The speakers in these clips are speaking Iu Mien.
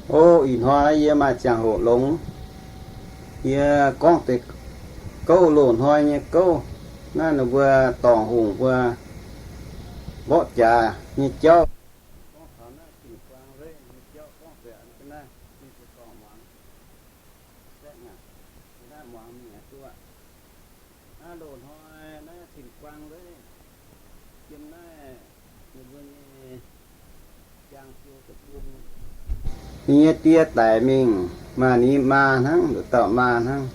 O, ih hnoi yie maaih ziangh hoc longx, yie gorngv deix gouv, loz-hnoi nyei gouv. Naaiv ninh mbuo dorngc hungh mbuo mborqv jaax nyei jauv. Gorngv taux naaiv Tin-Guaang Leiz nyei jauv gorngv deix naaiv, ninh se dorngc muangx, naaiv muangx mingh haaix duqv. Naaiv loz-hnoi naaiv Tin-Guaang Leiz yiem naaiv ninh mbuo nyei jang jiu deic-bung, ninh nyei die daic mingh, maaih ninh maa hnangv, nduqc dauh maa hnangv.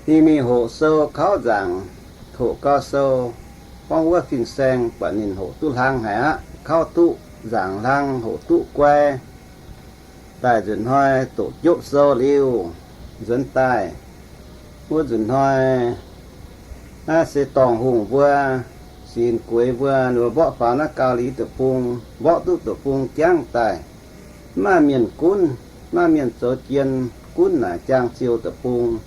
Ninh mingh hoqc sou kauv nzaangc, hoqc gau sou, gorngv wuov fin-saeng buatc ninh hoqc duqv hlang haic aqv, kauv duqv nzaangc hlang, hoqc duqv guai. Daaih nzunc hnoi doqc jopv sou liuz, nzuonx daaih. Wuov nzunc hnoi naaiv se dorngc hungh mbuo, sinx gueix mbuo, ninh mbuo mborqv faaux naaiv Gau Liz deic-bung, mborqv duqv deic-bung jangv daaih. Mv maaih mienh gunv, mv maaih mienh zoux jien gunv naaic jang jiu deic-bung.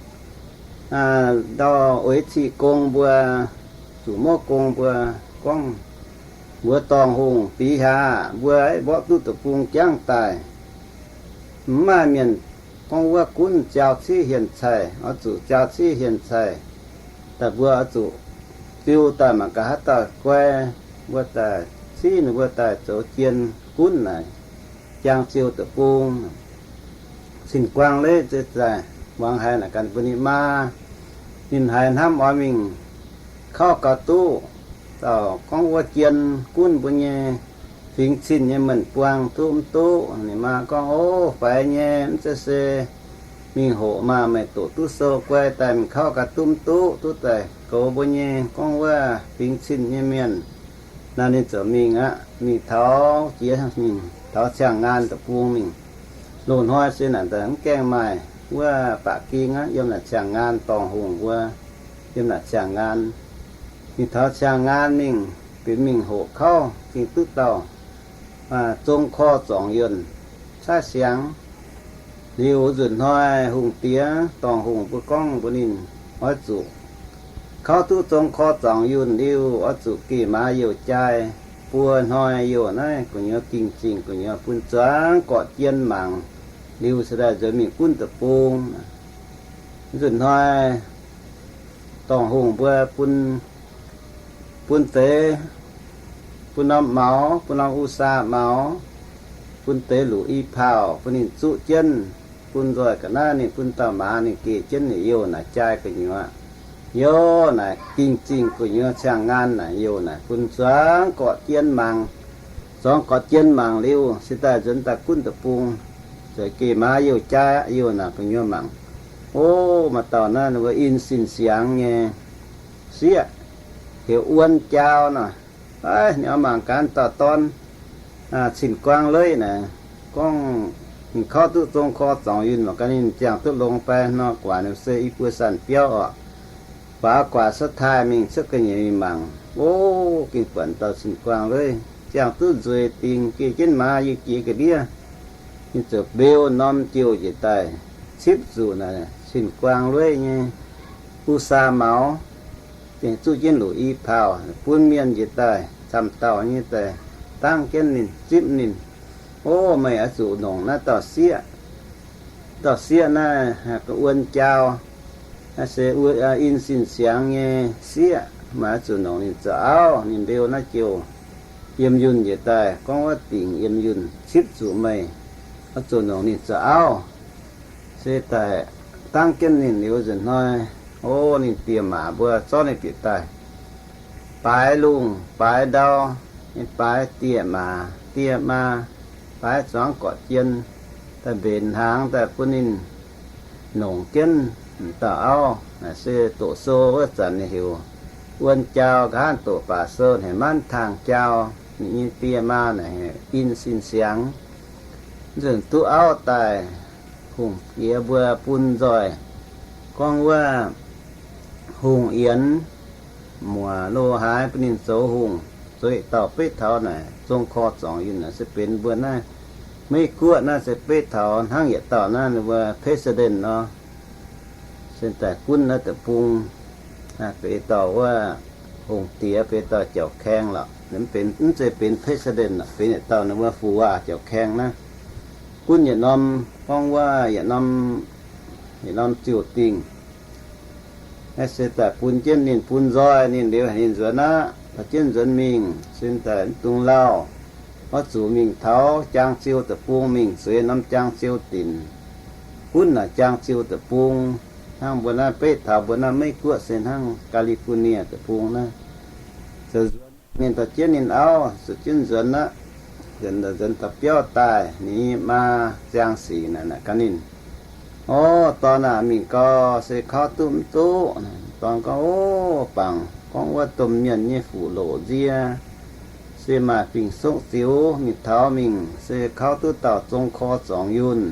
Ndau oix cih gong mbuo, zuqc mouv gong mbuo gorngv, mbuox dorngh hungh, Bix haac, mbuo mborqv duqv deic-bung jangv daaih. Mv maaih mienh gorngv wuov gunv, jaau civ hienx caih, oix zuqc jaau civ hienx caih daaih, mbuo oix zuqc fiu daaih mangc gaax haaix dauh guai, mbuo daaih civ ninh mbuo daaih zoux jien gunv naaic jang jiu deic-bung. Cin-Guaang Leiz se daaih muangx haiz naaic ganh mbuo ninh maa, ninh haiz hnamv oix mingh kauv gauh duqv dauh gorngv wuov jien gunv mbuo nyei fingx cin nyei meih buangh duqv mv duqv. Ninh maa gorngv, O, faix nyei, mv zeiz se mingh hoqc maah, meih doqc duqv sou guai daaih mingh kauv gauh duqv mv duqv, duqv daaih goux mbuo nyei gorngv wuov fingx cin nyei mienh. Naaiv ninh ziouc mingh aqv, mingh taux jiex mingh taux Ciangh Ngaan deic-bung mingh. Loz-hnoi se naaic mv gaengh maaih wuov ba'gi aqv, yiem naaic Ciangh Ngaan dorngh hungh mbuo, yiem naaic Ciangh Ngaan. Mingh taux Ciangh Ngaan mingh, benx mingh hoqc kauv gengh duqv dauh zong korv zorngc yuonh caaiv siangx. Liuz nzunc hnoi hungh diex dorngh hungh mbuo gorngv mbuox ninh, Oix zuqc kauv duqv zong korv zorngc yuonh liuz, oix zuqc geh maaz youh jai buo hnoi youh naaiv gu'nyuoz gingh zingh gu'nyuoz bun zuangx gorqv-jien mangc, liuz se daaih nzuonx mingh gunv deic-bung. Nzunc hnoi dorngh hungh mbuo bun, bun deix, bun norm maux, bun norm u saa maux, bun deix luqc i pauh bun ninh zuqv jienv, bun nzoih ga'naaiv ninh bun dauh maaz ninh geh jienv ninh youh naaic jai gu'nyuoz. Youh naaic gingh zingh gu'nyuoz Ciangh Ngaan naaic youh naaic bun zuangx gorqv-jien mangc. Zuangx gorqv-jien mangc liuz se daaih nzuonx daaih gunv deic-bung, ziouc geh maaz youh jai aqv, youh naaic gu'nyuoz mangc. O, maaih dauh naaiv ninh mbuo in sin siangx nyei sieqv, heuc Wuon Jaau nor. Aav, ninh oix mangc gaax dauh dorn, Cin-Guaang Leiz naaic, gorngv ninh kauv duqv zong korv zorngc yunh mangc gaax ninh ziangh duqv longx fai nor, guaax ninh se i buo sanh biauv orqc. Guaax guaax cuotv taaih mingh cuotv ga'nyiec mingh mangc. O, gengh buatc dauh Cin-Guaang Leiz ziangh duqv nzueic dingc, geh jienv maaz yiem jiex ga'ndiev. Ninh ziouc mbeu norm jouh njiec daaih cipv zuqc naaic Cin-Guaang Leiz nyei u saa maux, zuqv jienv luqc i pauh bun mienh njiec daaih, camv dauh nyei daaih dangv jienv ninh, zipv ninh. O, meih oix zuqc nongc naaiv dauh sieqv. Dauh sieqv naaiv, Wuon Jaau, naaiv se in sin siangx nyei sieqv, meih oix zuqc nongc ninh zoux auv. Ninh mbeu naaiv jouh yiem yunh njiec daaih, gorngv wuov dingc yiem yunh cipv zuqc meih, oix zuqc nongc ninh zoux auv. Se daaih dangv jienv ninh liuz nzunc hnoi, o, ninh diex maac mbuo zorqv ninh bieqc daaih baaix lungh baaix ndau, baaix diex maac diex maa, baaix zuangx gorqv-jien daaih mbenc hnaangx daaih bun ninh nongc jienv dauh auv. Naaic se doqc sou wuov zanc ninh heuc Wuon Jaau, nqa'haav doqc baac sou heuc Manv Taangh Jaau. Ninh nyei diex maa naaic heuc In Sin Siangx. Nzunc duqv auv daaih, hungh diex mbuo bun nzoih gorngv wuov hungh yienx muoc lo haaix bun ninh zoux hungh, zoux yietc dauh betv taux naaic zong korv zorngc yunh naaic se benx mbuo naaiv Meiv Guoqv naaiv se betv taux hnangv yietc dauh naaiv ninh mbuo president nor. Se daaih gunv naaiv deic-bung, benx dauh wuov hungh diex, benx dauh jauv-kaeng lorqc. Mv zeiz benx president lorqc, benx yietc dauh ninh mbuo fu waac jauv-kaeng naaiv. gunv yietc norm, gorngv wuov yietc norm, yietc norm ziouc dingc. Naaiv se daaih bun jienv ninh, bun nzoih ninh liuz, ninh nzuonx aqv. Dorh jienv nzuonx mingh, sin daaih mv dungx lauh. Oix zuqc mingh taux Jaang Ziou deic-bung, mingh zueiz norm Jaang Ziou dinc, gunv naaic Jaang Ziou deic-bung. Hnangv mbuo naaiv, beiv taux mbuo naaiv Meiv Guoqv se hnangv California deic-bung naaiv. Zoux nzuonx, ninh dorh jienv ninh auv zuqc jienv nzuonx aqv. Nzuonx, nzuonx taux biauv daaih, ninh nyei maa ziangh sic naaic, naaic gan ninh, Orv, dorn aac, mingh gau, se kauv duqv mv duqv? Dorn gorngv, Orv, bangc gorngv wuov domh mienh nyei fuqv-loqc nzie, se maaih fingx-sokv ziux, mingh taux mingh se kauv duqv dauh zong kor zuangx yunh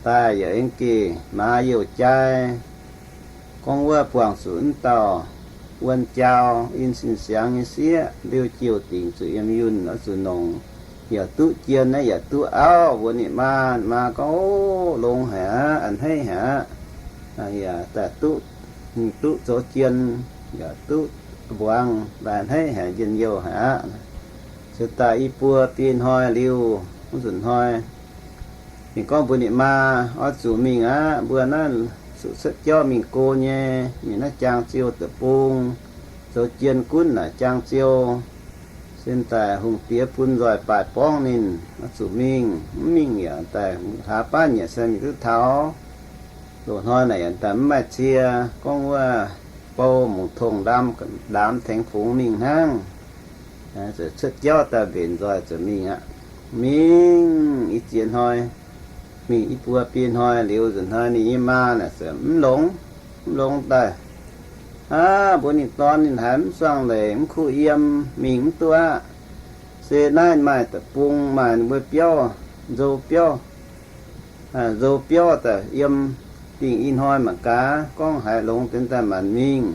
daaih, yaac aengx geh maaz youh jai. Gorngv wuov buangh zuqc mv dauh wuon jaau in sin siangx nyei sieqv, liuz jiouh dingc zuqc yiem yunh, oix zuqc nongc, yaac duqv jien naaiv yaac duqv auv. Mbuox ninh maa, maa gorngv, Ov, longx haic aqv, a'hneiv haic aqv. Yaac daaih duqv, duqv zoux jien, yaac duqv mbuangz, daaih a'hneiv haic, njien-youh haic aqv. Ziouc daaih i buo biei hnoi liuz, wuov nzunc hnoi ninh gorngv mbuox ninh maa, Oix zuqc mingh aqv. Mbuo naaiv zuqc cuotv jauv mingh go nyei, mingh naaiv Jaang Ziou deic-bung, zoux jien gunv naaic Jaang Ziou. Sin daaih hungh diex bun nzoih baaic borngv ninh, oix zuqc mingh. Mv mingh yaac daaih hlaax baav nyieqc se mingh duqv taux. Loz-hnoi naaic yaac daaih mv maaih cie, gorngv wuov bou mungz tongh ndaam, ndaam tengx fungx mingh hnangv. Cuotv jauv daaih mbenc nzoih ziouc mingh aqv. Mingh i ziex hnoi, mingh i buo biei hnoi liuz, nzunc hnoi ninh nyei maa naaic ziouc mv longx, mv longx daaih. Aav, mbuox ninh dorn, ninh haiz mv suangx leic, mv kuv yiem, mingh mv duqv aqv. Se naaiv maaih deic-bung, maaih ninh mbuo biauv, nzou biauv, nzou biauv daaih yiem. Dingh i hnoi mangc gaax, gorngv haiz longx deix daaih maanc mingh.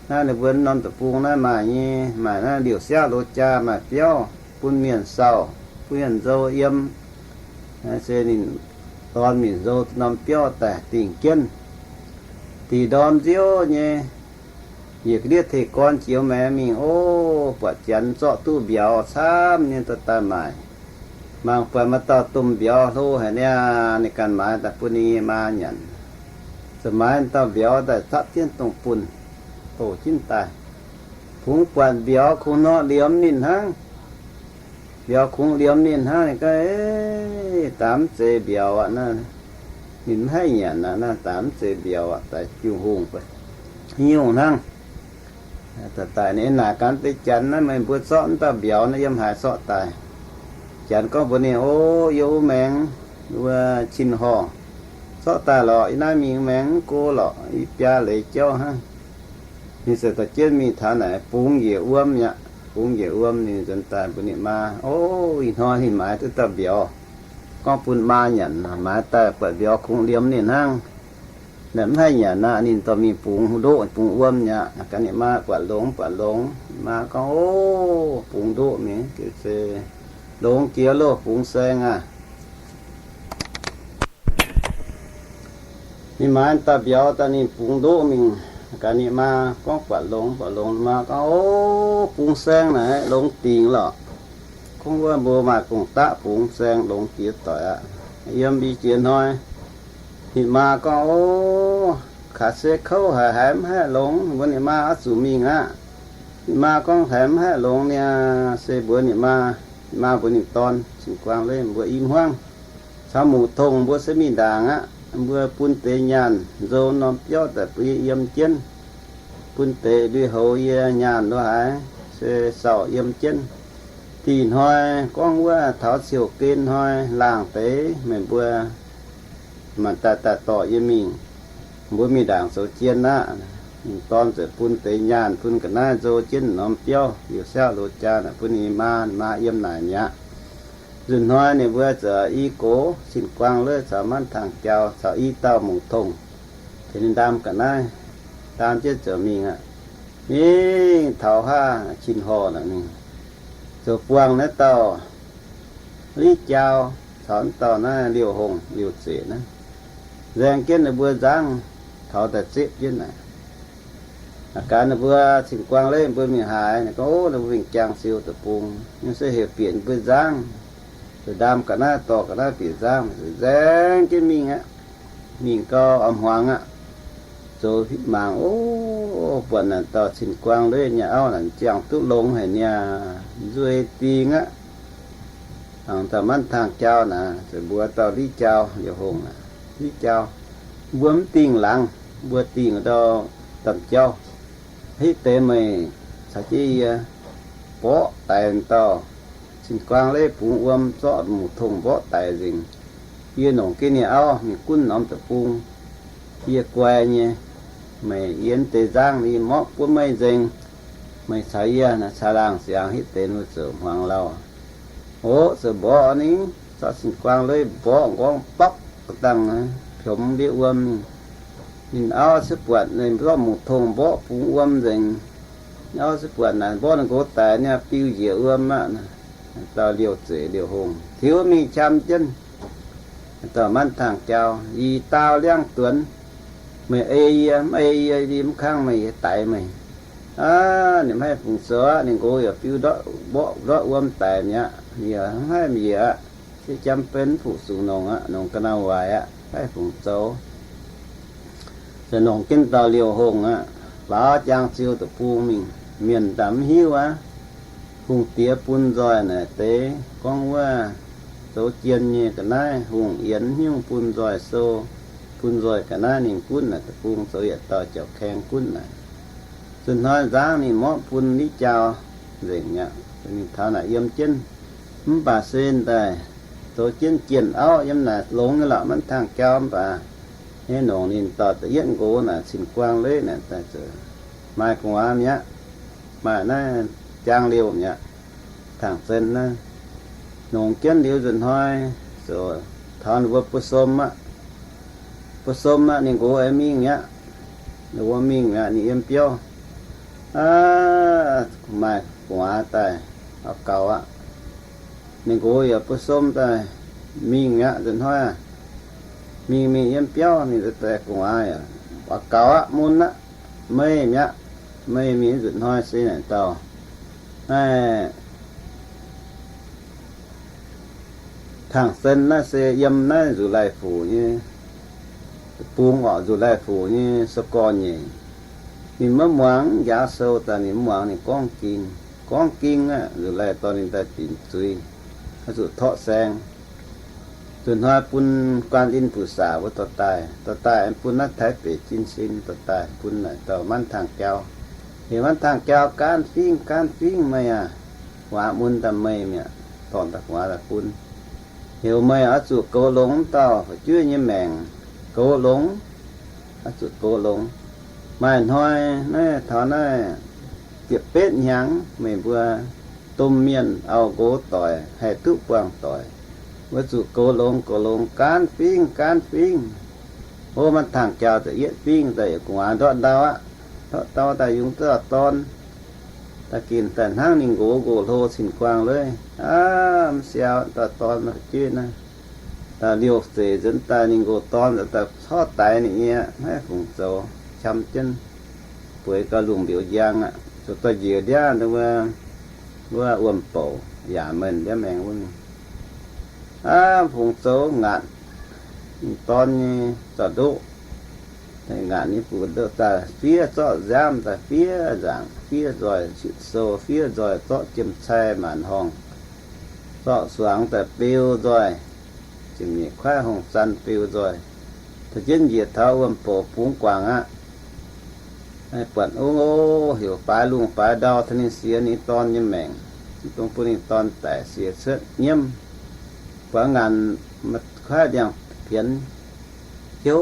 Naaiv ninh mbuo norm deic-bung naaiv maaih nyei, maaih naaiv liouc siaqv loz jaa maaih biauv bun mienh sauh, bun mienh nzou yiem. Se ninh dorn mingh nzou norm biauv daaih dingh jienv, dingh ndorm nziouv nyei. Yietc ga'ndiev teh gorn jiex maengx mingh, ov, buatc janx zorqv duqv mbiauz camv nyei dorh daaih maaic. Mangc buatc maaih dauh domh mbiauz hlo haic niaa, ninh ganh maaiz daaih bun ninh nyei maa nyanc. Ziouc maaiz dauh mbiauz daaih zapv jienv dongh bunh, doqc jienv daaih. Kungx buatc mbiauz kungx nor liemh ninh hnangv. Mbiauz kungx liemh ninh hnangv, ninh gorngv, Daaih mv zeiz mbiauz aqv naaiv. Ninh mv haih nyanc aqv naaiv, daaih mv zeiz mbiauz aqv, daaih Tin-Hungh, Tin-Hungh hnangv. Daaih naaic ganh deix janx naaiv, meih mbuo zorqv mv dauh mbiauz naaiv yiem haaix zorqv daaih? Janx gorngv mbuox ninh, Ov, yie wuov maengx wuov cin-horh zorqv daaih lorqc. Yie naaiv mingh maengx mv go lorqc, i biaa leiz jauv hnangv. Ninh ziouc dorh jienv mingh taux naaic bungx njiec wuom aqv. Bungx njiec wuom, ninh nzuonx daaih mbuox ninh maa, Ov, ih hnoi ninh maaiz duqv dauh mbiauz, gorngv bun maa nyanc. Maaiz daaih buatc mbiauz kungx liemh ninh hnangv. Naaic mv haih nyanc aqv. Ninh dorh mingh bungx ndoqv, bungx wuom aqv. Gaax ninh maa buatc longx, buatc longx. Maa gorngv, Ov, bungx ndoqv mingh se longx jiex loh, bungx saeng aqv. Ninh maaiz dauh mbiauz daaih, ninh bungx ndoqv mingh. Gaax ninh maa gorngv buatc longx, buatc longx. Maa gorngv, Ov, bungx saeng naaic longx dingc lorqc. Gorngv wuov mbuo maaih gong-daqv bungx saeng longx jiex doic aqv. Yiem i jiex hnoi, ninh maa gorngv, Ov, kaaix se kouv haic, haiz mv haih longx. Mbuox ninh maa, Oix zuqc mingh aqv. Ninh maa gorngv, Haiz mv haih longx niaa. Se mbuox ninh maa, ninh maa mbuox ninh dorn, Cin-Guaang Leiv, mbuo i hmuangv caux Muc Tongh mbuo se mingh ndaangc aqv. Mbuo bun deix nyaanh nzou norm biauv daaih bun yie yiem jienv. Bun deix lui-houx yie nyaanh lo haaix se sauh yiem jienv. Dih hnoi gorngv wuov taux ciouv gen hnoi laangh deix meih mbuo maanc daaih daaih dorh yie mingh, mbuo mingh ndaangc zoux jien aqv. Ninh dorn ziouc bun deix nyaanh bun ga'naaiv nzou jienv norm biauv liouc siauv loz jaa naaic bun ninh maa, maa yiem naaic mi'aqv. Nzunc hnoi ninh mbuo ziouc i gox, Cin-Guaang Leiv caux Manv Tangh Jauv caux i dauh Muc Tongh, tengx ninh ndaam ga'naaiv, ndaam jienv ziouc mingh aqv. Mingh taux haav Cin Horh naaic, ninh ziouc buangh naaiv dauh Liv Jauv caux dauh naaiv Liouh Hongh Liouh Zeqc naaiv, nzaeng jienv ninh mbuo nzangv, taux daaih zepv jienv naaic. Aa, gaax ninh mbuo Cin-Guaang Leiv mbuo mingh haaix? Ninh gorngv, Ov, ninh mbuo mingh Jaang Ziou deic-bung. Ninh se heuc bieqc ninh mbuo nzangv. Zuqc ndaam ga'naaiv dorh ga'naaiv bieqc nzangv, nzaeng jienv mingh aqv. Mingh gau, oix hmuangx aqv. Zoux mangc, o, buatc naaic dauh cin-guaang-leiz nyei auv naaic ziangh duqv longx haic niaa, nzueic dingh aqv. Mangc dauh manv tangh jauv naaic, ziouc mbuox dauh Liv Jauv, Liouh Hongh aac, Liv Jauv, mbuo mv dingh laangz, mbuo dingh ndau domh jauv. Hitv deix meih caux jienv yie mborqv daic dauh cin-guaang-leiz bungx wuom, zorqv muc-tongh mborqv daic nzengc. Yie longc jienv ninh auv mingh gunv norm deic-bung. Yie guai nyei. Meih yie mv deix nzangv, yie mborqv bun meih nzengc. Meih caux yie naaic caangh laangh siangx. Hitv deix mbuo ziouc hmuangx lauh. Oc, ziouc mborqv ni, zorqv cin-guaang-leiz mborqv nqorngv bapv dangh, piomx ndiev wuom. Ninh auv se buatc ninh zorqv muc-tongh mborqv bungx wuom nzengc. Ninh auv se buatc naaic mborqv ninh nqox daic niaa, biu njiec wuom aqv. Dauh liouh zeic Liouh Hongh tiux mingh qam jienv dauh manv tangh jauv, Yie daauh liangv duonx, meih ei yie, mv ei yie, yie mv kangv meih, yie daix meih. Aav, ninh mv haih fungc zoux aqv. Ninh nqox yaac biu ndortv mborqv ndortv wuom daic mi'aqv. Yie mv haih mv njiec aqv. Se jam ben mv fu-sux nongc aqv, nongc ga'naaiv waaic aqv, mv haih fungc zoux. Ziouc longc jienv dauh Liouh Hongh aqv, faaux Jaang Ziu deic-bung mingh. Mienh daaih mv hiuv aqv. Hungh diex bun nzoih naaic deix gorngv wuov zoux jien nyei ga'naaiv, hungh yienx hnyouv bun nzoih sou, bun nzoih ga'naaiv ninh gunv naaic deic-bung zoux yietc dauh jauv-kaeng gunv naaic. Zunh hnoi nzangv ninh mborqv bun Liv Jauv nzengc aqv. Ninh taux naaic yiem jienv, mv baac se daaih zoux jienv jienh auv yiem naaic longx nyei lorqc, manv tangh jauv mv baac nyei longc ninh dorh da'yietv nqox naaic cin-guaang-leiz naaic daaih zoux, maaih gu'nguaaz mi'aqv. Maaih naaiv jaang liouh mi'aqv. Tangh zen naaiv, longc jienv liuz nzunc hnoi, ziouc taux ninh mbuo buo som aqv. Buo som aqv, ninh nqox aengx mingh mi'aqv. Ninh mbuo mingh mi'aqv, ninh yiem biauv. Aav, maaih gu'nguaaz daaih, oix gaux aqv. Ninh nqox yaac buo som daaih mingh mi'aqv nzunc hnoi aqv. Mingh mingh yiem biauv ninh daaih gu'nguaaz yaac oix gaux aqv, mun aqv, meih mi'aqv. Meih mingh nzunc hnoi se naaic dauh naaiv Tangh zen naaiv se yiem naaiv Nzuqc Laih Fuc nyei bung orqc, Nzuqc Laih Fuc nyei sou gorx-nyeic. Ninh maiv muangx, njaaux sou daaih ninh maiv muangx, ninh gorngv ging. Gorngv ging aqv, Nzuqc Laih dorh ninh daaih dinc zuiz, oix zuqc torqv saeng. Nzunc hnoi bun Guan Linh Butc Saac wuov dorh daaih, dorh daaih bun naaiv Taiv Beic Jin Sin dorh daaih bun naaic dauh Manv Tangh Jauv. Heuc Manv Tangh Jauv gaanv fingv gaanv fingv meih aac, gu'nguaaz mun daaih meih mi'aqv, dorh daaih gu'nguaaz daaih bun. Heuc meih oix zuqc goux longx dauh fu'jueiv nyei maengc. Goux longx, oix zuqc goux longx. Maaih hnoi naaiv taux naaiv ziepc betv hnyangx, meih mbuo domh mienh auv-nqox doic haih duqv buangh doic, oix zuqc goux longx, goux longx, gaanv fingv gaanv fingv. Ov, Manv Tangh Jauv da'yietv fingv daaih yaac gu'nguaaz ndortv ndau aqv. Ndortv ndau daaih yungz duqv dauh dorn. Da'ginh daaih hnangv ninh nqox nqox hlo cin-guaang leiz aqv, mv siau, dauh dorn fu'jueiv naaiv. Daaih liouh zeic nzuonx daaih ninh nqox dorn nzuonx daaih corc daix ninh nyei aqv, maiv fungc zoux, qam jienv bueix gauh lungh mbiouz njang aqv. Zuqc dorh njiec ndiangv wuov, wuov wuom-bouc yaac meih ndiangv maengx wuov mingh. Aav, fungc zoux ngaatc ninh dorn nyei zorc ndoqv. Ngaatc ninh fu'ndoqv daaih fiev zorqv nziaamv daaih fiev nzaangc, fiev nzoih sou, fiev nzoih zorqv jiem-cai maanc horngh, zorqv suangx daaih beu nzoih, ziepc nyeic kuaaiv hongh zan beu nzoih, dorh jienv njiec taux wuom-bouc bungx guangc aqv. Buatc ov, heuc baaix lungh baaix ndau taux ninh siex ninh dorn nyei maengc, dongh bun ninh dorn daic siex cuotv nyiemv. Buatc ngaanc kuaaiv ndiangx-pienx hiu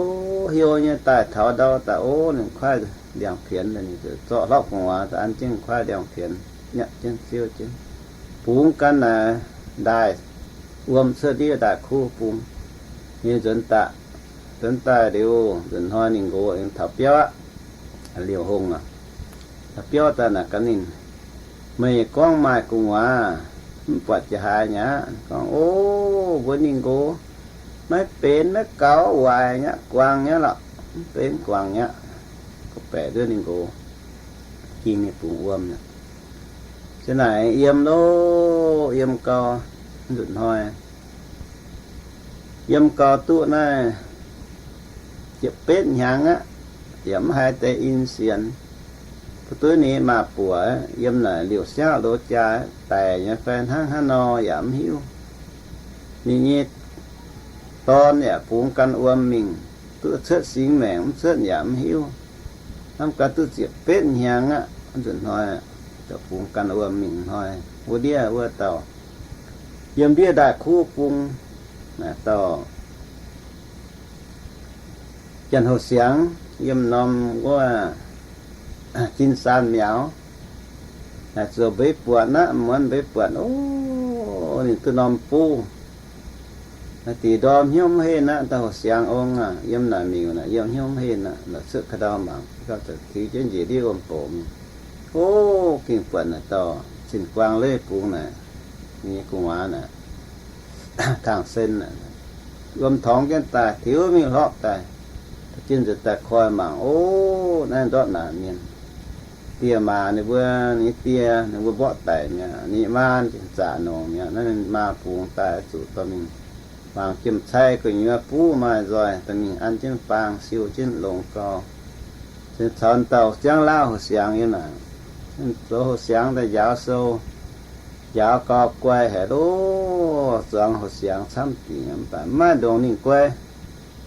hiu nyei daaih taux ndau daaih ov, ninh kuaaiv ndiangx-pienx, ninh zorqv hlopv gu'nguaaz daaih an jienv kuaaiv ndiangx-pienx, nyatv jienv ziouv jienv, bungx gan naaic ndaaih wuom cuotv ndiev ndaaih kuv bung. Ninh nzuonx daaih, nzuonx daaih liuz nzunc hnoi ninh nqox aengx taux biauv aqv. Liouh hungh aac, taux biauv daaih naaic gan ninh, meih gorngv maaih gu'nguaaz, mv buatc jiex haaix nyei aqv? Gorngv, ov, mbuo ninh nqox maiv benx maiv gaux, waaic nyei, guangc nyei lorqc, mv benx guangc nyei aqv. Gorngv baeqc nduov ninh nqox, ging ninh bungx wuom aqv. Se naaic yiem lov, yiem gau, nzunc hnoi Yiem gau duqv naaiv ziepc betv hnyangx aqv, yaac mv haiz deix in sienx. Duqv duqv ninh maaz-buoc yiem naaic liouc siaauv loz jaa daic nyei fai hnangv haaix nor yaac mv hiuv. Ninh nyei dorn yaac bungx gan wuom mingh, duqv cuotv singx maengc mv cuotv yaac mv hiuv. Hnamv gau duqv ziepc betv hnyangx aqv, nzunc hnoi daaih bungx gan wuom mingh hnoi, wuov ndiev wuov dauh yiem ndiev ndaaih kuv bung, naaic dauh Janx-Houh Siangx yiem norm wuov Jin Saan Miauz, naaic ziouc mbeix buatc aqv, muonz mbeix buatc, o, ninh duqv norm buv. Naaic diqc ndorm hnyouv mv henh aqv, dauh Houh Siangx ong aac, yiem naaic miuc naaic yiem hnyouv mv henh aqv, naaic cuotv ka'ndau mangc, gauh ziouc tiux jienv njiec ndiev wuom-boc mingh. O, gengh buatc naaic dauh cin-guaang leiz bungx naaic, ninh nyei gu'nguaaz naaic, Tangh Sen naaic, wuom torngx jienv daaih, tiux mingh hlorpv daaih, jien nzuqc daaih koi mangc, o, naaiv ndortv naanc mienh. Die maa ninh mbuo, ninh die ninh mbuo mborqv daic mi'aqv, ninh maa zaqc nongc mi'aqv. Naaiv ninh maa bungx daaih zuqc dorh mingh mangc jiem-cai gu'nyuoz buv maaih nzoih, dorh mingh an jienv faang siou jienv longx gau. Caux dauh jangv lauv Houh Siangx yiem naaic, zoux Houh Siangx daaih njaaux sou, njaaux gau guai haic loh, zuangx Houh Siangx camv dingc, mv baac mv maaih ndongc ninh guai.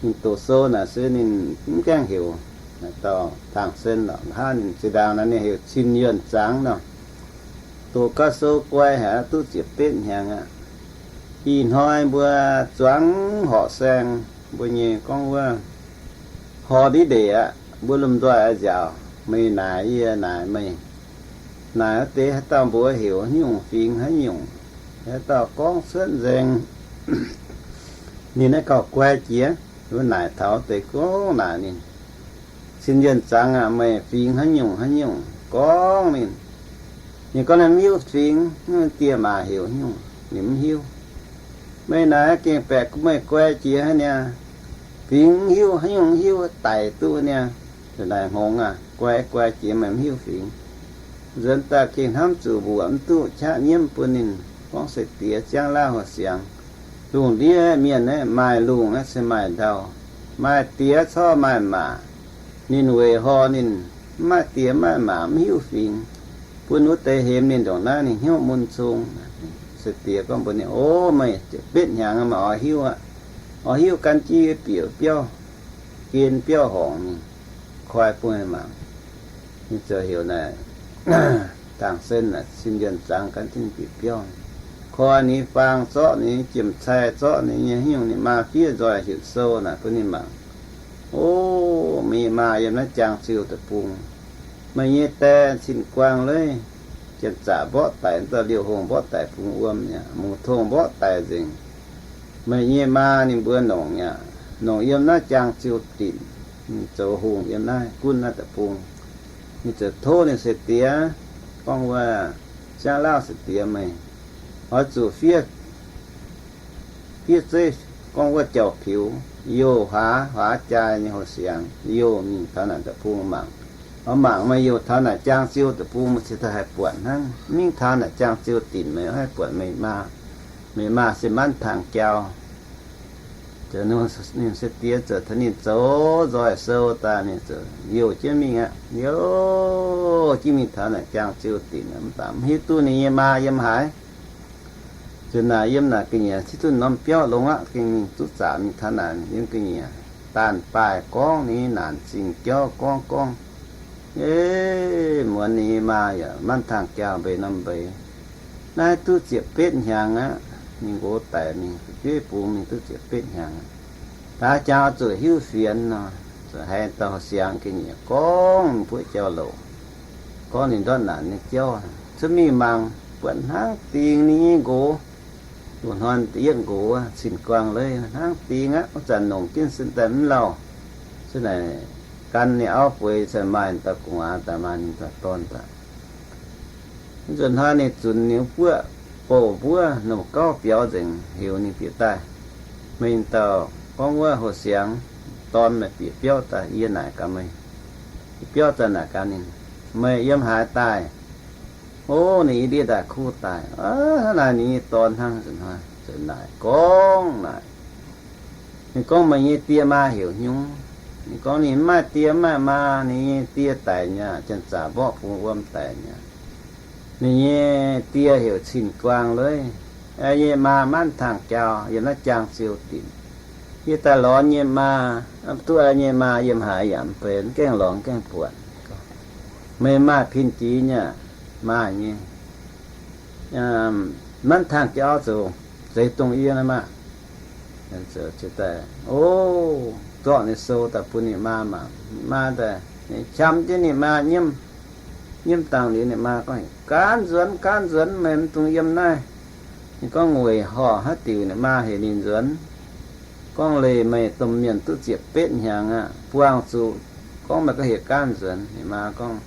Ninh doqc sou naaic se ninh mv gaengh heuc. Naaic dauh Tangh Sen nor, nqa'haav ninh zinh ndaangc naaic ninh heuc Cin Yuonh Zangx nor. Doqc gau sou guai haic, duqv ziepc betv hnyangx aqv. Ih hnoi mbuo zuangx horqc saeng mbuo nyei gorngv wuov, hor ndiev ndeic aqv, mbuo lomh nzoih a'nziaauc, meih naaic yie naaic meih, naaic wuov deix haaix dauh mbuox heuc haaix nyungc fingx haaix nyungc, haaix dauh gorngv cuotv nzaeng, ninh naaiv gauh guai jiex. Mbuo naaic taux deix gorngv naaic ninh, Cin Yuonh Zangx aac, meih fingx haaix nyungc haaix nyungc gorngv ninh. Ninh gorngv ninh mv hiuv fingx, die maa heuc haaix nyungc ninh mv hiuv. Meih naaic gengh baeqc meih guai jiex haic niaa. Fingx mv hiuv, haaix nyungc mv hiuv, daic duqv niaa. Naaic hngongx aac, guai guai jiex meih mv hiuv fingx. Nzuonx daaih gengh hnamv zuqc mbuoqc mv duqv qaqv nyiemv bun ninh. Gorngv se diex ziangv lauv Houh Siangx, lungh ndiev mienh aeqv, maaih lungh aeqv se maaih ndau, maaih diex corc maaih maac. Ninh weic hor ninh mv maaih diex maaih maac mv hiuv fingx, bun wuov deix hemx ninh ndongc naaiv ninh hnyouv mun cung. Se diex gorngv mbuox ninh, O, meih ziepc betv hnyangx meih oix hiuv aqv. Oix hiuv gan jienv bieqc biauv, gen biauv horngc mingh koi bun meih mangc. Ninh ziouc heuc naaic Tangh Sen naaic, Cin Yuonh Zangx gan jienv bieqc biauv, koi ninh nyei faang zorqv, ninh nyei jiem-cai zorqv, ninh nyei haaix nyungc ninh maa fiev nzoih hietc sou naaic bun ninh mangc. O, meih nyei maa yiem naaiv Jaang Ziu Deic-Bung. Meih nyei die cin-guaang leiz, janx-zaqc mborqv daic, dauh Liouh Hungh mborqv daic bungx wuom mi'aqv, Mungz Tongh mborqv daic nzengc. Meih nyei maa ninh mbuo nongc mi'aqv, nongc yiem naaiv Jaang Ziu Dinc. Ninh zoux hungh yiem naaiv gunv naaiv deic-bung. Ninh ziouc tov ninh se diex gorngv wuov, Ziangv Lauv se diex, meih oix zuqc fiev fiev zeiv gorngv wuov jauv-piux, youh huaax, huaax jaa nyei Houh Siangx, youh mingh taux naaic deic-bung mangc. Oix mangc meih youh taux naaic Jaang Ziu Deic-Bung, meih cingx daaih haih buatc hnangv. Mingh taux naaic Jaang Ziu Dinc, meih haih buatc meih maa. Meih maa se Manv Tangh Jauv. Ninh se diex ziouc tengx ninh zoux nzoih sou daaih, ninh ziouc youh jienv mingh aqv. Youh jienv mingh taux naaic Jaang Ziu Dinc, mv baac mv hiuv duqv ninh nyei maa yiem haaix. Ziouc naaic yiem naaic ga'nyiec, titv duqv norm biauv longx aqv, gengh mingh duqv zaqc mingh taux naaic yiem ga'nyiec, daanh baaih gorngv ninh naanc zingh jauv gorngv gorngv, Eix, muonz ninh nyei maa yaac Manv Tangh Jauv mbeix norm mbeix. Naaiv duqv ziepc betv hnyangx aqv. Ninh nqox daic mingh fu'jueiv bungx mingh duqv ziepc betv hnyangx aqv. Daaih jangx zuqc hiuv fienx nor, zuqc haiz dauh Siangx ga'nyiec gorngv buoqv jauv-louc, gorngv ninh ndortv naanc nyei jauv. Cuotv mingh mangc, buatc hnangv dingx ninh nyei nqox. Loz-hnoi da'yietv nqox, cin-guaang leiz, hnangv dingx aqv. Wuov zanc nongc jienv sin daaih mv lauh. Zunv naaic gan ninh auv bueix cingx maaih dauh gu'nguaaz daaih, maaih ninh dauh dorn daaih. Nzunc hnoi ninh zunc ninh buoqv bouh mbuov, nouh gauv biaux nzengc, heuc ninh bieqc daaih. Meih dauh gorngv wuov Houh Siangx dorn, meih bieqc biauv daaih, yie naaic gaax meih. Bieqc biauv daaih naaic gaax ninh, Meih yiem haaix daaih? O, ninh yiem ndiev ndaaih kuv daaih. Hnangv naaic ninh nyei dorn hnangv. Nzunc hnoi ziouc naaic gorngv naaic, Ninh gorngv, Meih nyei die maa heuc nyungc? Ninh gorngv, Ninh mv maaih die mv maaih maa, ninh nyei die daic mi'aqv, janx-zaqc mborqv bungx wuom daic mi'aqv. Ninh nyei die heuc Cin-Guaang Lueiv, nyei maa Manv Tang Jauv, yiem naaiv Jaang Ziou dinc. Yie daaih lorz nyei maa, duqv nyei maa yiem haaix yaac mv benx, mv gaengh lorz mv gaengh buatc. Meih maaih pin-jix nyei aqv, maaih nyei. Manv Tang Jauv zoux zeix dongh yie naaiv maah! O, zorqv ninh sou daaih bun ninh maa mangc. Ninh maa daaih qam jienv ninh maa nyiemv. Nyiemv dangh liuz ninh maa gorngv, Gaanv nzuonx, gaanv nzuonx, meih mv dungx yiem naaiv. Ninh gorngv, Weic horh haaix diuc? Ninh maa heuc ninh nzuonx. Gorngv, Leih meih domh mienh duqv ziepc betv hnyangx aqv, buangh zuqc gorngv meih gorngv heuc gaanv nzuonx. Ninh maa gorngv,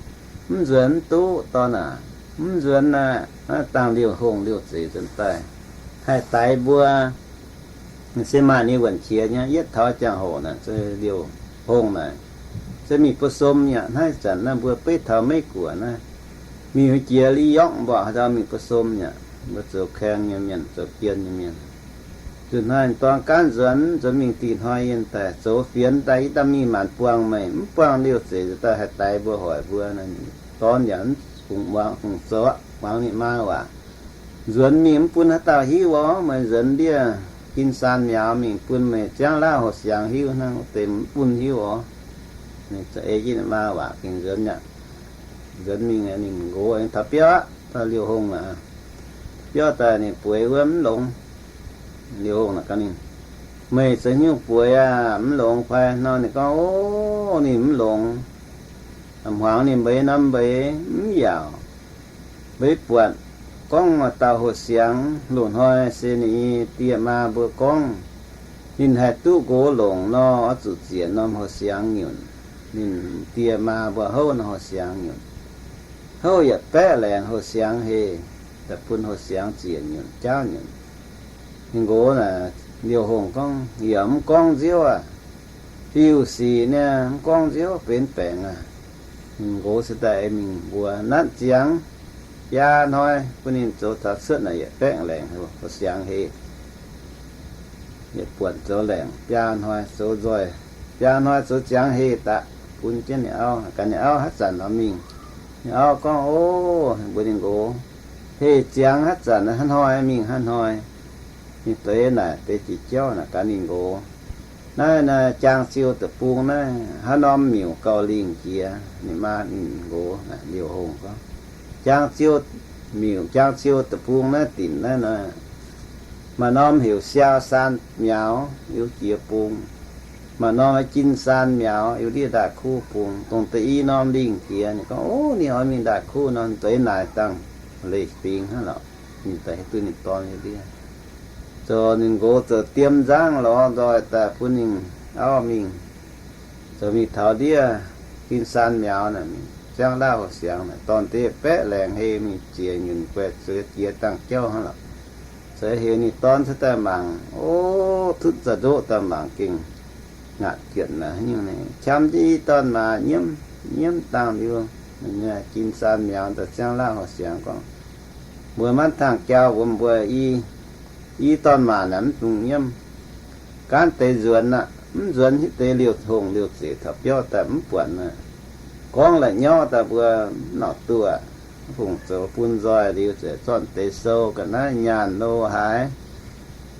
Mv nzuonx mv duqv, dorn aac. Mv nzuonx naaic, dangh liouh hungh liouh zeiz nzuonx daaih haih daix mbuo. Se maaih ninh wuonh qiex nyei, yietv taux jangx-hoc naaic, liouh hungh naaic se mingh ba'somv yaac hnangv ih zanc naaiv mbuo beiv taux Meiv Guoqv naaiv, mingh jiex Li York mbuoqc haaix dauh mingh ba'somv yaac, mbuo zoux kaeng nyei mienh, zoux bien nyei mienh. Zuqc hnoi dorn gaanv nzuonx, nzuonx mingh dih hnoi yienh daaih zoux fienx daaih, yie daaih mingh maanc buangh meih, mv buangh liouh zeiz nzuonx daaih haih daix mbuo hoic mbuo. Dorn yaac mv fungc muangx, fungc zoux, muangx ninh maa waac. Nzuonx mingh mv bun haaix dauh hiuv oc. Meih nzuonx ndiev Gin Saan Miauz mingh bun meih ziangv lauv houx siangx hiuv hnangv, wuov deix mv bun hiuv oc. Ninh za'eix jienv ninh maa waac gengh nzuonx aqv. Nzuonx mingh ninh nqox aengx taux biauv aqv, liouh hungh aqv. Biauv daaih ninh bueix wuov mv longx. Liouh hungh naaic gan ninh, Meih zoux haaix nyungc bueix aah? Mv longx fai? Nor ninh gorngv, O, ninh mv longx. Hmuangx ninh mbeix norm mbeix mv yaauc. Mbeix buatc gorngv maaih dauh houx siangx, loz-hnoi se ninh nyei die maa mbuo gorngv ninh haih duqv nqox longc nor, oix zuqc ziec norm houx siangx nyunc. Ninh die maa mbuo houv norm houx siangx nyunc. Houv yietc baeqv laengz houx siangx heh, daaih bun houx siangx ziec nyunc jaauv nyunc. Ninh nqox naaic, liouh hungh gorngv, Yaac mv gorngv nziouv aac. Fiuv-sic niaa, mv gorngv nziouv benx baengc aac. Ninh nqox se daaih mingh mbuox natv ziangx, biaa hnoi bun ninh zoux taux cuotv naaic yietc baeqv laengz houx siangx heh. Yietc buonc zoux laengz, biaa hnoi zoux nzoih, biaa hnoi zoux ziangx heh daaih, bun jienv ninh auv. Ganh ninh auv haaix zanc oix mingh? Ninh auv gorngv, O, mbuox ninh nqox, Heh ziangx haaix zanc, haaix hnoi mingh haaix hnoi. Ninh deix naaic deix jiex jauv naaic gaax ninh nqox, Naaiv naaiv Jaang Ziou deic-bung naaiv haaix norm miuc gauh lingh jiex? Ninh maa ninh nqox, Liouh Hongh gorngv, Jaang Ziou miuc, Jaang Ziou deic-bung naaiv dinc naaiv nor, maaih norm heuc Siau Saan Miauz, yiem jiex bung. Maaih norm Jin Saan Miauz, yiem ndiev Ndaaih Kuv bung. Dongh deix i norm lingh jiex. Ninh gorngv, O, ninh oix mingh Ndaaih Kuv nor, deix naaic dangh leiz-fingx hnangv lorqc. Ninh daaih hiuv duqv ninh dorn nyei ndiev. Zoux ninh nqox zoux diem nzangv lorz nzoih daaih bun ninh auv mingh. Zoux mingh taux ndiev Jin Saan Miauz naaic, mingh ziangv lauh siangx naaic, dorn deix baeqv laengz heh mingh jiex nyunc guaih zueiz jiex dangh jauv hnangv lorqc. Zoux heuc ninh dorn cuotv daaih mangc, o, tutv za'ndoqv daaih mangc gengh ngaatc jienv naaic, qam jienv i dorn maaz nyiemv, nyiemv dangh liuz, Jin Saan Miauz daaih ziangv lauh siangx gorngv, Mbuo maiv tangh jauv, mbuo, mbuo i, i dorn maaz naaic mv dungx nyiemv. Gaanv deix nzuonx aqv. Mv nzuonx hitv deix liouh hongh liouh zeic taux biauv daaih mv buatc aqv. Gorngv la'nyauv daaih mbuo mv norqc duqv aqv. Fungc zoux bun nzoih liuz, zorqv deix sou ga'naaiv nyaanh lo haaix,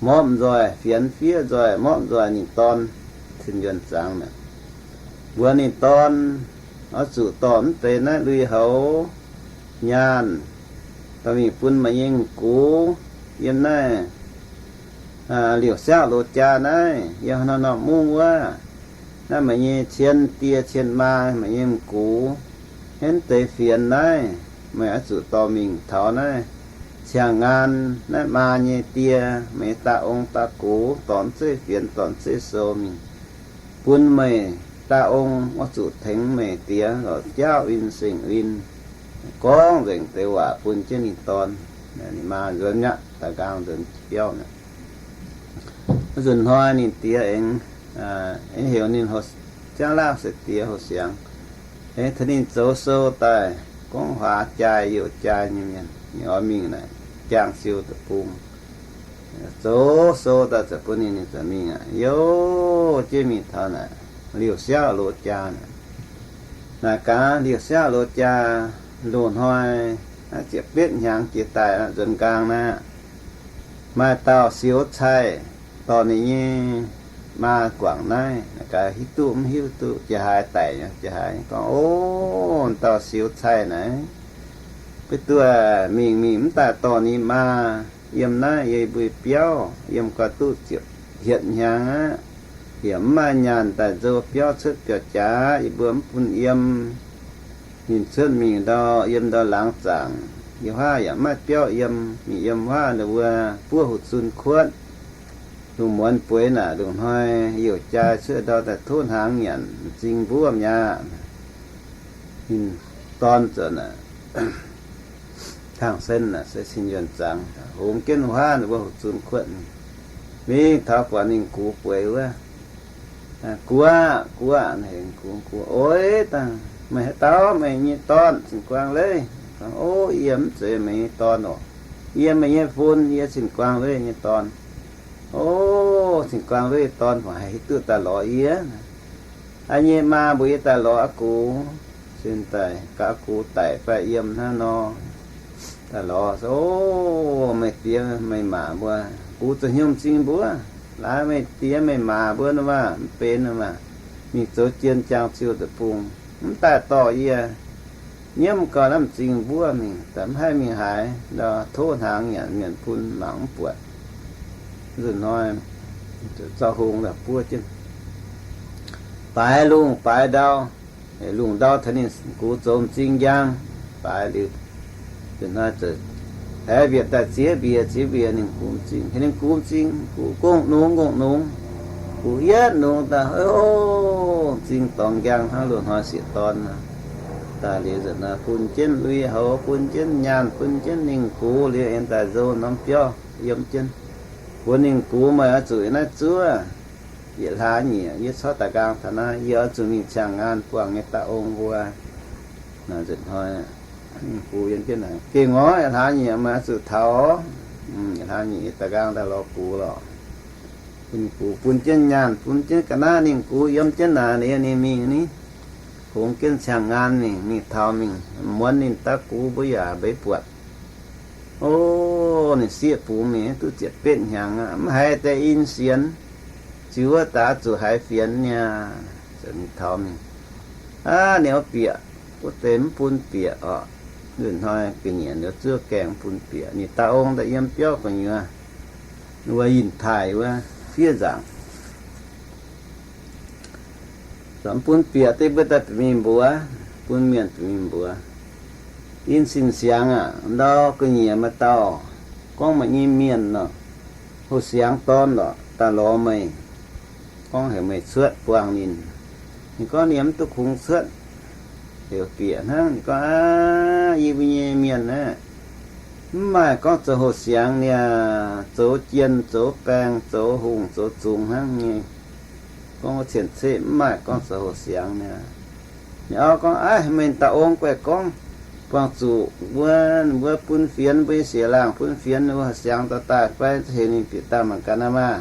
morpv nzoih, fienx fiev nzoih, morpv nzoih ninh dorn, cin yuonh zangx naaic, mbuox ninh dorn, Oix zuqc dorh mv deix naaiv lui-houx nyaanh dorh mingh bun meih nyei m'gux yiem naaiv liouh siaauv loz jaa naaiv, yiem haaix norm norm mungv wuov. Naaiv meih nyei cien die cien maa, meih nyei m'gux, henv deix fienx naaiv, meih oix zuqc dorh mingh taux naaiv ciangh ngaan naaiv maa nyei die, meih nyei daa-ong daa-gux, dorh mv zeiv fienx, dorh mv zeiv sou mingh, bun meih daa-ong oix zuqc tengx meih diex lorz jaauv win seng win. Gorngv nzengc deix waac bun jienv ninh dorn. Ninh maa nzuonx mi'aqv, daaih nqaang nzuonx biauv mi'aqv. Nzunc hnoi ninh diex aengx, aengx heuc ninh ziangv lauh se diex houx siangx, aengx tengx ninh zoux sou daaih gorngv huaax jaaix youh jaaix nyei mienh, ninh oix mingh naaic Jaang Ziou deic-bung. Zoux sou daaih ziouc bun ninh, ninh ziouc mingh aqv. Youh jienv mingh taux naaic liouh siauv loz jaa naaic. Naaic gaax liouh siauv loz jaa, loz-hnoi naaiv ziepc betv hnyangx jiex daaih nzuonx nqaang naaiv, maaih dauh siou caih dorh ninh nyei maa guangc naaiv. Naaic gaax hiuv duqv mv hiuv duqv, jiex haaix daic jiex haaix gorngv, O, dauh siou caih naaic, beiv duqv mingh mingh mv daaih dorh ninh maa yiem naaiv, yie mbuo biauv yiem gau duqv ziepc hietc hnyangx aqv, yaac mv maaih nyaanh daaih nzou biauv cuotv biauv-jaax, yie mbuo mv bun yiem. Ninh cuotv mingh ndau, yiem ndau laangz zaangc, yiem huaav yaac mv maaih biauv yiem. Ninh yiem huaav wuov buov houx-zunh kuotv, lungh muonz bueix naaic, lungh hnoi youh jaa cuotv ndau daaih tov hnaangx nyanc, m'zing mbuov mi'aqv. Ninh dorn ziouc naaic, tangh sen naaic se cin yuonh zangx, hongx jienv huaav wuov houx-zunh kuotv, mingh taux buatc ninh gux bueix wuov. Guv aqv, guv aqv, guv, guv, Oix dangh meih haaix dauh? Meih nyei dorn, Cin-Guaang Leiz. O, yie mv zeiz meih nyei dorn oc. Yie meih nyei fun, yie Cin-Guaang Leiz nyei dorn. O, Cin-Guaang Leiz dorn, fungc haih hiuv duqv daaih lorz yie? Aa nyei maa mbuox yie daaih lorz aa gux, sin daaih gaax aa gux daic fai yiem hnangv nor, daaih lorz. O, meih diex meih maac mbuo, gux zoux hnyouv m'zing mbuov. Laaix meih diex meih maac mbuo nor maah, mv benx nor maah, mingh zoux jien jaang ziu deic-bung, mv daaih dorh yie. Nyiemv gau naaiv m'zing mbuov mingh, daaih mv haih mingh haaix, ndau tov hnaangx nyanc, mienh bun mangc mv buatc. Nzunc hnoi zorqv hung daaih buov jienv, baaix lungh baaix ndau, lungh ndau taux ninh gux zoux m'zing njang, baaix liuz, nzunc hnoi haiz mbiec daaih ziex mbiec, ziex mbiec ninh gux m'zing, heuc ninh gux m'zing, gux ngongh nungx ngongh nungx, gux yietv nungx daaih, o, m'zing dorngx njang hnangv loz-hnoi sieqv dorn. Daaih liuz nzunc hnoi bun jienv lui-houx, bun jienv nyaanh, bun jienv ninh gux liuz, aengx daaih nzou norm biauv yiem jienv. Mbuox ninh gux, Meih oix zuqc yiem naaiv zuov yietc hlaax nyieqc, yie corc daaih nqaang taux naaiv, yie oix zuqc mingh ziangh nqaang buangh nyei dauh ong mbuo. Nzunc hnoi ninh gux yiem jienv naaic, Gengh orv, yietc hlaax nyieqc meih oix zuqc taux. Yietc hlaax nyieqc yie daaih nqaang daaih lorz gux lorqc. Ninh gux bun jienv nyaanh, bun jienv ga'naaiv ninh gux yiem jienv naaic, ninh mingh ni, hongx jienv ziangh nqaang mingh, mingh taux mingh muonz ninh daaih gux mbuo yaac mbeix buatc. O, ninh sieqv bungx mingh duqv ziepc betv hnyangx aqv, mv haiz deix in sienx. Ziux wuov daaih zuqc haiz fienx niaa. Mingh taux mingh, aav, ninh oix bieqc, wuov deix mv bun bieqc orqc. Nzunc hnoi ga'nyiec liuz zuov gaengh mv bun bieqc. Ninh dauh ong daaih yiem biauv gu'nyuoz, wuov yinh taaih wuov fiev nzaangc. Mv bun bieqc, deix mbuo daaih bieqc mingh mbuox, bun mienh bieqc mingh mbuox. In sin siangx aac, ndau ga'nyiec maaih dauh gorngv meih nyei mienh nor, hoh siangx dorn lorqc, daaih lorz meih, gorngv heuc meih cuotv buangh ninh. Ninh gorngv ninh mv duqv kungx cuotv, heuc bieqc hnangv. Ninh gorngv, Aav, yie mbuo nyei mienh aeqv, mv maaih gorngv zoux hoh siangx niaa, zoux jien, zoux baeng, zoux hungh, zoux zungx hnangv nyei. Gorngv wuov cien-ceqv mv maaih gorngv zoux hoh siangx niaa. Ninh auv gorngv, Aav, meih dauh ong guaih gorngv, buangh zuqc mbuo, mbuo bun fienx, mbuo nyei sieqv-laangh bun fienx, mbuo hoh siangx dorh daaih fai, heuc ninh bieqc daaih mangc gaax naaiv maah.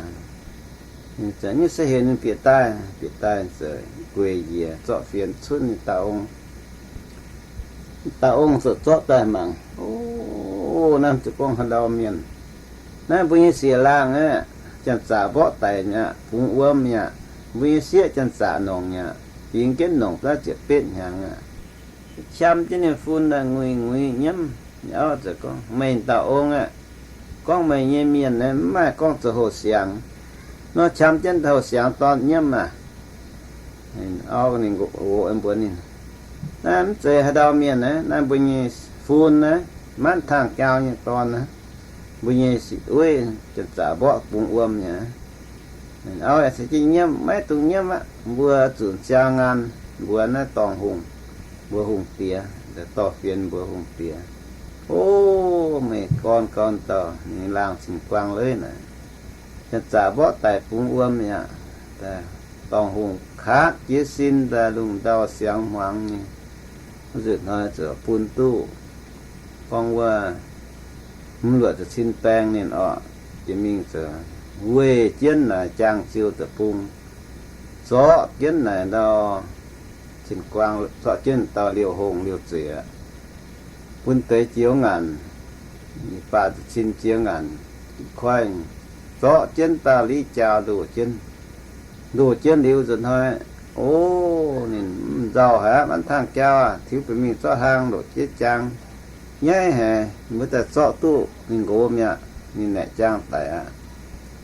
Ninh ziouc nyei se heuc ninh bieqc daaih. Bieqc daaih ziouc gueic njiec zorqv fienx cunv ninh dauh ong. Dauh ong ziouc zorqv daaih mangc, O, naaiv ziouc gorngv haaix ndau mienh. Naaiv mbuo nyei sieqv-laangh aeqv, janx-zaqc mborqv daic mi'aqv, bungx wuom mi'aqv. Mbuo nyei sieqv janx-zaqc nongc mi'aqv, fingx jienv nongc daaih ziepc betv hnyangx aqv. Qam jienv ninh fun daaih nguiz-nguiz nyiemv. Ninh auv ziouc gorngv, Meih dauh ong aeqv, gorngv meih nyei mienh naaiv mv maaih gorngv zoux hoh siangx. Nor qam jienv hoh siangx dorn nyiemv aac. Auv ninh mbuox ninh, Naaiv mv zeiz haaix ndau mienh naaiv, naaiv mbuo nyei fun naaiv, manv tangh jaa nyei dorn naaiv, mbuo nyei sic uiv janx-zaqc mborqv bungx wuom mi'aqv. Auv yaac ceix jienv nyiemv, Maiv dungx nyiemv aqv. Mbuo zuqc ziangh nqaang mbuox naaiv dorngx hungh, mbuox hungh diex, dorh fienx mbuox hungh diex. O, meih gorn gorn dauh ninh laangh cing-guaang leiz naaic, janx-zaqc mborqv daic bungx wuom mi'aqv. Dorngx hungh katv jiez sin daaih lungh ndau siangx hmuangx nyei. Nzunc hnoi ziouc bun duqv gorngv wuov mv luoqc zuqc cin baeng ninh orqc. mingh zoux, weih jienv naaic jaang ziou deic-bung, zorqv jienv naaic ndau, cin-guaang zorqv jienv dauh liouh hongh liouh zeqc, bun deix jiex ngaanc, baac cin jiex ngaanc, koiv zorqv jienv dauh liv jaau ndoh jienv. Ndoh jienv liuz nzunc hnoi, o, ninh mv nzauh haic, maiv tangh jauv aqv, tiux bieqc mingh zorqv hlang ndoqc jienv jaang. Nyaiv haic, mbuo daaih zorqv duqv ninh nqox mi'aqv. Ninh naaic jaang daic aqv.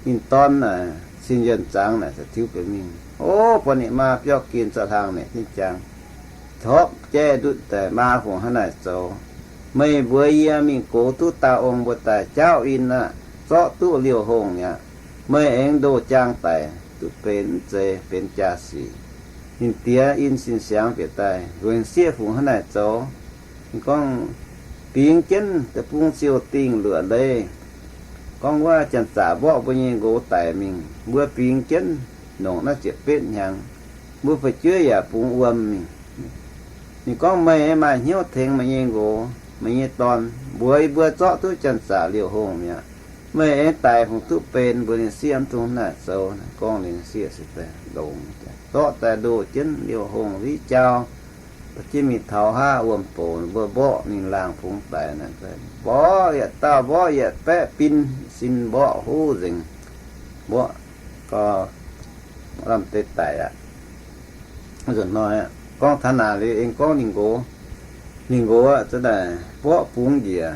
Ninh dorn naaic cin yienh zangx naaic daaih tiux bieqc mingh, o, buatc ninh maa biauv gen zorqv hlang naaic jienv jaang, hopv jaiv ndutv daaih, maa fungc hnangv naaic zoux? Meih mbuox yie mingh goux duqv dauh ong mbuo daaih jaauv in aqv, zorqv duqv liouh hongh mi'aqv. Meih aengx ndoh jaang daic duqv benx mv zeiz benx jaa-sic. Ninh diex in sin siangx bieqc daaih, Luoqc Sieqv, fungc hnangv naaic zoux? Ninh gorngv, Bingx jienv deic-bung ziouh dingh luoqc leiz, gorngv wuov janx-zaqc mborqv mbuo nyei nqox daic mingh. Mbuo bingx jienv longc naaiv ziepc betv hnyangx, mbuo fu'jueiv yaac bungx wuom mingh. Ninh gorngv, Meih maaih hnyouv tengx meih nyei nqox, meih nyei dorn, mbuox yie mbuo zorqv duqv janx-zaqc liouh hongh mi'aqv. Meih aengx daic fungc duqv benx, mbuox ninh sieqv, mv dungx naaic zoux. Gorngv ninh sieqv se daaih longx, zorqv daaih ndoh jienv liouh hongh liv jaau, dorh jienv mingh taux haav wuom-bouc, mbuo mborqv ninh laangh fungx daic naaic, mborqv yietc dauh mborqv yietc baeqv bin, sin mborqv huv nzengc, mborqv gau, lamh deix daic aqv. Nzunc hnoi aqv, gorngv taux naaic liuz, aengx gorngv ninh nqox, ninh nqox aqv, za'naaic mborqv bungx njiec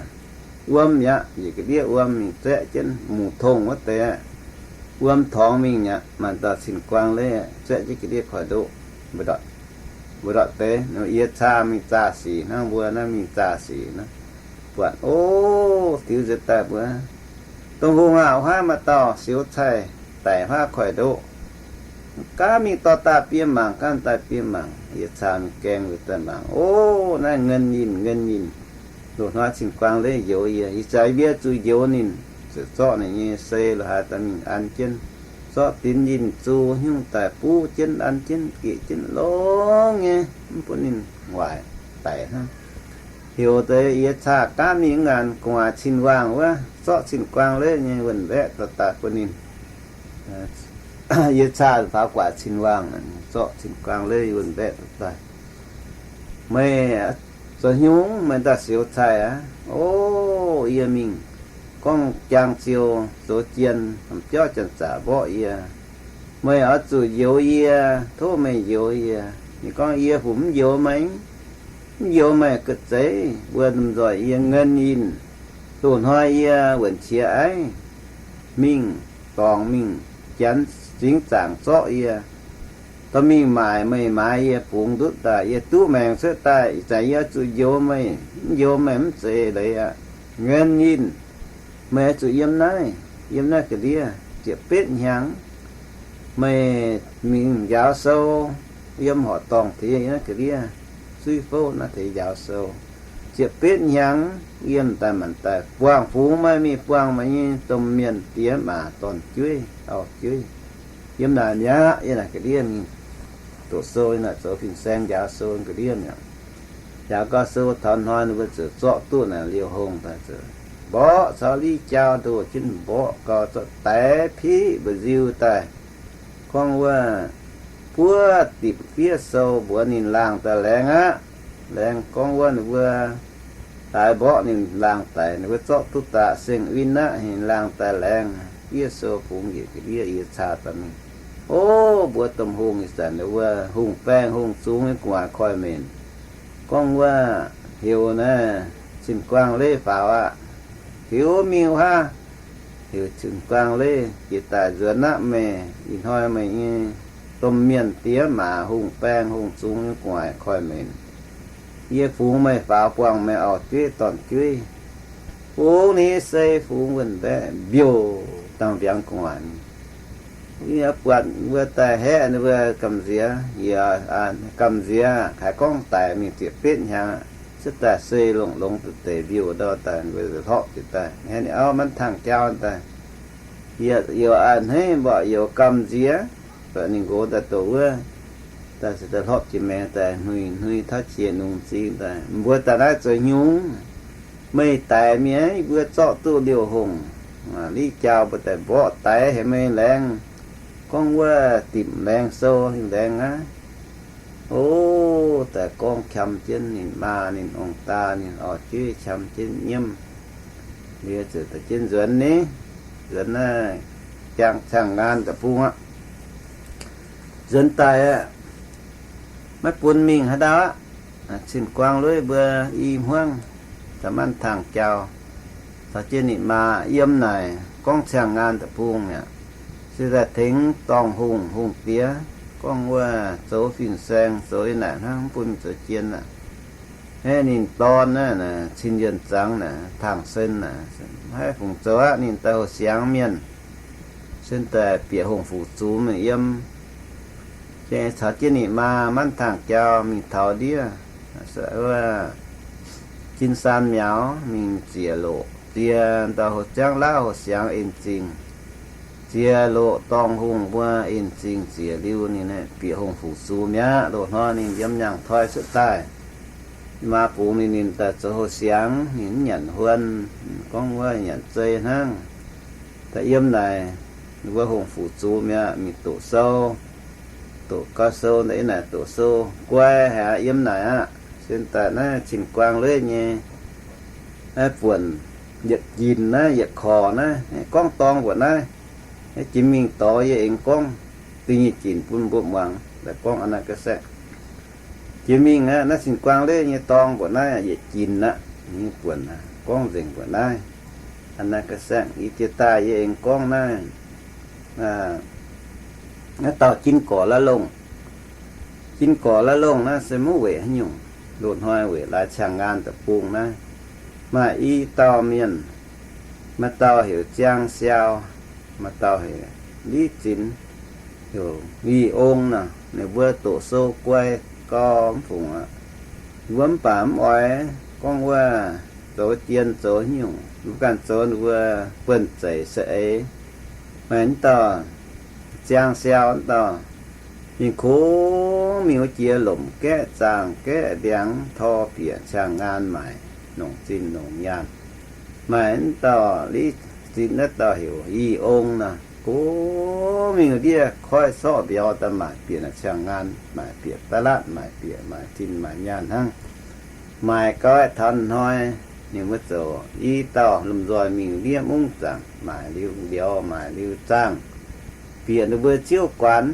wuom mi'aqv, njiec ga'ndiev wuom mingh zaeqv jienv mungz tongh wuov deix aqv. Wuom torngx mingh mi'aqv, maanc dauh cin-guaang leiz zaeqv jienv ga'ndiev koiv-ndoqv, mbu'ndongx deix, yie caa mingh zaah sic hnangv, mbuo naaiv mingh zaah sic naaiv, buatc, o, diux nziex daaih mbuox, Dongh hungh aac, huaav maaih dauh siouc caih daic huaav koiv-ndoqv. Gaav mingh dorh daaih bieqc mangc, gaav daaih bieqc mangc. Yie caa mingh gaeng nziex daaih mangc, o, naaiv ngien yinh, ngien yinh. Loz-hnoi cin-guaang leiz njoux yie, ih zanc yie zuqc njoux ninh, zuqc zorqv ninh nyei sei la'haaix daaih mingh an jienv, zorqv dinx yinh zuqc nyungc daaih buv jienv an jienv, gec jienv longx nyei, mv bun ninh waaic daic hnangv. Heuc deix yie caa gaav mingh ngaanc gu'nguaaic cin-waangh wuov, zorqv cin-guaang leiz nyei wuon-mbaeqv dorh daaih bun ninh. Yie caa faaux gu'nguaaic cin-waangh, zorqv cin-guaang leiz wuon-mbaeqv dorh daaih. Meih zoux hnyungv meih daaih siouc caih aqv? O, yie mingh gorngv jaang ziou zoux jien, biauv janx-zaqc mborqv yie. Meih oix zuqc njoux yie, tov meih njoux yie. Ninh gorngv, Yie fungc mv njoux meih. Mv njoux meih ga'zeiz, mbuo lomh nzoih yie ngien yinh. Loz-hnoi yie wuonc qiex aiv, mingh dorngx mingh, janx zingx zaangc zorqv yie, dorh mingh maaic, meih maaiz yie bungx ndutv daaih, yie duqv maengc cuotv daaih. Ih zanc yie zuqc njoux meih, mv njoux meih mv zeiz leiz aqv. Ngien yinh, meih oix zuqc yiem naaiv, yiem naaiv ga'ndiev ziepc betv hnyangx. Meih mingh njaaux sou, yiem horqc dorngh tengx naaiv ga'ndiev, zuiv fouv naaiv tengx njaaux sou ziepc betv hnyangx. Yiem daaih maanc daaih buangh fungx meih mingh buangh meih nyei domh mienh diex maac dorn-jueiv auv-jueiv. Yiem naaic mi'aqv, yiem naaic ga'ndiev mingh doqc sou, yiem naaic zoux fin-saeng njaaux sou ga'ndiev mi'aqv. Njaaux gau sou taux hnoi ninh mbuo ziouc zorqv duqv naaic liouh hongh daaih, ziouc mborqv caux liv jaau ndoh jienv, mborqv gau zorqv daix piqv mba'nziu daaih. Gorngv wuov, buov dipc fiev sou mbuox ninh laangh daaih laengz aqv. Laengz gorngv wuov ninh mbuo daaix mborqv ninh laangh daic, ninh mbuo zorqv duqv daaih seng win aqv, ninh laangh daaih laengz. Fiev sou bungx njiec ga'ndiev, yie caa daaih mingh. O, mbuox domh hungh, ih zanc ninh mbuo hungh baengh hungh zungx nyei gu'nguaaic koiv-menc, gorngv wuov, heuc naaiv cin-guaang leiz faaux aqv. Tiux mingh wuov haav, heuc cin-guaang leiz jiex daaih nzuonx aqv. Meih ih hnoi meih nyei domh mienh diex maac hungh baengh hungh zungx nyei gu'nguaaic koiv-menc, yie fungx meih faaux buangh meih auv-jueiv dorn-jueiv. Fungx ninh nyei sei, fungx wuon-mbaeqv mbiouh dangh mbiaangx gu'nguaaic mingh. Yie buatc mbuo daaih haeqv ninh mbuo gamh nziex, yie, gamh nziex haiz gorngv daic mingh ziepc betv hnyangx aqv, cuotv daaih sei longx-longx deix mbiouh ndau daaih, ninh mbuo hlorpv jiez daaih, ninh auv maiv tangh jauv daaih. Yie youz a'hneiv mborqv youz gamh nziex, ninh nqox daaih doqc wuov, daaih se daaih hlorpv jiex maengx daaih, hnui hnui tauv qiex nungx zingx daaih, mbuo daaih naaiv zoux hnyungv? Meih daic mingh, yie mbuo zorqv duqv liouh hongh, Liqv jauv mbuo daaih mborqv daix heuc meih laengz, gorngv wuov dimc laengz sou laengz aqv. O, daaih gorngv qam jienv ninh maa ninh ong-daa ninh orv-jueiv qam jienv nyiemv. Liuz ziouc daaih jienv nzuonx ni, nzuonx naaiv jang ciangh nqaan deic-bung aqv. Nzuonx daaih aqv, maiv bun mingh haaix ndau aqv. Cin-Guaang Lueiv mbuo i hmuangv da'manv tangh jauv caux jienv ninh maa yiem naaic gorngv ciangh nqaan deic-bung mi'aqv. Se daaih tengx dorngh hungh, hungh diex gorngv wuov zoux fin-saeng zoux yiem naaic hnangv, mv bun mingh zoux jien aqv. Hnangv ninh dorn naaiv, Cin Yuonh Zangx naaic, Tangh Sen naaic, maiv haih fungc zoux aqv. Ninh daaih hoh siangx mienh, sen daaih bieqc hungh fuc zux mingh yiem. Caux jienv ninh maa manv tangh jauv mingh taux ndiev wuov Jin Saan Miaux mingh ziec loqc, ziex dauh hoh ziangv lauv hoh siangx en zingh, ziex loqc dorngh hungh mbuo en zingh ziec liuz ninh bieqc hungh fuc zux mi'aqv. Loz-hnoi ninh yiem nyaangh toi cuotv daaih. Maa bungx ninh, ninh daaih zoux hoh siangx, ninh mv nyanc huon, gorngv wuov nyanc zei hnangv. Daaih yiem naaic, ninh mbuo hungh fuc zux mi'aqv, mingh doqc sou, doqc gau sou, daaih yiem naaic doqc sou guai haic aqv. Yiem naaic aqv, sen daaih naaiv Cin-Guaang Lueiv nyei naaiv buonc, yietc jin naaiv, yietc korc naaiv, gorngv dorng mbuoqc naaiv. Naaiv jiex mingh dorh yie aengx gorngv da'nyeic jin bun mbuo muangx, daaih gorngv a'naaiv ga'saeqv. Jiex mingh aqv, naaiv Cin-Guaang Lueiv nyei dorng mbuoqc naaiv yietc jin aqv. Nyei buonc gorngv nzengc mbuoqc naaiv. A'naaiv ga'saeqv, yie jiex daaih yie aengx gorngv naaiv, naaiv dauh Jin Gorc La'longh. Jin Gorc La'longh naaiv se mv weic haaix nyungc. Loz-hnoi weic laaix ciangh nqaan deic-bung naaiv, maaih i dauh mienh, maaih dauh heuc Ziang Siaau, maaih dauh heuc Liv Zinx, heuc Yi Ong nor. Ninh mbuo doqc sou guai gau mv fungc aqv. Ninh mbuo mv baac mv oix gorngv wuov zoux jien zoux haaix nyungc, mv ganh zoux ninh mbuo buonv-zeic se eix. Maaih mv dauh Ziang Siaau mv dauh, ninh kungx mingh wuov jiex lomc gaeqv zaangh gaeqv ndiangx tor bieqc ciangh nqaan maaic nongc zinh nongc nyaanh. Maaih mv dauh Liv Zinx naaiv dauh heuc Yi Ong nor, kungx mingh ndiev koiv sorqv mbiauz daaih maaic bieqc naaic ciangh nqaan, maaic bieqc da'latv, maaic bieqc maaic zinh maaic nyaanh hnangv. Maaic gau taux hnoi, ninh mbuo ziouc i dauh lomh nzoih mingh ndiev mungv zaangc, maaic liuz mbiauz, maaic liuz zaangh, bieqc ninh mbuo ziouv guanx,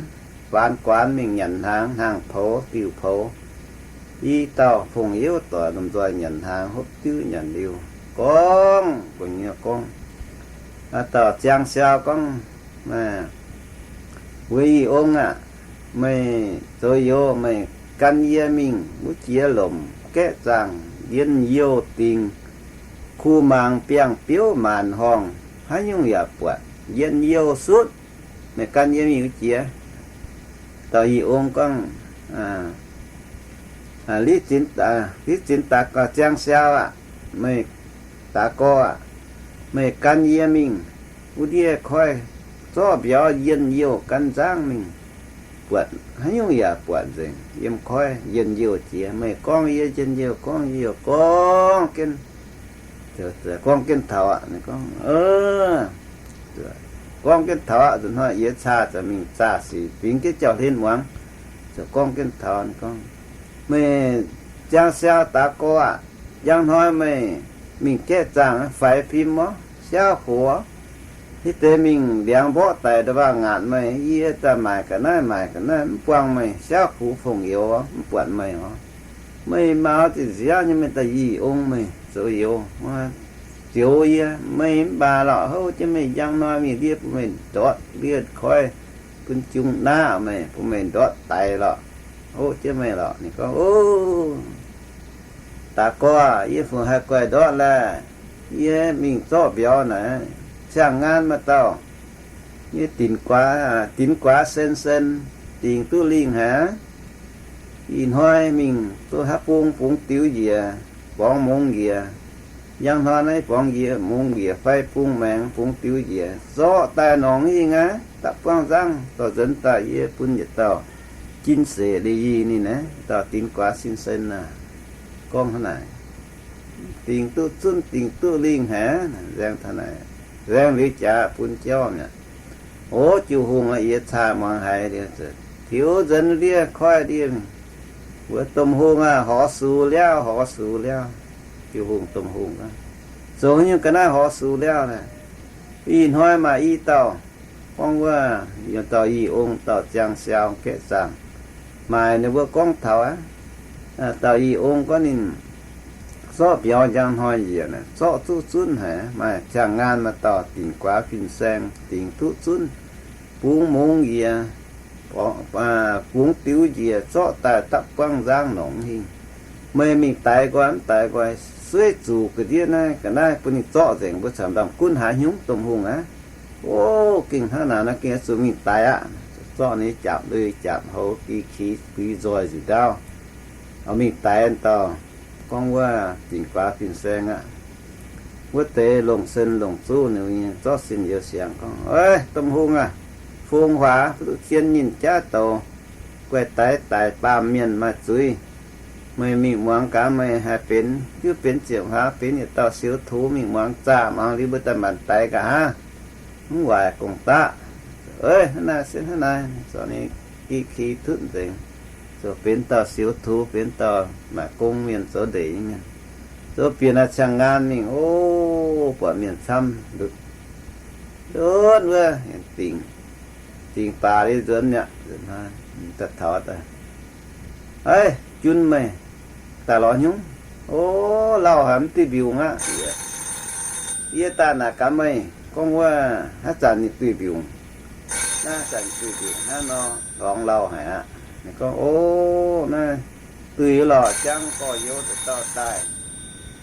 faanx guanx mingh nyanc hnaangx, hnaangx poux, diuh poux. I dauh fongc youz doic lomh nzoih nyanc hnaangx, hopv diuv nyanc liuz, gorngv, gorngv, dauh Ziang Siaau gorngv, Weic Yi Ong aah, meih zoux youz meih gan yie mingh wuov jiex lomc gaeqv zaangh, njien-youh dingc, kuh mangc biangh biouv maanc horngh, haaix nyungc yaac buatc, njien-youh sutv. Meih gan yie mingh wuov jiex. Dauh Yi Ong gorngv, Liv Zinx daux gaux, Ziang Siaau aah, meih daux gaux aah, meih gan yie mingh wuov ndiev koiv zorqv mbiauz njien-youh gan nzangv mingh, buatc haaix nyungc yaac buatc nzengc. Yiem koiv njien-youh jiex, meih gorngv yie njien-youh, gorngv yie gorngv jienv, gorngv jienv taux aqv. Gorngv jienv taux aqv, nzunc hnoi yie caa ziouc mingh zaah sic fingx jienv jauv-hlen muangx. Ziouc gorngv jienv taux gorngv, Meih Ziang Siaau daux gaux aah, njang hnoi meih mingh gaeqv zaangh faix fim orv, siauv hoc orv. Hitv deix mingh ndiangx mborqv daic nda'waangh ngaatc meih, yie daaih maaic ga'naaiv maaic ga'naaiv mv buangh meih, siauv kuv fongc youz orv, mv buatc meih orv. Meih mauz zinh nziaauv nyei, meih daaih Yi Ong meih zoux youz, zioux yie. Meih mv baac lorqc, houv jienv meih njang hnoi mingh ndiev bun meih ndortv ndiev koiv, bun jung naqv meih, bun meih ndortv daix lorqc. Houv jienv meih lorqc. Ninh gorngv, O, daux gaux aah, yie fungc haih guaih ndortv laeh. Yie mingh zorqv mbiauz naaic, ciangh nqaan maaih dauh nyei dinc guaax, dinc guaax sen sen, dingc duqv lingh haic aqv. Ih hnoi mingh duqv haaix bung, bungx diuh njiec, borngz mungz njiec. Njang hnoi naaiv borngz njiec, mungz njiec fai bung maengx, bungx diuh njiec, zorqv daaih longc hingh aqv, da'buangv nzangv dorh nzuonx daaih, yie bun yietc dauh jin seix leiz-yih ninh naaiv, dauh dinc guaax sen sen aah. Gorngv hnangv naaic, dingc duqv zunv, dingc duqv lingh haic aqv. Nzaeng taux naaic, Laengz liuz jaax bun jauv mi'aqv. O, Jiu Hungh aac, yie caa muangx haiz liuz, tiux nzuonx ndiev koiv ndiev, mbuox Domh Hungh aac, horz sux liauv, horz sux liauv. Jiu Hungh, Domh Hungh, zoux nyungc ga'naaiv horz sux liauv naaic. Ih hnoi maaih i dauh gorngv wuov, yiem dauh i ong, dauh ziangh siaau gaeqv zaangc, maaih ninh mbuo gorngv taux aqv. Dauh i ong gorngv ninh zorqv biaux njang hnoi njiec, zorqv zuqc zunv haic. Maaih ziangh ngaan maaih dauh dingc guaax fin-saeng dingc duqv zunv, bungx mungz njiec, bungx diuv njiec, zorqv daaih dapv buangv nzangv nongc hingh. Meih mingh daix nqoi, mv daix nqoi, sueiv zuqc ga'ndiev naaiv ga'naaiv bun ninh zorqv nzengc, mbuo caux ndamv gunv haaix hnyungv, Domh Hungh aac. O, gengh hnangv naaic nor, gengh zuqc mingh daix aqv. Zorqv ninh jaapc lui jaapc houx, gi ki bui nzoih nzuqc ndaauv, oix mingh daix dauh gorngv wuov dingc guaax fin-saeng aqv. Wuov deix longc sen longc zuqv ninh zorqv sin youz siangx gorngv, Eix, Domh Hungh aac, fong huaax duqv zien nyinh jaav douz, guaih daix daic baamh mienh maaih zuiz. Meih mingh muangx gaax, meih haih benx, hiuv benx ziepc hlaax benx yietc dauh siou tux, mingh muangx zaah muangx liuz mbuo daaih maanc daix nqa'haav, mv waaic gong-daqv. Eix, hnangv naaiv se hnangv naaiv, zorqv ninh gi ki tutv nzengc, zoux benx dauh siou tux, benx dauh maaih gong mienh zoux ndeic nyei mienh. Zoux bieqc naaiv ziangh ngaan mingh, o, buatc mienh camv ndutv ndutv wuov, dingc, dingc baac liuz nzuonx mi'aqv. Daaih taux daaih, Eix, jun meih daaih lorz hnyungv? O, lauh haic, mv duih mbiungc aqv. Yie daaih naaic gaax meih gorngv wuov, haaix zanc ninh duih mbiungc? Naaiv zanc duih mbiungc hnangv nor, lorngx lauh haic aqv. Ninh gorngv, O, naaiv duih lorqc, jangv gorx-youz dauh dauh daaih,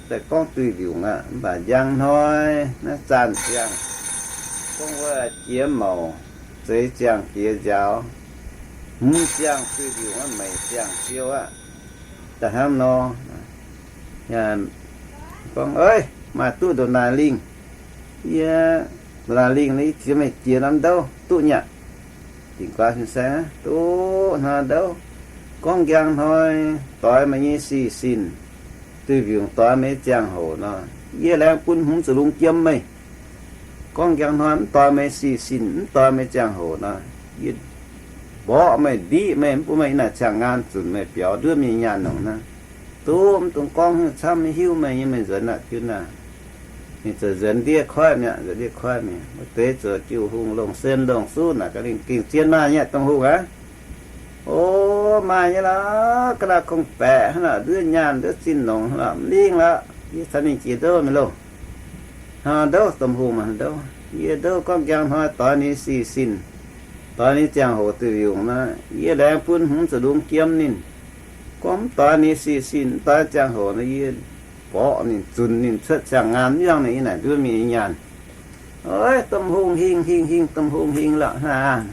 daaih gorngv duih mbiungc aqv. Mv baac njang hnoi naaiv zanc ziangh gorngv wuov jiex mouc, zeix ziangh jiex nziaaux, hmz ziangh duih mbiungc aqv, meic ziangh siou aqv. Daaih hnangv nor, gorngv, Eix, maaih duqv ndongc naaic lingh. Yie, ndongc naaic lingh naaiv, yie ziex meih jiex norm ndouv duqv nyei aqv. Dingc guaax fin-saeng, Duqv hnangv ndouv. Gorngv njang hnoi doix meih nyei sic sin, duih mbiungc doix meih nyei ziangh hoc nor, yie laengz bun hmz zuqc lungz jiem meih. Gorngv njang hnoi mv doix meih sic sin, mv doix meih ziangh hoc nor, yie mborqv meih, ndiqv meih, mv bun meih yiem naaic ziangh ngaan zunc meih biaux nduov mienh nyaanh nongc naaiv. Duqv mv dungx gorngv haaix nyungc camv, maiv hiuv meih nyei, meih nzuonx aqv, jun aac. Ninh ziouc nzuonx ndiev koiv mi'aqv, nzuonx ndiev koiv mi'aqv. Wuov deix ziouc Jiu Hungh longc sen longc suv naaic gaax ninh, Gengh zien maah nyei, Domh Hungh aac. O, maaih nyei lorqc, ga'naaiv kungx-baeqc hnangv naaic, nduov nyaanh nduov zinh nongc hnangv naaic, mv lingh lorqc. Yie caux ninh jiex ndouv mi'aqv loh. Hnangv ndouv, Domh Hungh hnangv ndouv. Yie ndouv gorngv njang hnoi doix ninh sic sin, doix ninh ziangh hoc duih mbiungc nor, yie laengz bun hmz zuqc lungz jiem ninh. Gorngv mv doix ninh sic sin, mv doix ziangh hoc nor, yie mborqv ninh, zunc ninh cuotv ziangh ngaan, mv yangh ninh yiem naaic nduov mienh nyei nyaanh. Oix, Domh Hungh hingh hingh hingh, Domh Hungh hingh lorqc hnangv.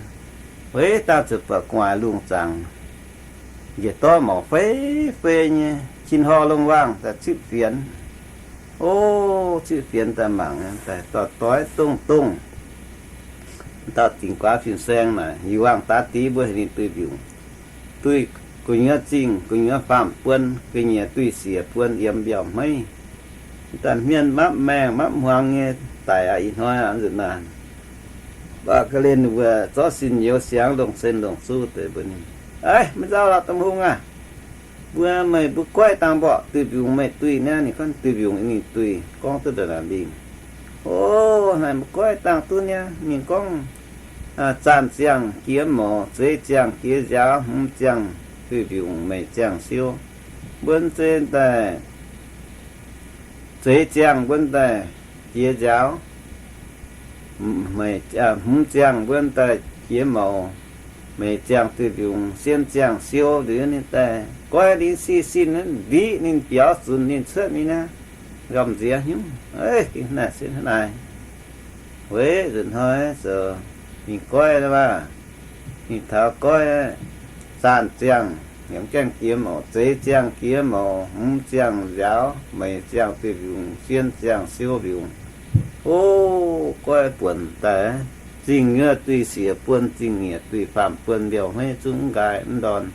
Weic dangh ziouc buatc gu'nguaaic lungh zaangc njiec dorv mouc fei fei nyei, cin hor longh waangh daaih zipv fienx. O, zipv fienx daaih mangc, daaih dorh doix dongh dongh. Dauh dingc guaax fin-saeng naaic, heuc wangh daax dix mbuo heuc ninh duih mbiungc. Duih gu'nyuoz zingh, gu'nyuoz faam-buon, gu'nyuoz duih siec buon yiem mbiauh hmeiv. Daaih hmien mapv maengh mapv hmuangx nyei daic aqv. Ih hnoi aqv, nzunc naaic, baac ga'hlen ninh mbuo zorqv sin youz siangx longc sen longc suv deix mbuox ninh, Eix, maiv nzauh lorqc, Domh Hungh aac. Mbuo, meih mbuo goiv dangh mborqv duih mbiungc meih duih niaa. Ninh gorngv duih mbiungc ninh duih, gorngv duqv ndongc naaic lingh. O, naaic mbuo goiv dangh duqv niaa. Ninh gorngv, Zaanh ziangh jiex mouc, zeix ziangh jiex nziaaux, hmz ziangh duih mbiungc, meic ziangh siou. Mbuo zeiz daaih zeix ziangh mbuo daaih jiex nziaaux, hmz ziangh mbuo daaih jiex mouc, meic ziangh duih mbiungc, sien ziangh siou liuz ninh daaih goiv ninh sic sin, ndiqv ninh biaux zunc ninh cuotv mingh naaiv, nqamh nziex hnyouv. Eix, gengh hnangv naaic se hnangv naaic. Weic nzunc hnoi zoux mingh goiv maah, mingh taux goiv zaanh ziangh, yaac mv gaengh jiex mouc, zeix ziangh jiex mouc, hmz ziangh nziaaux, meic ziangh duih mbiungc, sien ziangh siou mbiungc. O, goiv buonc daaih, zingh nyuoz duih siec buon, zingh nyuoz duih faam-buon, mbiauh hmeiv zungv mv nqaai mv ndorn.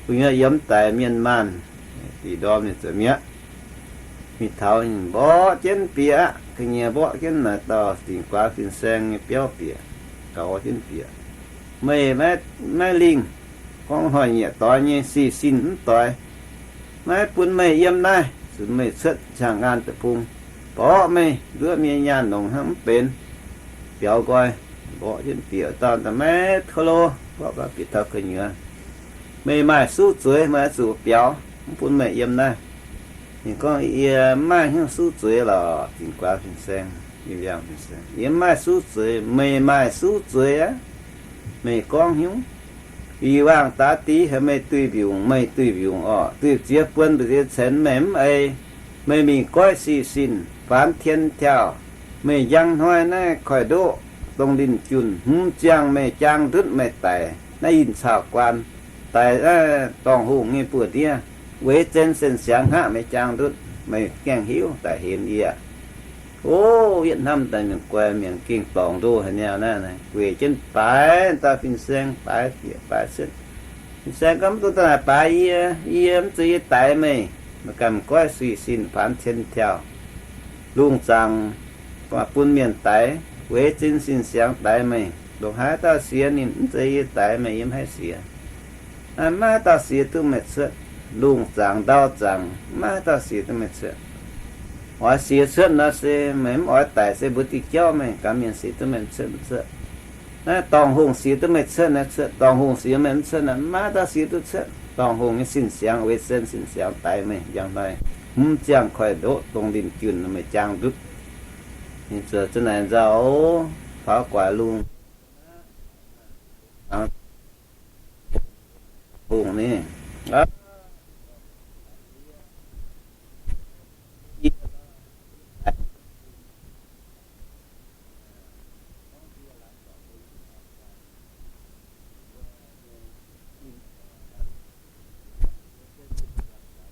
Gu'nyuoz yiem daic mienh maanh, dih ndorm ninh zoux mi'aqv. Mingh taux ninh mborqv jienv bieqc aqv. Ga'nyiec mborqv jienv naaic dauh dingc guaax fin-saeng nyei biauv bieqc, gaux jienv bieqc. Meih maiv lingh, gorngv hnoi-nyieqc doix nyei, sic sin mv doix. Maiv bun meih yiem naaiv, zunc meih cuotv qangx nqaanh deic-bung, mborqv meih nduov mienh nyaanh longc hnangv mv benx. Biaux nqoi, mborqv jienv bieqc dauh daaih maiv tov lo, mborqv gau bieqc taux gu'nyuoz. Meih maaih suv zueiz, meih oix zuqc biaux, mv bun meih yiem naaiv. Ninh gorngv, Yie mv maaih hnyouv suv zueiz lorqc, dingc guaax fin-saeng, yie mv maaih suv zueiz. Meih maaih suv zueiz aqv. Meih gorngv hnyouv, ih waangc daaih dix haiz meih duih mbiungc, meih duih mbiungc orqc, duih ziex buon mbu'ziex ceix meih mv ei. Meih mingh goiv sic sin, faanx tien tiauh. Meih njang hnoi naaiv koiv-ndoqv dongh linh junh hmz ziangh meih jaang ndutv meih daic naaiv yinh caux guaan, daic naaiv dorngh hungh nyei buoz-ndiev, weic zen sin siangx hngaqv meih jaang ndutv, meih gaengh hiuv daic henx yie. O, yietv hnamv daaih mienh guai mienh gengh dorngc ndoh haic niaa naaiv, gueic jienv baaix dauh fin-saeng, baaix bieqc baaix cuotv. Fin-saeng gorngv, Mv dungx daaih naaic baaix yie, yie mv zeiz yie daix meih. Meih ganh goiv sic sin faanx tien tiauh, lungh zaangc bun mienh daix, weic zen sin siangx daix meih. Longc haaix dauh siex ninh mv zeiz yie daix meih, yie mv haih siex. Maiv haaix dauh siex duqv meih cuotv. Lungh zaangc ndau zaangc maiv haaix dauh siex duqv meih cuotv. Oix siex cuotv nor se meih mv oix daic se mbuo diuh jauv meih gaax mienh siex duqv meih mv cuotv mv cuotv. Naaiv dorngh hungh siex duqv meih cuotv naaiv cuotv, dorngh hungh siex meih mv cuotv naaiv maiv haaix dauh siex duqv cuotv. Dorngh hungh nyei sin siangx, weic zen sin siangx daix meih njang hnoi, hmz ziangh koiv-ndoqv dongh linh junh meih jaang ndutv. Ninh ziouc za'naaic nzauh, faaux guaax lungh hungh ni.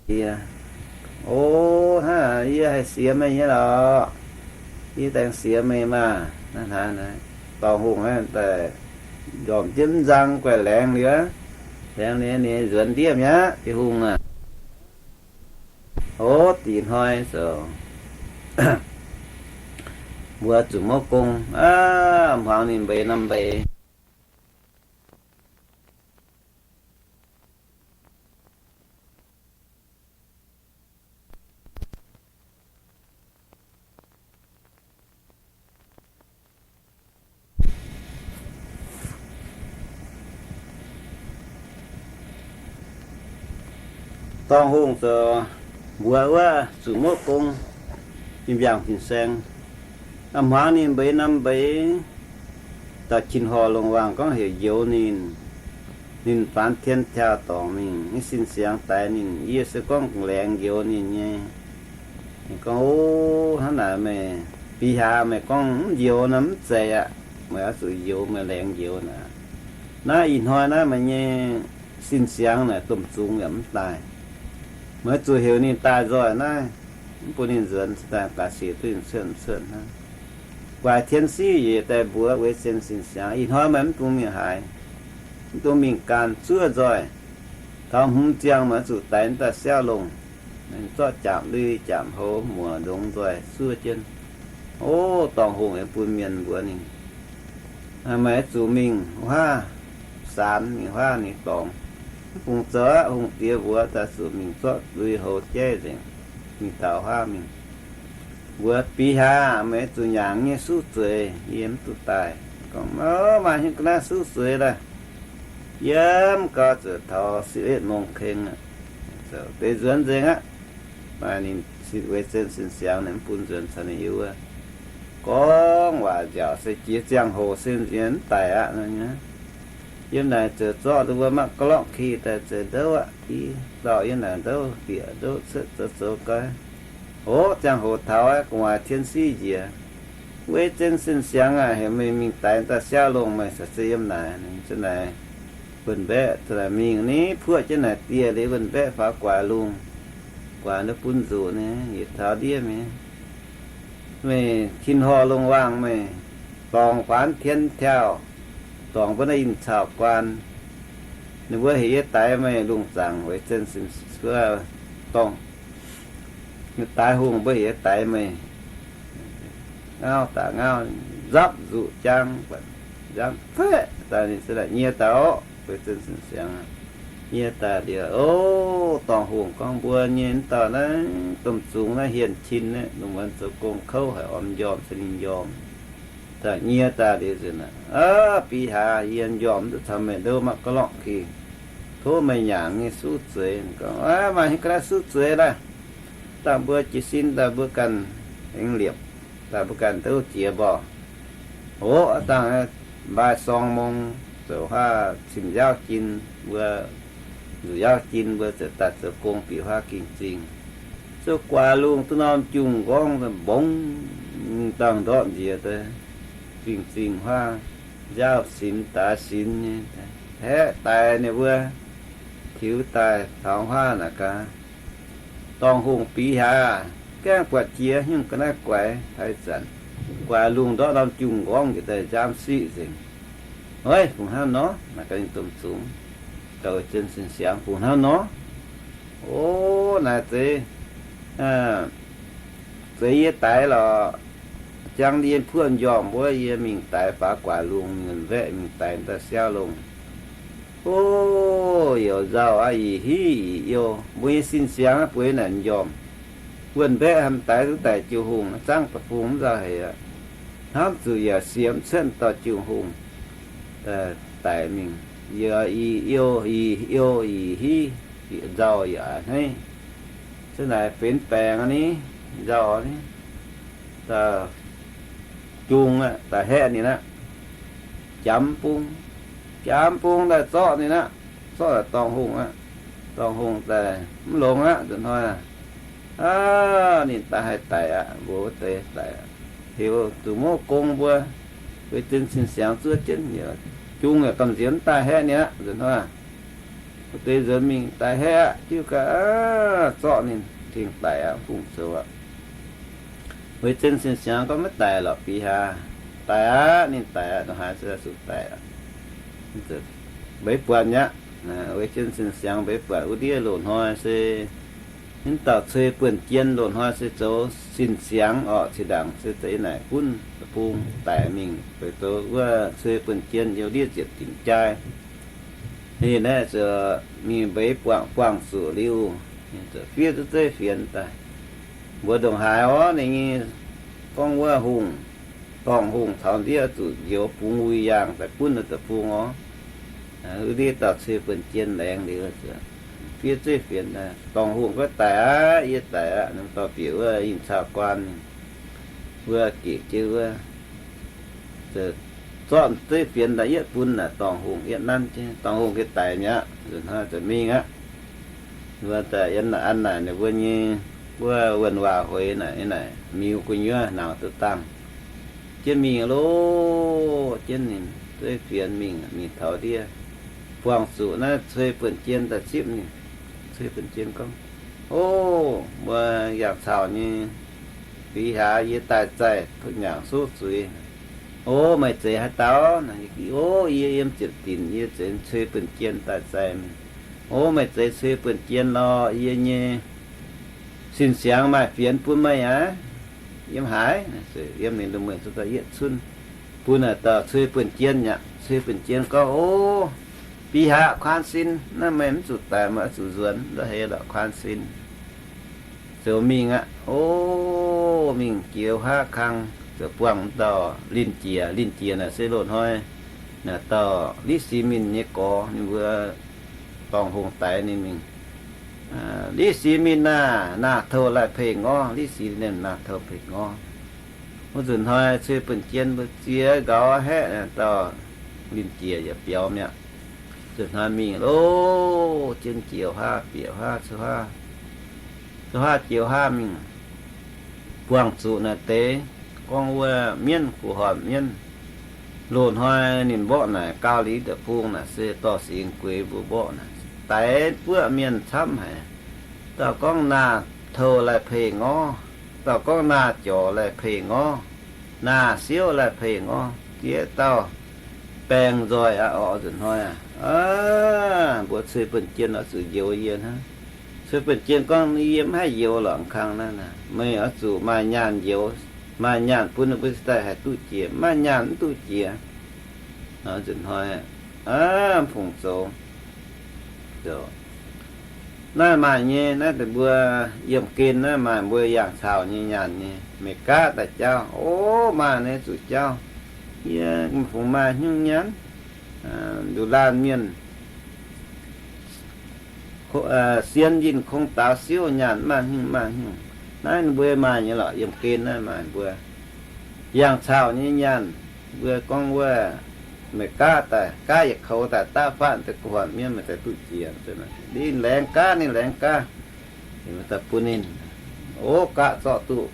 Yie, o, hnangv yie haih siex meih nyei lorqc. Yie daaih siex meih maah. Naaiv hnangv naaic, dorngh hungh naaiv daaih ndorm jienv nzang guaih laengz liuz, laengz liuz ninh nzuonx ndiev mi'aqv, diuh hungh aah. O, dix hnoi zoux mbuo zuqc mouv gong aqv, hmuangx ninh mbeix norm mbeix. Dorngh hungh zoux mbuox wuov zuqc mouv gong, ninh mbiaangc fin-saeng. A'hmuangx ninh mbeix norm mbeix, dauh Cin-Horh Longc Waangc gorngv heuc njoux ninh. Ninh faanx tien tiauh dorngc mingh, nyei sin siangx daix ninh. Yie se gorngv laengz njoux ninh nyei. Ninh gorngv, O, hnangv naaic meih, bieqc haaix meih gorngv mv njoux nor mv zeiz aqv. Meih oix zuqc njoux, meih laengz njoux naaic. Naaiv ih hnoi naaiv meih nyei sin siangx naaic domh zungx yaac mv daaih. Meih zuqc heuc ninh daaih nzoih naaiv, mv bun ninh nzuonx, daaih gaax siec duqv ninh cuotv cuotv hnangv. Guaix tien siv yiec daaih mbuox weic zien sin siangx, ih hnoi meih mv dungx mingh haaix, mv dungx mingh ganh zuov nzoih. Taux hmz ziangh meih zuqc daix daaih siauv longh. Zorqv jaapc lui jaapc houx muoc ndongx nzoih zuov jienv. O, dorngh hungh yaac bun mienh mbuox ninh, Meih zuqc mingh huaav saanx, mingh huaav ninh dorngx. Mv bungx zoux aqv. Hungh diex mbuox daaih zuqc mingh zorqv lui houx jaiv nzengc, mingh daaux huaav mingh. Mbuox, Bieqc haaix meih zuqc nyaangc nyei suv zueiz, yie mv duqv daaih. Gorngv, Mv maaih hnyouv ga'naaiv suv zueiz daaih. Yiem gau zuqc taux สิบเอ็ดโมง keng aqv. Deix nzuonx nzengc aqv. Maaih ninh weic zen sin siangx ninh mv bun nzuonx caux ninh hiuv wuov. Gorngv waac nziaauc se jiex ziangh hoc se nziex mv daic aqv. Yiem naaic ziouc zorqv duqv mbuo mangc ga'lorqv ki daaih zeiz ndouv aqv. Div dauh yiem naaic ndouv bieqc ndouv cuotv zoux zoux gaiv. Hoc, ziangh hoc taux aqv, gu'nguaaic tien siv njiec. Weic zen sin siangx aac, heuc meih mingh daix daaih siauv longh meih caux se yiem naaic. Ninh za'naaic wuonh mbaeqv za'naaic mingh ni, puoqv jienv naaic dieh liuz wuonh mbaeqv faaux guaax lungh, guaax nduov bun nzuqc ni, yietc taux ndiev mingh. Meih Tin-Horh Longc Waangh meih dorngc faanx tien tiauh, dorngc mbuo naaiv inh caux guaan. Ninh mbuo heuc yie daix meih lungh zaangc weic zen sin dorngc. Daix hungh mbuo heuc daix meih. Ngauv daaih ngauv, nzapv nzuqc jaang, nzapv feqv daaih, ninh se daaih nyie daaih orqc, weic zunh sin siangx. Nyie daaih liuz, o, dorngh hungh gorngv, mbuo nyei mv dauh naaiv domh zungx naaiv hienh qin naaiv, lungh muonz zoux gong kouv haic, oix m'njormh se ninh njormh. Daaih nyie daaih liuz nzunc, bih haaix yie njormh duqv caux meih ndo maiv ga'lorqv kingh, tov meih nyaangc nyei suv zueiz. Gorngv, maaih haaix ga'naaiv suv zueiz daaih, dangh mbuo jiez sin daaih mbuo ganh aengx liepc, daaih mbuo ganh duqv jiex mborh. Oc, dangh mbaih sorng mong zoux haav cim yaauv jin, mbuo nzuqc yaauv jin, mbuo ziouc daaih zoux gong bieqc huaav ging-zingh. Ziouc guaax lungh duqv norm jungh nqorngv mbongx dangh ndortv nziex deix, ging-zingh huaav, nziaauv sinx daaix sinx nyei, haeqv daic ninh mbuo, tiux daaih taux huaav naaic gaax. Dorngh hungh bih haaix, gaengh buatc jiex nyungc ga'naaiv guaix, haaix zanc guaax lungh ndortv norm jungh nqorngv njiec daaih nziaamv siqv nzengc. Ov, fungc hnangv nor? Naaic gaax ninh domh zungx, gauh weic zunh sin siangx, fungc hnangv nor? O, naaic zeiz, zeiz yie daix lorqc. Jangx ndie puoqv m'njormh wuov, yie mingh daix faaux guaax lungh, mingh mbaeqv, mingh daix daaih siauv longh. O, youc nzauh aqv, ih hiv ih youh, mbuo nyei sin siangx bueix naaic m'njormh. Wuonh mbaeqv haaix daix duqv daic jiu hungh, zangv da'fung mv nzauh haic aqv. Hnamv zuqc yaac siemx cuotv dauh jiu hungh daic mingh. Youc ih youh, ih youh, ih hiv, bieqc nzauh yaac a'hneiv. Zunv naaic benx baengc ni, nzauh ni. Daaih jung aqv, daaih haeqv ninh aqv. Jamx bung, jamx bung daaih zorqv ninh aqv. Zorqv daaih dorngh hungh aqv. Dorngh hungh daaih mv longx aqv. Nzunc hnoi aav, ninh daaih haih daic aqv, mbuox wuov deix daic aqv. Heuc zuqc mouv gong mbuo, weic zunh sin siangx zuov jienv, jung yaac gamh nziex mv daaih haeqv ninh aqv. Nzunc hnoi wuov deix nzuonx mingh daaih haeqv aqv. Diuv gaax, zorqv ninh tengx daic aqv, fungc zoux aqv. Weic zunh sin siangx gorngv maiv daic lorqc, bih haaix daic aqv, ninh daic aqv, ndongc haaix zuqc daic aqv. Mbeix buatc mi'aqv. Weic zunh sin siangx mbeix buatc wuov ndiev loz-hnoi se mv dauh cui buonv jien. Loz-hnoi se zoux sin siangx orqc, zinh ndaangc se deix naaic gunv deic-bung daic mingh, zoux wuov cui buonv jien youh ndiev ziepc dinc jai. Ninh naaiv ziouc mingh mbeix buangh, buangh zuqc liuz, fiev duqv zeiv fienx daaih. Mbuox ndongc haaix orv, ninh nyei gorngv wuov hungh, dorngh hungh taux ndiev zuqc njoux bungx wuic yaangh daaih gunv deic-bung orv. Wuov ndiev dauh cui buonv jien laengz liuz, fiev zeiv fienx daaih, dorngh hungh gorngv, daic aqv, yie daic aqv. Ninh dorh bieqc wuov yinh cau guaan, wuov geqc jienv wuov, zorqv zeiv fienx daaih yietv bun naaic dorngh hungh, yietv nanv jienv dorngh hungh gengh daic mi'aqv. Nzunc hnoi ziouc mingh aqv. Wuov daaih an naaic ninh mbuo nyei, wuov wuonh waac hueix naaic, naaic miuz gu'nyuoz nauz duqv dangh jienv mingh loh, jienv ninh zeiv fienx mingh, mingh taux ndiev buangh zuqc naaiv cui buonv jien daaih zipv ninh. Cui buonv jien gorngv, O, mbuo yangh caux nyei, bih haaix yie daaih zaih nyaangc suv zuiz. O, meih zeiz haaix dauh? O, yie yiem ziepc dinc, yie zeiz cui buonv jien daaih zaih meih. O, meih zeiz cui buonv jien lorh, yie nyei sin siangx maaih fienx bun meih aqv. Yiem haaix? Yiem ninh lungh muonz yietv cunv, bun naaic dauh cui buonv jien aqv. Cui buonv jien gorngv, O, bih haaix kuaan sin, naaiv meih mv zuqc daic, meih oix zuqc nzuonx, ndov heix lorqc kuaan sin. Zoux mingh aqv. O, mingh jiex wuov haav kang, ziouc buangh dauh linh jiex. Linh jiex naaic se loz-hnoi naaic dauh Liv Si Min nyei gorx, ninh mbuo dorngh hungh daix ninh mingh. Liv Si Min aah, naah touh laih pei ngorv. Liv Si Min naah touh pei ngorv. Wuov nzunc hnoi cui buonv jien mbuo ziex nqaux haeqv, dauh linh jiex yaac biaux mi'aqv. Nzunc hnoi mingh loh, jienv jiex wuov haav, bieqc wuov haav, cuotv haav, cuotv haav jiex wuov haav mingh. Buangh zuqc naaic deix, gorngv wuov mienv, gu horn mienv. Loz-hnoi ninh mborqv naaic Gau Li deic-bung naaic se dorh singx gueix mbuo mborqv naaic, daix buoqv mienh camv haic. Dauh gorngv naah touh laih pei ngorv, dauh gorngv naah jorc laih pei ngorv, naah siouv laih pei ngorv, ziex dauh baengh nzoih aqv orqc. Nzunc hnoi aac, mbuo cui buonv jien oix zuqc njoux yie hnangv. Cui Buonv Jien gorngv, Yie mv haih youx lorqc, kang naaiv. Meih oix zuqc maaih nyaanh youx, maaih nyaanh bun ninh mbuo cingx daaih haih duqv jiex. Maaih nyaanh mv duqv jiex. Nzunc hnoi, aa, fungc zoux, naaiv maaih nyei, naaiv deix mbuo yiem gen naaiv maaih mbuo yangh caux nyei nyaanh nyei, meih gaav daaih jaauv. O, maaih nyei, zuqc jaauv. Yie fungc maaih hnyouv nyanv, nduqc laanh mienh sien yinh kong daaux siouv, nyaanh maaih hnyouv maaih hnyouv. Naaiv ninh mbuo maaih nyei lorqc, yiem gen naaiv maaih mbuo yangh caux nyei nyaanh. Mbuo gorngv wuov, meih gaav daaih, gaav yietc koux daaih daav fatv deix guh hornc mienv, meih daaih duqv jiex. Ninh laengz gaav, ninh laengz gaav, daaih bun ninh. O, gaav zorqv duqv.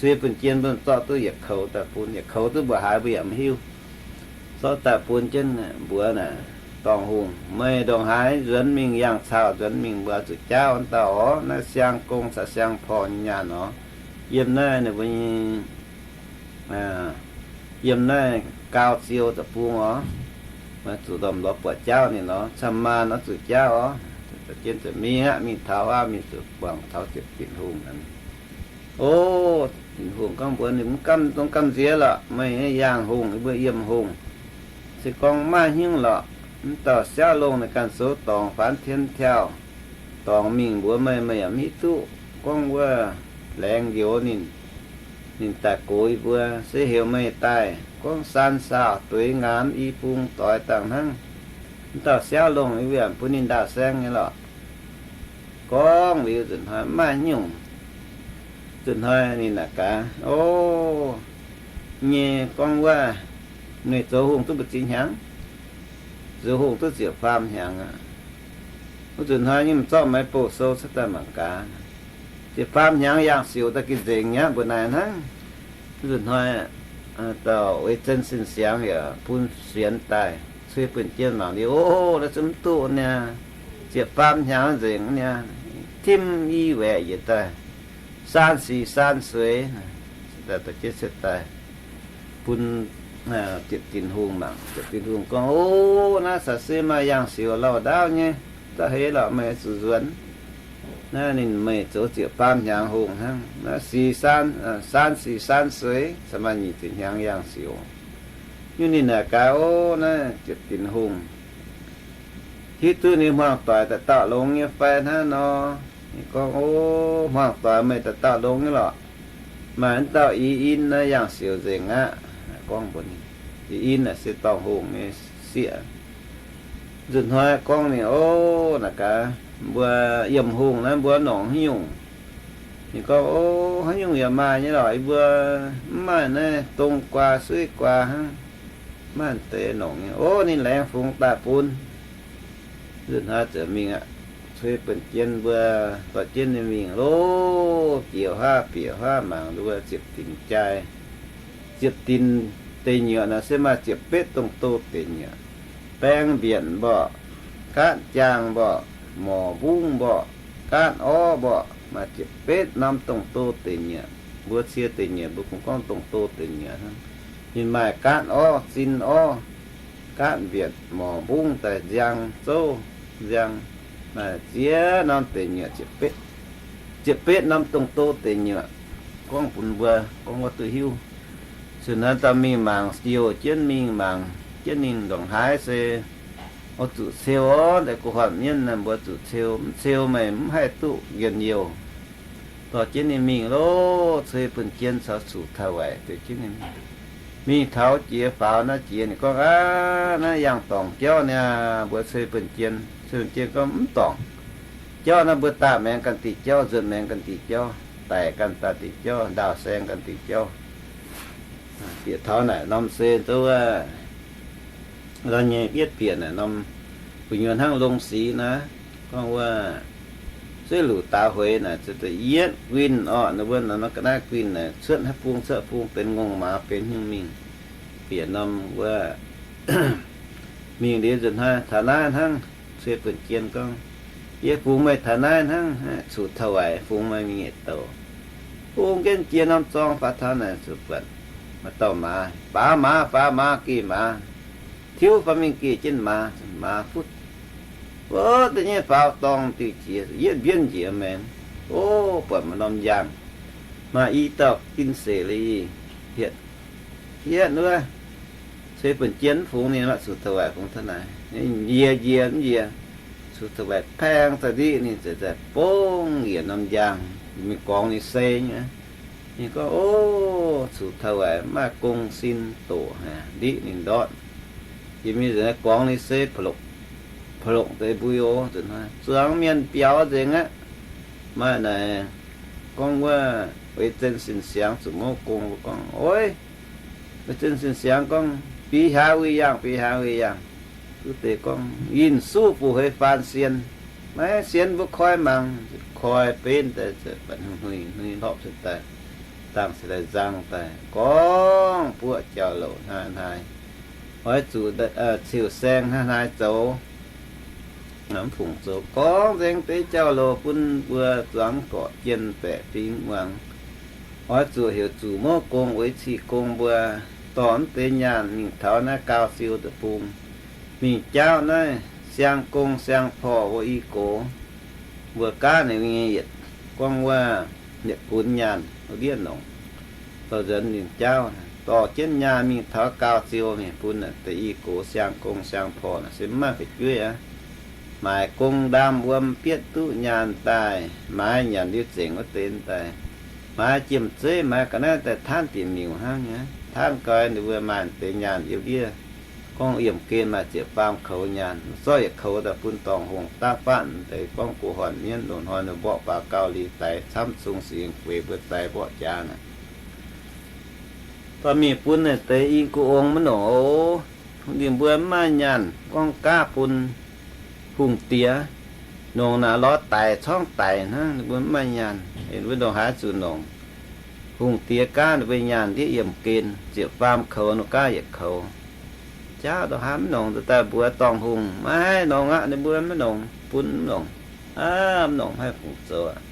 Cui Buonv Jien mbuo zorqv duqv yietc koux daaih bun, yietc koux duqv mbuoqc haaix mbuo yaac mv hiuv. Zorqv daaih bun jienv mbuox naaic, Dorngh Hungh, meih ndongc haaix nzuonx mingh yangh caux nzuonx mingh, mbuo zuqc jaauv wuov dauh orv. Naaiv siang gong caux siang porh nyei nyaanh orv. Yiem naaiv ninh mbuo nyei, yiem naaiv Gaau Ziou deic-bung orv. Meih zuqc ndorm lorz buatc jaauv ninh orv. Camv-maanh oix zuqc jaauv orv. Jienv ziouc mingh aqv, mingh taux aqv, mingh zuqc buangh taux ziepc dinc hungh aqv. O, dinc hungh gorngv mbuox ninh, Mv gamh, dongh gamh nziex lorqc. Meih nyei yaangh hungh, yie mbuo yiem hungh, se gorngv maaih hnyouv lorqc. Mv dauh siaauv longh ninh ganh zoux dorngx faanx tien tiauh, dorngx mingh mbuox meih, meih yaac mv hiuv duqv. Gorngv wuov laengz njoux ninh, ninh daaih gox yie mbuo, se heuc meih daaih gorngv saan saauh dueiv ngaamv i bung doix dangh hnangv. Mv dauh siaauv longh yie mbuo yaac bun ninh ndaauh saeng nyei lorqc. Gorngv liuz nzunc hnoi mv maaih nyungc. Nzunc hnoi ninh naaic gaax, O, nyei gorngv wuov, meih zoux hungh duqv mbu'ziex hnyangx? Zoux hungh duqv ziepc faam hnyangx aqv. Wuov nzunc hnoi nyei m'zormv maiv bouh sou cuotv daaih mangc gaax. Ziepc faam hnyangx yangh siouc daaih gengh nzengc nyei aqv mbuo naaiv hnangv. Wuov nzunc hnoi dauh Wei Zhen Sin Siangx yaac bun sienx daaih, Cui Buonv Jien mangc liuz, O, naaiv zungv mv duqv niaa. Ziepc faam hnyangx nzengc niaa. Timv i waeqc yietc daaih, saan sic saan sueix, daaih dorh jienv cuotv daaih bun ziepc dinc hungh mangc. Ziepc dinc hungh gorngv, O, naaiv caux se maaih yangh siouc lauh ndaauv nyei, za'heix lorqc, meih zuqc nzuonx. Naaiv ninh meih zoux ziepc faam hnyangx hungh hnangv. Naaiv sic saan, saan sic saan sueix, caux maaih nyic ziepc hnyangx yangh siouc. Nyungc ninh naaic gaax, O, naaiv ziepc dinc hungh hiuv duqv ninh hmuangx doic daaih dauh longx nyei fai hnangv nor. Ninh gorngv, O, hmuangx doic meih daaih dauh longx nyei lorqc. Maaih wuov dauh Ih In naaiv yangh siouc nzengc aqv. Gorngv mbuox ninh, Ih In naaic se dorngh hungh nyei sieqv. Nzunc hnoi gorngv ninh, O, naaic gaax, mbuo yiem hungh naaiv mbuo nongc haaix nyungc? Ninh gorngv, O, haaix nyungc yaac maaih nyei lorqc. Yie mbuo mv maaih naaiv dong guaa suiv guaa hnangv. Maaih deix nongc nyei. O, ninh laengz fungx daaih bun. Nzunc hnoi ziouc mingh aqv. Cui Buonv Jien mbuo dorh jienv ninh mingh loh, bieqc huaav bieqc huaav mangc mbuo ziepc dinc jai. Ziepc dinc deic nyuoqc naaic se maaih ziepc betv dongh do deic nyuoqc. Baeng mbienc mborqv, gaatv jaang mborqv, morc mbungv mborqv, gaatv orv mborqv, maaih ziepc betv norm dongh do deic nyuoqc. Mbuo cie deic nyuoqc mbuo kungx gorngv dongh do deic nyuoqc hnangv. Ninh maaih gaatv orv, zin orv, gaatv mbienc, morc mbungv daaih nziang zouv, nziang, maaih ziex norm deic nyuoqc, ziepc betv norm dongh do deic nyuoqc. Gorngv bun mbuo gorngv wuov duqv hiuv. Ziouc naaiv dauh mingh mangc, youh jienv mingh mangc jienv ninh ndongc haaix se oix zuqc ceu orv. Deix guh horpc mienv naaiv mbuo zuqc ceu, mv ceu meih mv haih duqv njien-youh. Dorh jienv ninh mingh loh, Cui Buonv Jien caux Cuc Taux Waaic dorh jienv ninh mingh. Mingh taux jiex faaux naaiv jiex ninh gorngv, Aav, naaiv yangh dorngc jauv niaa. Mbuox Cui Buonv Jien, Cui Buonv Jien gorngv, Mv dorngc. Jauv naaiv mbuo daaih maengx ganh diuh jauv, nzuonx maengx ganh diuh jauv, daic ganh daaih diuh jauv, ndaauh saeng ganh diuh jauv. Bieqc taux naaic norm se zouv wuov, la'nyeic bietv bieqc naaic norm gu'nyuoz hnangv long sic naaiv, gorngv wuov, zueiv luc daaux hueix naaic, yietv guinh orqc, ninh mbuo nor ga'naaiv guinh naaic cuotv haaix bung cuotv bung benx ngongh maaz benx hnyouv mingh. Bieqc norm wuov, mingh liuz nzunc hnoi taux naaiv hnangv, Cui Buonv Jien gorngv, Yie fungx meih taux naaiv hnangv. Cuc Taux Waaic fungx meih mingh yietc douc. Bung jienv jiex norm zorng faaux taux naaic zuqc buatc maaih dauh maaz, faaux maaz, faaux maaz, geh maaz, tiuv fai mingh geh jienv maaz, maaz futv. Ov, da'nyeic faaux dorngh diuh jiex, yietv mbienv njiec maengx. Ov, buatc maaih norm njang, maaih i dauh gin seix li, hietv, hietv wuov, ceix buonc jien mv fungx ninh, maiv zuqc taux waaic fungx taux naaic. Njiec njiec mv njiec, zuqc taux waaic paeng za'ndiqv ninh ziouc bongv yietc norm njang, mingh gorngv ninh sei nyei. Ninh gorngv, Ov, zuqc taux waaic maaih gong sin doqc haic, ndiqv ninh ndortv. Jiex mingh nzengc gorngv ninh sei, pa'lokc deix mbui oc, zuangx mienh biaux nzengc aqv. Maaih naaic gorngv wuov Weic Zen Sin Siangx zuqc mouv gong mbuo gorngv, Oix, Weic Zen Sin Siangx gorngv, Bieqc hiaangx wuic yangh, bieqc hiaangx wuic yangh. Duqv deix gorngv, Yinh suv buoz-hueix faan sien. Maiv sien mbuo koi mangc. Koi benv daaih, hnoi-hnoi hlorpv daaih, dangh se daaih nzang daaih gorngv buoqv jauv-louc hnangv naaiv. Oix zuqc ciuc saeng hnangv naaiv zoux. Mv fungc zoux, gorngv nzengc deix jauv-louc bun mbuo zuangx gorqv jien baeqc fingx muangx. Oix zuqc heuc zuqc mouv gong, oix ciqv gong mbuo dorh mv deix nyaanh mingh taux naaiv Gaau Ziou deic-bung, mingh jaauv naaiv siang-gong siang-porv wuov i gox. Mbuo gaav ninh nyei yietc gorngv wuov yietc gunx nyaanh wuov ndiev nongc, dorh nzuonx ninh jaauv, dorh jienv nyaanh mingh taux Gaau Ziou mingh bun naaic deix i gox siang-gong siang-porv naaic se mv maaih fu'jueiv aqv. Maaic gong ndaam wuom bietv duqv nyaanh daaih, maaiz nyanc liuz zengc wuov deix daaih, maaiz jiem-zeiv maaiz ga'naaiv daaih tanv bieqc miuc hnangv nyei. Tanv gau ninh mbuo maaih deix nyaanh yiem ndiev, gorngv yiemh gen maaih ziepc faam koux nyaanh, zorqv yietc koux daaih bun dorngh hungh daav fatv deix gorngv gox horn mienv loz-hnoi ninh mborqv baac gauh liuz daix camv zung sic gueix mbuo daix mborqv jaax naaic. Dorh mingh bun naaic deix i gox ong maiv nongc oc. Ninh mbuo mv maaih nyaanh gorngv gaav bun hungh diex nongc naaic lorz daic corngv daic hnangv, ninh mbuo mv maaih nyaanh, ninh mbuo ndongc haaix zuqc nongc. Hungh diex gaav ninh mbuo nyaanh ndiev yiemh gen, ziepc faam koux nor gaav yietc koux. Jauv ndongc haaix mv nongc, daaih mbuox dorngh hungh, maiv haih nongc aqv, ninh mbuo maiv nongc, bun mv nongc. Aav, mv nongc mv haih fungc zoux aqv.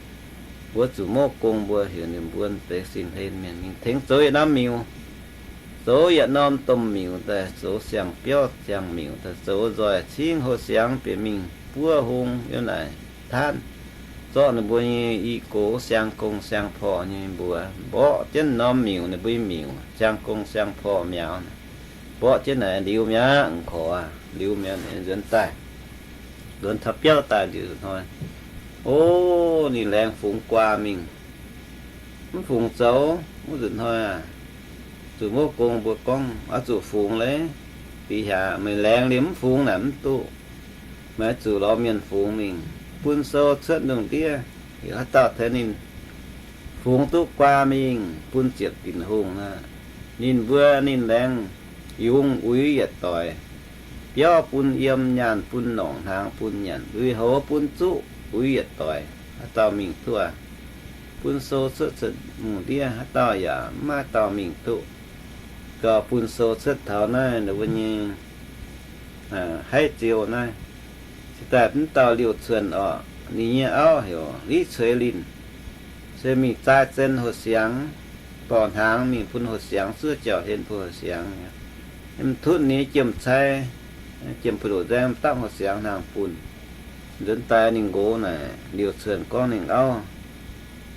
Mbuo zuqc mouv gong mbuo heuc ninh mbuo deix sin hlen mienh mingh tengx zoux yietc norm miuc. Zoux yietc norm domh miuc daaih, zoux siang-biauv siang-miuc daaih, zoux nzoih cingv houh siangx bieqc mingh buov hung yiem naaic tanv, zorqv ninh mbuo nyei i gox siang-gong siang-porv nyei mbuox mborqv jienv norm miuc, ninh mbuo nyei miuc siang-gong siang-porv miaux, mborqv jienv naaic liuz mi'aqv, korc liuz mi'aqv, nzuonx daaih, nzuonx taux biauv daaih liuz hnoi, o, ninh laengz fungx guaa mingh, mv fungx zoux. Wuov nzunc hnoi aac, zuqc mouv gong mbuo gorngv oix zuqc fungx leiz, bieqc haac meih laengz liuz mv fungx naaic mv duqv. Meih zuqc lorz mienh fungx mingh, bun sou cuotv lungh ndiev, heuc haaix dauh tengx ninh fungx duqv guaa mingh bun ziepc dinc hungh aqv. Ninh mbuo ninh laengz yungz uix yietc doic, biauv bun yiem, nyaanh bun longc, hnaangx bun nyanc, lui-houx bun zuqv uix yietc doic, haaix dauh mingh duqv. Bun sou cuotv lungh ndiev haaix dauh yaac mv maaih dauh mingh duqv. Gauh bun sou cuotv taux naaiv ninh mbuo nyei haiv ziou naaiv, cingx daaih mv dauh liouh cuonx orqc. Ninh nyei auv heuc Liz Cueix Linh, se mingh zaai zen houx siangx, dorh hnaangx mingh bun houx siangx, zuov jauv hlen bun houx siangx. Mv tutv ninh nyei jiem-cai, jiem-buoz-ndoqv nzaeng dapv houx siangx hnaangx bun. Nzuonx daaih ninh nqox naaic liouh cuonx gorngv ninh auv,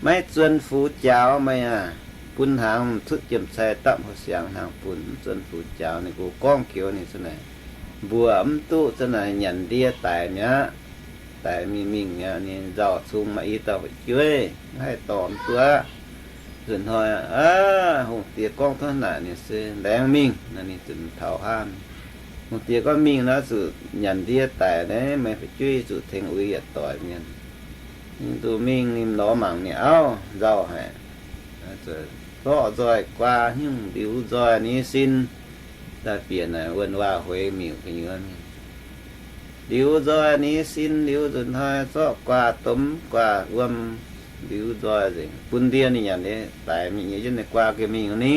Maiv zuonx fuix jaaux meih aac, bun hnaangx mv tutv jiem-cai dapv houx siangx hnaangx bun, mv zuonx fuix jaaux. Ninh nqox gorngv joux ninh za'naaic, mbuoqc mv duqv za'naaic nyanc ndie daic mi'aqv. Daic mingh mingh mi'aqv, ninh nzauh cung maaih i dauh fu'jueiv, mv haih dorh mv duqv aqv. Nzunc hnoi aav, hungh diex gorngv tov naaic ninh se laengz mingh, ninh zuqc taux hnangv. Hungh diex gorngv mingh nor zuqc nyanc ndie daic naaiv, meih fu'jueiv zuqc tengx uix yietc doic mienh. Ninh zuqc mingh, ninh lorz mangc ninh auv nzauh haic, zorqv nzoih guaa hnyungv, liuz nzoih ninh nyei sin daaih bieqc naaic wuonh waac-hueix miuc gu'nyuoz mingh. Liuz nzoih ninh nyei sin, liuz nzunc hnoi zorqv guaa domh guaa wuom, liuz nzoih nzengc bun ndie ninh nyanc nyei, daic mingh nyei jienv ninh guaa gengh mingh ni.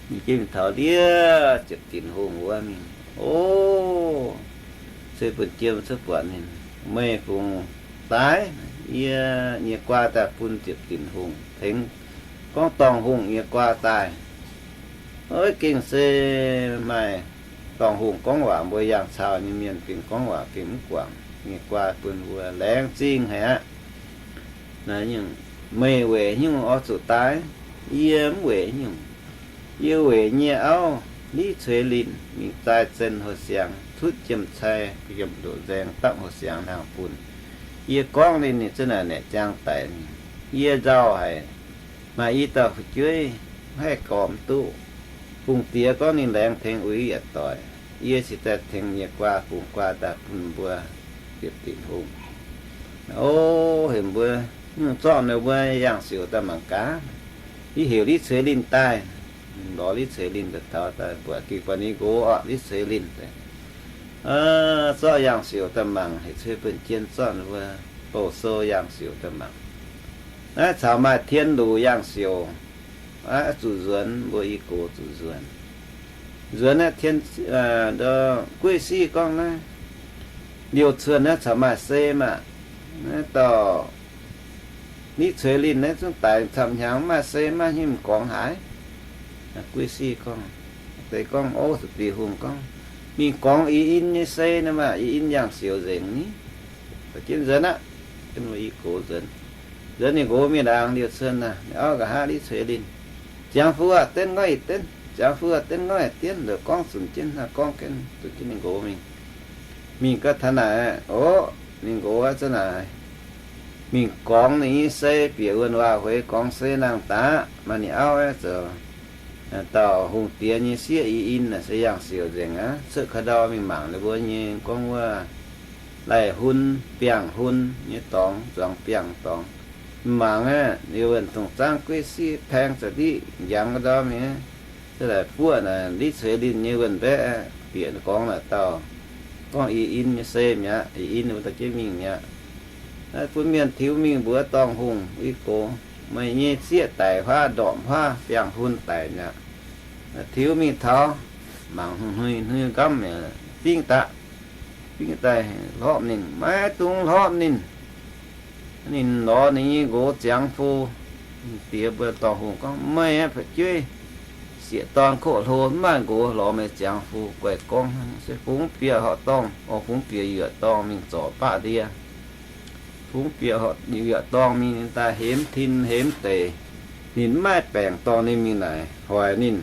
Ninh jienv mingh taux ndiev ziepc dinc hungh wuov mingh. O, se bun jiem cuotv buatc ninh, meih fungc daaih? Yie nyei guaa daaih bun ziepc dinc hungh tengx gorngv dorngh hungh nyei guaa daaih. Oix gengh se maaih dorngh hungh gorngv waac, mbuo yangh caux nyei mienh gengh gorngv waac gengh mv guangc. nyei guaa bun mbuo. Laengz zingh haic aqv. Naaiv nyungc, meih weic nyungc oix zuqc daaih? Yie mv weic nyungc. Yie weic nyei auv, Litv Cueix Linh, mingh zaaih zen houh siangx, tutv jiem-cai, jiem-ndoqc nzaeng, dapv houh siangx nangh bun. Yie gorngv ninh, ninh za'naaic naeqc ziangx daic. Yie nzauh haic, maaih i dauh fu'jueiv, mv haih gormx duqv. Hungh diex gorngv ninh laengz tengx uix yietc doic. Yie cingx daaih tengx nyei guaa, bungx guaa daaih bun mbuo yietc dinc hungh. O, heuc mbuo, hm, zorqv ninh mbuo yangh siouc daaih mangc gaax. Yie heuc Litv Cueix Linh daaih. Lorz Litv Cueix Linh daaih taux daaih buatc, gengh buatc ninh nqox orqc, Litv Cueix Linh. Zorqv yangh siouc daaih mangc, heuc Cueix Buonv Jien zorqv ninh mbuo bouh sou yangh siouc daaih mangc. Naaiv caux maaih tien luc yangh siouc, zuqc nzuonx, mbuo i gox zuqc nzuonx. Nzuonx naaiv tien, gueiv siv gorngv naaiv liouh cuonx naaiv caux maaih sei maah. Naaiv dauh Litv Cueix Linh naaiv zungv daic camv hnyangx, maaih sei maaih hnyouv gorngv haaix. Gueiv siv gorngv, deix gorngv, o, zuqc bieqc hungh gorngv, mingh gorngv i in nyei sei naaiv maah, i in yangh siouc nzengc ni. Jienv nzuonx aqv. Jienv mbuo i gox nzuonx. Nzuonx ninh nqox mingh ndaangc liouh cuonx naaic, ninh auv nqa'haav Litv Cueix Linh, ziangx fuqv aqv, denv ngoiv ih denv, ziangx fuqv aqv, denv ngoiv ih dienv, nduqc gorngv zunc jienv, gorngv jienv, zunc jienv ninh nqox mingh. Mingh gau taux naaic, o, ninh nqox za'naaic mingh gorngv ninh nyei sei, bieqc wuonh waac hueix gorngv sei nangh daaih, maaih ninh auv aeqv, zoux dauh hungh diex nyei sieqv i in naaic se yangh siouc nzengc aqv. Cuotv ka'ndau mingh mangc ninh mbuo nyei gorngv wuov laih hun, biangh hun nyei dorngx, zuangx biangh dorngx. Mangc aeqv, liuz wuonh dongh zaangv gueiv siv paeng za'diqv njangx ga'ndau mingh, se laaix buoqv naaic Litv Cueix Linh nyei wuonh mbaeqv, bieqc gorngv naaic dauh gorngv i in nyei sei mi'aqv, i in wuov dauh jienv mingh mi'aqv. Bun mienh tiux mingh mbuox dorngh hungh, i gox meih nyei sieqv daic huaav, ndorpc huaav, biangh hun daic mi'aqv. Tiux mingh taux, mangc hnui hnui nqamv mi'aqv, fingv daaih, fingv daaih hlorpv ninh, maiv dungx hlorpv ninh. Ninh lorz ninh nyei nqox ziangx fu. Diex mbuo dorngh hungh gorngv, meih aeqv, fu'jueiv sieqv-dorn koqv hlo, mv maaih nqox lorz meih ziangx fu, guaih gorngv se fungx bieqc horqc dorngh, o, fungx bieqc yuoqc dorngh mingh zorc baqv ndie. Fungx bieqc horqc yuoqc dorngh mingh daaih hemx tin hemx deic. Ninh mv maaih baengc dorh ninh mingh naaic hoic ninh.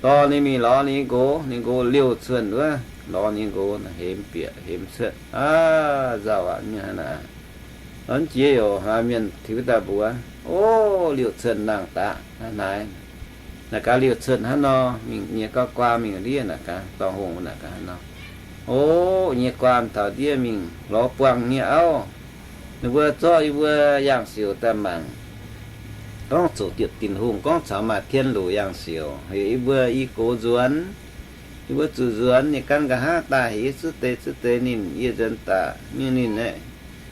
Dorh ninh mingh lorz ninh nqox, ninh nqox liouh cuonx wuov, lorz ninh nqox hemx bieqc hemx cuotv. Aav, nzauh aqv, mienh hnangv naaic. Nor jiex youc mienh tiux daaih mbuox, o, liouh cuonx nangh daaih hnangv naaic. Naaic gaax liouh cuonx hnangv nor, mingh nyei gauv guaan mingh ndiev naaic gaax, dorngh hungh naaic gaax hnangv nor. O, nyei guaan taux ndiev mingh lorz buangh nyei auv. Ninh mbuo zorqv yie mbuo yangh siouc daaih mangc. Gorngv zuqc diepv dinc hungh gorngv caux maaih tien luc yangh siouc, heuc yie mbuo i gox nzuonx. Yie mbuo zuqc nzuonx, ninh gan nqa'haav daaih heuc yie zuov deix zuov deix ninh, yie nzuonx daaih mingh ninh aeqv,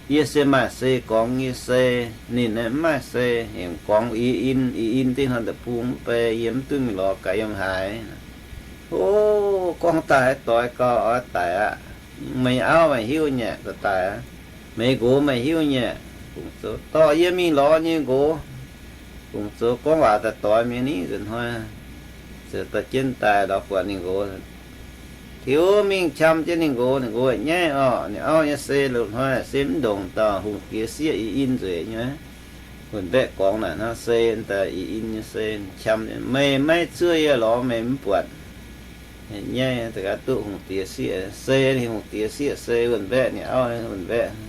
yie se maaih sei gorngv nyei sei, ninh aeqv mv maaih sei, heuc gorngv i in, i in dingh hnoi deic-bung mv bei, yie mv duqv mingh lorz gaax yiem haaix. O, gorngv daaih haaix doix gau oix daic aqv. Meih auv meih hiuv nyei, daaih daic aqv. Meih nqox meih hiuv nyei. Fungc zoux dorh yie mingh lorz nyei nqox. Fungc zoux gorngv waac daaih doix mingh ni nzunc hnoi, ziouc dorh jienv daaih lorz buatc ninh nqox. Tiux mingh qam jienv ninh nqox, ninh nqox nyaiv orqc, ninh auv nyei sei loz-hnoi se mv ndongc dauh hungh diex sieqv i in nzueic nyei. Wuonh mbaeqv gorngv naaic hnangv, sei daaih i in nyei sei, qam, meih maiv zuov yie lorz meih mv buatc. Nyaiv za'gaax duqv hungh diex sieqv sei, hungh diex sieqv sei, wuonh mbaeqv, ninh auv wuonh mbaeqv.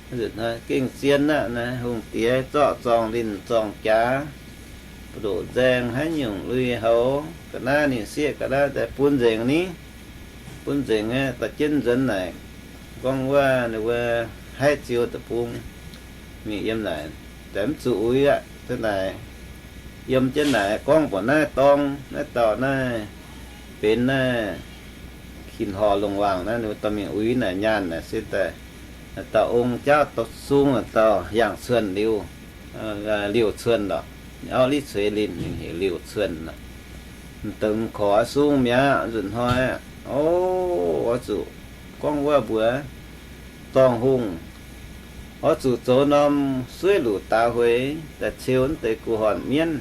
Nzunc hnoi gengh zien aqv naaiv, hungh diex zorqv zorngh linh zorngh jaax, mbu'ndoqc nzaeng haaix nyungc lui-houx, ga'naaiv ninh sieqv ga'naaiv daaih bun nzengc ni. Bun nzengc aqv, dorh jienv nzuonx naaic, gorngv wuov ninh mbuo haih ziux deic-bung mingh yiem naaic, daaih mv zuqc uix aqv. Za'naaic yiem jienv naaic gorngv mbuox naaiv dorng, naaiv dauh naaiv benx naaiv kin-horh longc wangc naaiv, ninh mbuo dorh mingh uix naaic nyaanh naaic se daaih, dauh ong jauv sung, dauh yangh cuonh liuz, liouh cuonh lorqc. Auv Litv Cueix Linh ninh heuc liouh cuonh aqv. M'dengx korc sung mi'aqv. Nzunc hnoi aqv, o, oix zuqc gorngv wuov mbuox dorngh hungh, oix zuqc zoux norm sueiv luc daaix hueix daaih ceu naaiv deix guh hornc mienv.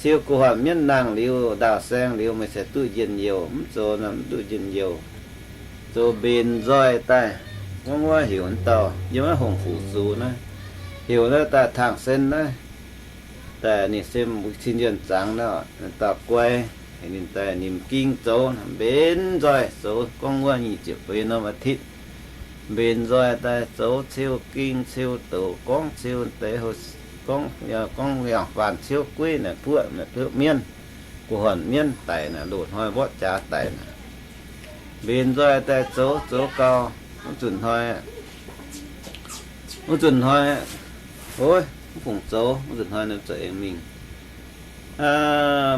Ceu guh hornc mienv nangh liuz, ndaauh saeng liuz, meih cingx duqv njien-youh. Mv zoux nor mv duqv njien-youh. Zoux mbenc nzoih daaih, Gorngv wuov heuc dauh yiem wuov Hongh Fuc Zux naaiv, heuc naaiv daaih Tangh Sen naaiv, daaih ninh se cin yuonh zangx naaiv, dauh guai, ninh daaih nimc ging zoux, mbenc nzoih zoux gorngv wuov nyic ziepc feix norm อาทิตย์, mbenc nzoih daaih zoux ciu ging ciu douc, gorngv ciu deix, gorngv, gorngv yangh faanh ciouv guiv naaic buoqv naaic mienv, guh hornc mienv daic naaic, loz-hnoi mborqv jaax daic naaic. Mbenc nzoih daaih zoux, zoux gau, wuov nzunc hnoi, wuov nzunc hnoi, ov, mv fungc zoux, wuov nzunc hnoi ninh zoux aengx mingh.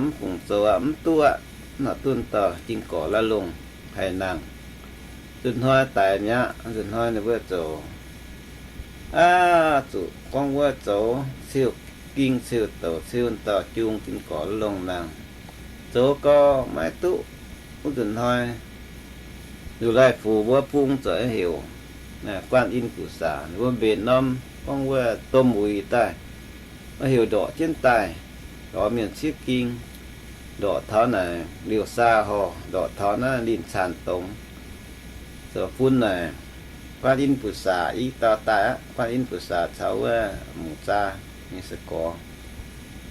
Mv fungc zoux aqv, mv duqv aqv. Nor dunh dauh ging gorc la'longh haic nangh. Nzunc hnoi daic mi'aqv. Nzunc hnoi ninh mbuo zoux, aav, zuqc gorngv wuov zoux ciu ging ciu douc, ciu dauh jung ging gorc la'longh nangh. Zoux gau maiv duqv. Wuov nzunc hnoi, Lu Laih Fux mbuo bung zoux heuc Guan In Gu Saax, ninh mbuo mbenc norm gorngv wuov domh wuic daaih, heuc ndorqc jienv daaih, lorz mienh ciev ging, ndorqc taux naaic Liouh Saa Horh, ndorqc taux naaiv Linh Caan Dongx, zoux bun naaic Guan In Gu Saax i dauh daaih aqv. Guan In Gu Saax caux wuov Mungz Zaa nyei sai-gorx,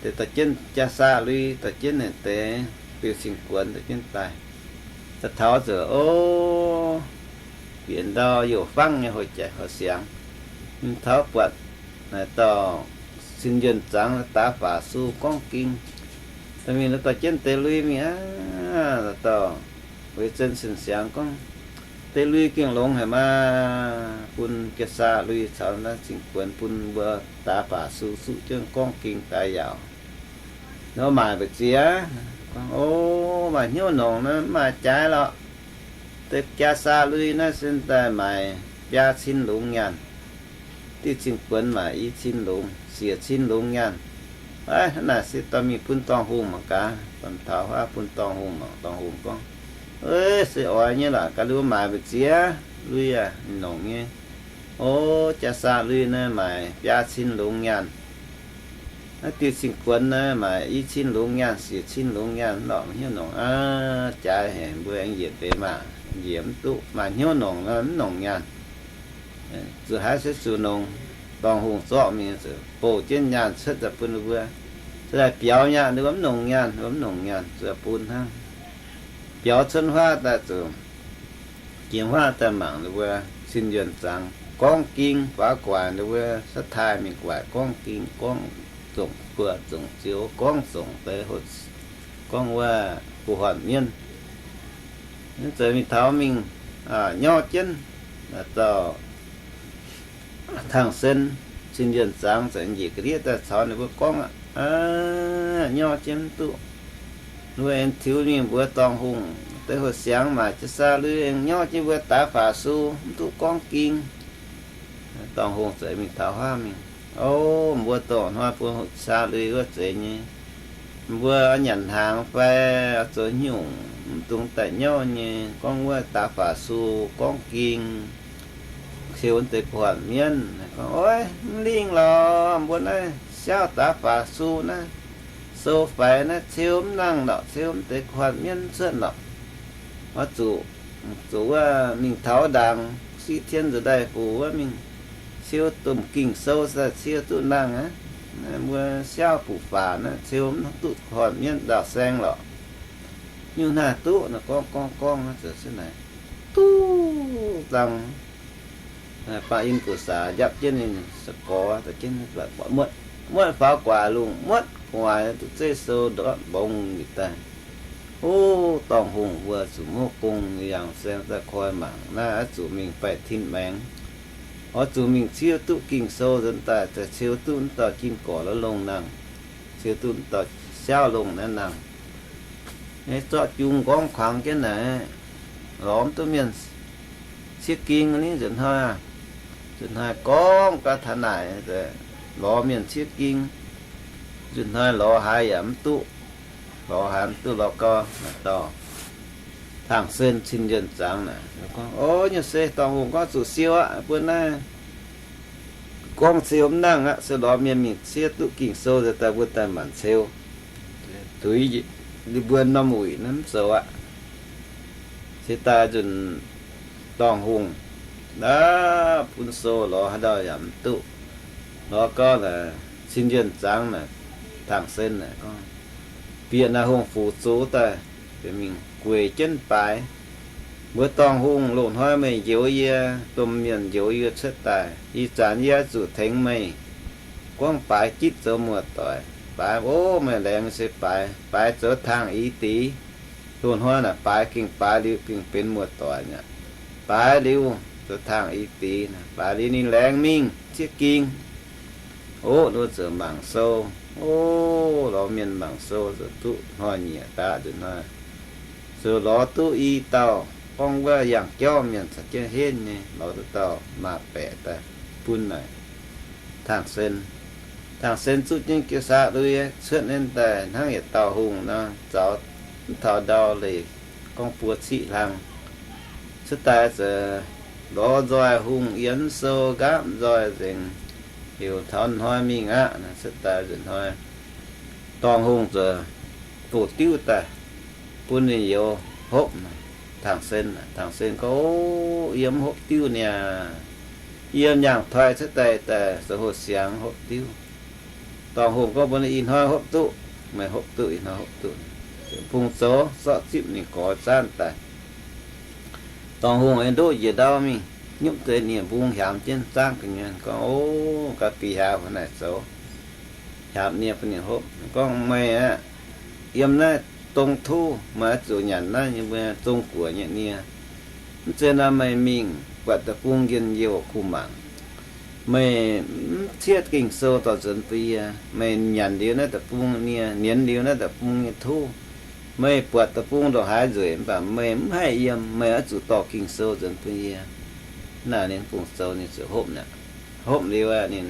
deix dorh jienv jaa saa lui, dorh jienv naaic deix biux cing-kuonx dorh jienv daaih. Daaih taux ziouc, o, bieqc ndau youh fangv nyei hoic jaic hoic siangx, mingh taux buatc naaic dauh cin yuonh zangx daax faatv su gorngv ging. Daaih mingh dorh jienv deix lui mingh aqv. Dauh Weic Zen Cin Siangx gorngv, deix lui gengh longx haic maah, bun jaa saa lui caux naaiv cing-kuonx bun mbuo daax faatv su zuqv jienv gorngv ging daaih yaauc. Nor maaic mbu'ziex? O, maaih hnyouv nongc naaiv mv maaih jaaix lorqc. Deix jaa saa lui naaiv sin daaih maaic biaa cin longx nyaanh. Diuh cing-kuonx maaic i cin longx, siec cin longx nyaanh. Aav, hnangv naaic se dorh mingh bun dorngh hungh mangc gaax, dorh taux huaav bun dorngh hungh mangc. Dorngh hungh gorngv, se oix nyei lorqc, gaax lui maaic mbu'ziex lui aac, ninh nongc nyei. O, jaa saa lui naaiv maaic biaa cin longx nyaanh. Naaiv diuh cing-kuonx naaiv maaic i cin longx nyaanh, siec cin longx nyaanh lorqc, hnyouv nongc aqv. Jaaix haic, mbuo aengx njiec deix maah, njiec mv duqv, maaih hnyouv nongc nor mv nongc nyaanh. Zuqc haaix se zuqc nongc, dorngh hungh zorqv mingh, bouh jienv nyaanh cuotv daaih bun ninh mbuo. Zuqc daaih biaux nyaanh, ninh mbuo mv nongc nyaanh, ninh mbuo mv nongc nyaanh, zuqc bun hnangv. Biaux cuotv huaav daaih zuqc jiex huaav daaih mangc ninh mbuo cin yuonh zangx gorngv ging, faaux guaax ninh mbuo ศรัทธา mingh guaax gorngv ging, gorngv zongc buoz zongc zioux, gorngv zongc deix, gorngv wuov guh hornc mienv. Mv zeiz mingh taux mingh nyorqv jienv dauh Tangh Sen cin yuonh zangx, za'gengh njiec ga'ndiev daaih caux ninh mbuo gorngv aqv. Nyorqv jienv mv duqv. Ninh mbuo aengx tiux mingh mbuox dorngh hungh, deix hoc siangx maaic jaa saa lui aengx nyorqv jienv mbuo daax faatv su, mv duqv gorngv ging. Dorngh hungh za'gengh mingh taux huaav mingh, o, mbuo dorngh hnoi bun hoc saa lui wuov zeiz nyei. Mbuo nyanc hnaangx fai zoux nyungc, mv dungx daaih nyorqv nyei. Gorngv wuov daax faatv su, gorngv ging, ceu deix guh hornc mienv. Gorngv, oix, mv lingh lorqc, mbuo naaiv siauv daax faatv su naaiv, sou faix naaiv ceu mv nangh lorqc, ceu deix guh hornc mienv mv cuotv lorqc. Oix zuqc, zuqc wuov mingh taux ndaangc 西天 nzuonx ndaaih fuc wuov mingh, ceu domh Ging-Sou daaih ceu duqv nangh aqv. Mbuo siauv buc faatv naaiv ceu mv duqv guh hornc mienv nzaaux saeng lorqc. Nyungc naaiv duqv, gorngv gorngv gorngv, duqv zangh. Baan in buoz-saax njapv jienv ninh sai-gorx, muotv, muotv faaux guaax lungh, muotv gu'nguaaic duqv zeiv sou ndortv mbongx njiec daaih. O, dorngh hungh mbuo zuqc muoqv gong yangh saeng daaih koi mangc, naaiv oix zuqc mingh baih tin maengx. Oix zuqc mingh ciev duqv Ging-Sou nzuonx daaih, ciev duqv dauh jin-gorx la'longh nangh, ciev duqv dauh siauv longh naaiv nangh. Zorqv jung nqorngv kuangx jienv naaic, lorz mv duqv mienh ciev ging. Ninh nzunc hnoi, nzunc hnoi gorngv gaax taux naaic, lorz mienh ciev ging. Nzunc hnoi lorz haaix yaac mv duqv. Lorz haaix mv duqv, lorz gau, dauh Tangh Sen cin njuonh zangx naaic gorngv, o, nyei se dorngh hungh gorngv zuqc siou aqv, mbuo naaiv gorngv siou mv nangh aqv, se lorz mienh mingh ciev duqv Ging-Sou nzengc daaih mbuo daaih maanc ceu. Tuix mbuo norm wuic naaiv mv zoux aqv. Se daaih nzunc dorngh hungh Naaiv bun sou lorz haaix ndau yaac mv duqv. Lorz gorngv naaic, cin yienh zangx naaic, Tangh Sen naaic gorngv, bieqc naaic hungh fuc zuqc daaih, bieqc mingh gueic jienv baaix. Mbuo dorngh hungh, loz-hnoi meih njoux yie, domh mienh njoux yie cuotv daaih, ih zanc yie zuqc tengx meih gorngv baaix gitv zoux muoz-doic. Baaix, o, meih laengz se baaix, baaix zoux tangh ih deix. Loz-hnoi naaic baaix gengh baaix liuz gengh benx muoz-doic aqv. Baaix liuz zoux tangh ih deix, baaix liuz ninh laengz mingh ciev ging. Ov, nduov zoux mangc sou. Ov, lorz mienh mangc sou zoux duqv hnoi-nyieqc daaih nzunc hnoi. Zoux lorz duqv i dauh gorngv wuov yangh jauv mienh caux jienv henv nyei, lorz duqv dauh maah baeqc daaih bun naaic Tangh Sen. Tangh Sen zuqv jienv jiu-sav lui cuotv nen daaih hnangv yietc dauh hungh nor, zaux mv taux ndau leiz gorngv buo ciqv hlang. Cuotv daaih zoux lorz nzoih hungh yiem sou nqaapv nzoih nzengc, heuc taux hnoi mingh aqv. Cuotv daaih nzunc hnoi dorngh hungh zoux doqc diuv daaih bun ninh youz hopv. Tangh Sen, Tangh Sen gorngv, Yie mv hopv diuv niaa. Yie nyaangh toi cuotv daaih, daaih zoux hoh siangx hopv diuv. Dorngh hungh gorngv mbuox ninh, Ih hnoi hopv duqv, meih hopv duqv, ih hnoi hopv duqv. Fungc zoux zorqv zipv ninh gorx zaanv daaih. Dorngh hungh aengx ndoqv njiec ndau mingh, nyutv deix nie-mbung hiaamx jienv zaangv gu'nyuoz gorngv, O, ga'bih hiaaux naaic zoux hiaamx nie bun ninh hopv. Gorngv, Meih aeqv, yiem naaiv dong tuv meih oix zuqc nyanc naaiv nyei mbuo Zong-Guoqv nyei nie. Mv zeiz nor meih mingh buatc deic-bung njien-youh kuh mangc. Meih mv ciev Ging-Sou dorh nzuonx bun yie. Meih nyanc liuz naaiv deic-bung nie, nienz liuz naaiv deic-bung nyei tov, meih buatc deic-bung ndongc haaix nzueic mv baac meih mv haih yiem, meih oix zuqc dorh Ging-Sou nzuonx bun yie. Naaic ninh fungc zoux ninh ziouc hopv aqv. Hopv liuz ninh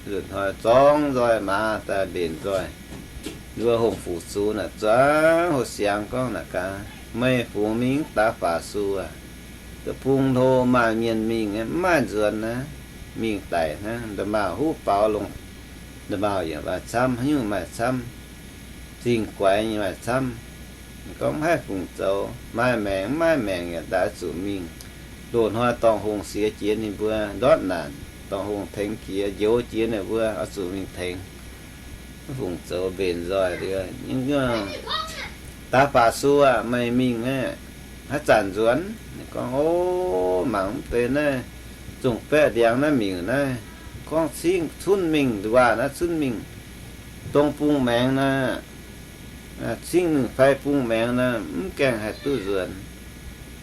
nzunc hnoi zorngv nzoih maaz daaih mbenc nzoih. Nduov hungh fuc zuqc naaic zuangx hoh siangx gorngv naaic gaax, Meih fungx mingh daaih faaux su aqv. Deic-bung hlo maaih mienh mingh mv maaih nzuonx aqv. Mingh daic hnangv, nda'maauh huv baaux longc, nda'maauh yaac maaih camv, haaix nyungc maaih camv, zingh guaix nyei maaih camv. Gorngv mv haih fungc zoux, maaih maengc mv maaih maengc yaac daaih zuqc mingh. Loz-hnoi dorngh hungh siex jiex ninh mbuo ndortv naanc, dorngh hungh tengx jiex, njoux jiex ninh mbuo oix zuqc mingh tengx. Mv fungc zoux mbenc nzoih liuz, daaih faaux su aqv, meih mingh aqv, haaix zanc nzuonx? Gorngv, O, mangc mv deix naaiv zungh baeqv ndiangx naaiv miuc naaiv, gorngv cingv cunv mingh nduqc-waac naaiv, cunv mingh dong bung maengx naaiv, cingv mingh fai bung maengx naaiv, mv gaengh haih duqv nzuonx.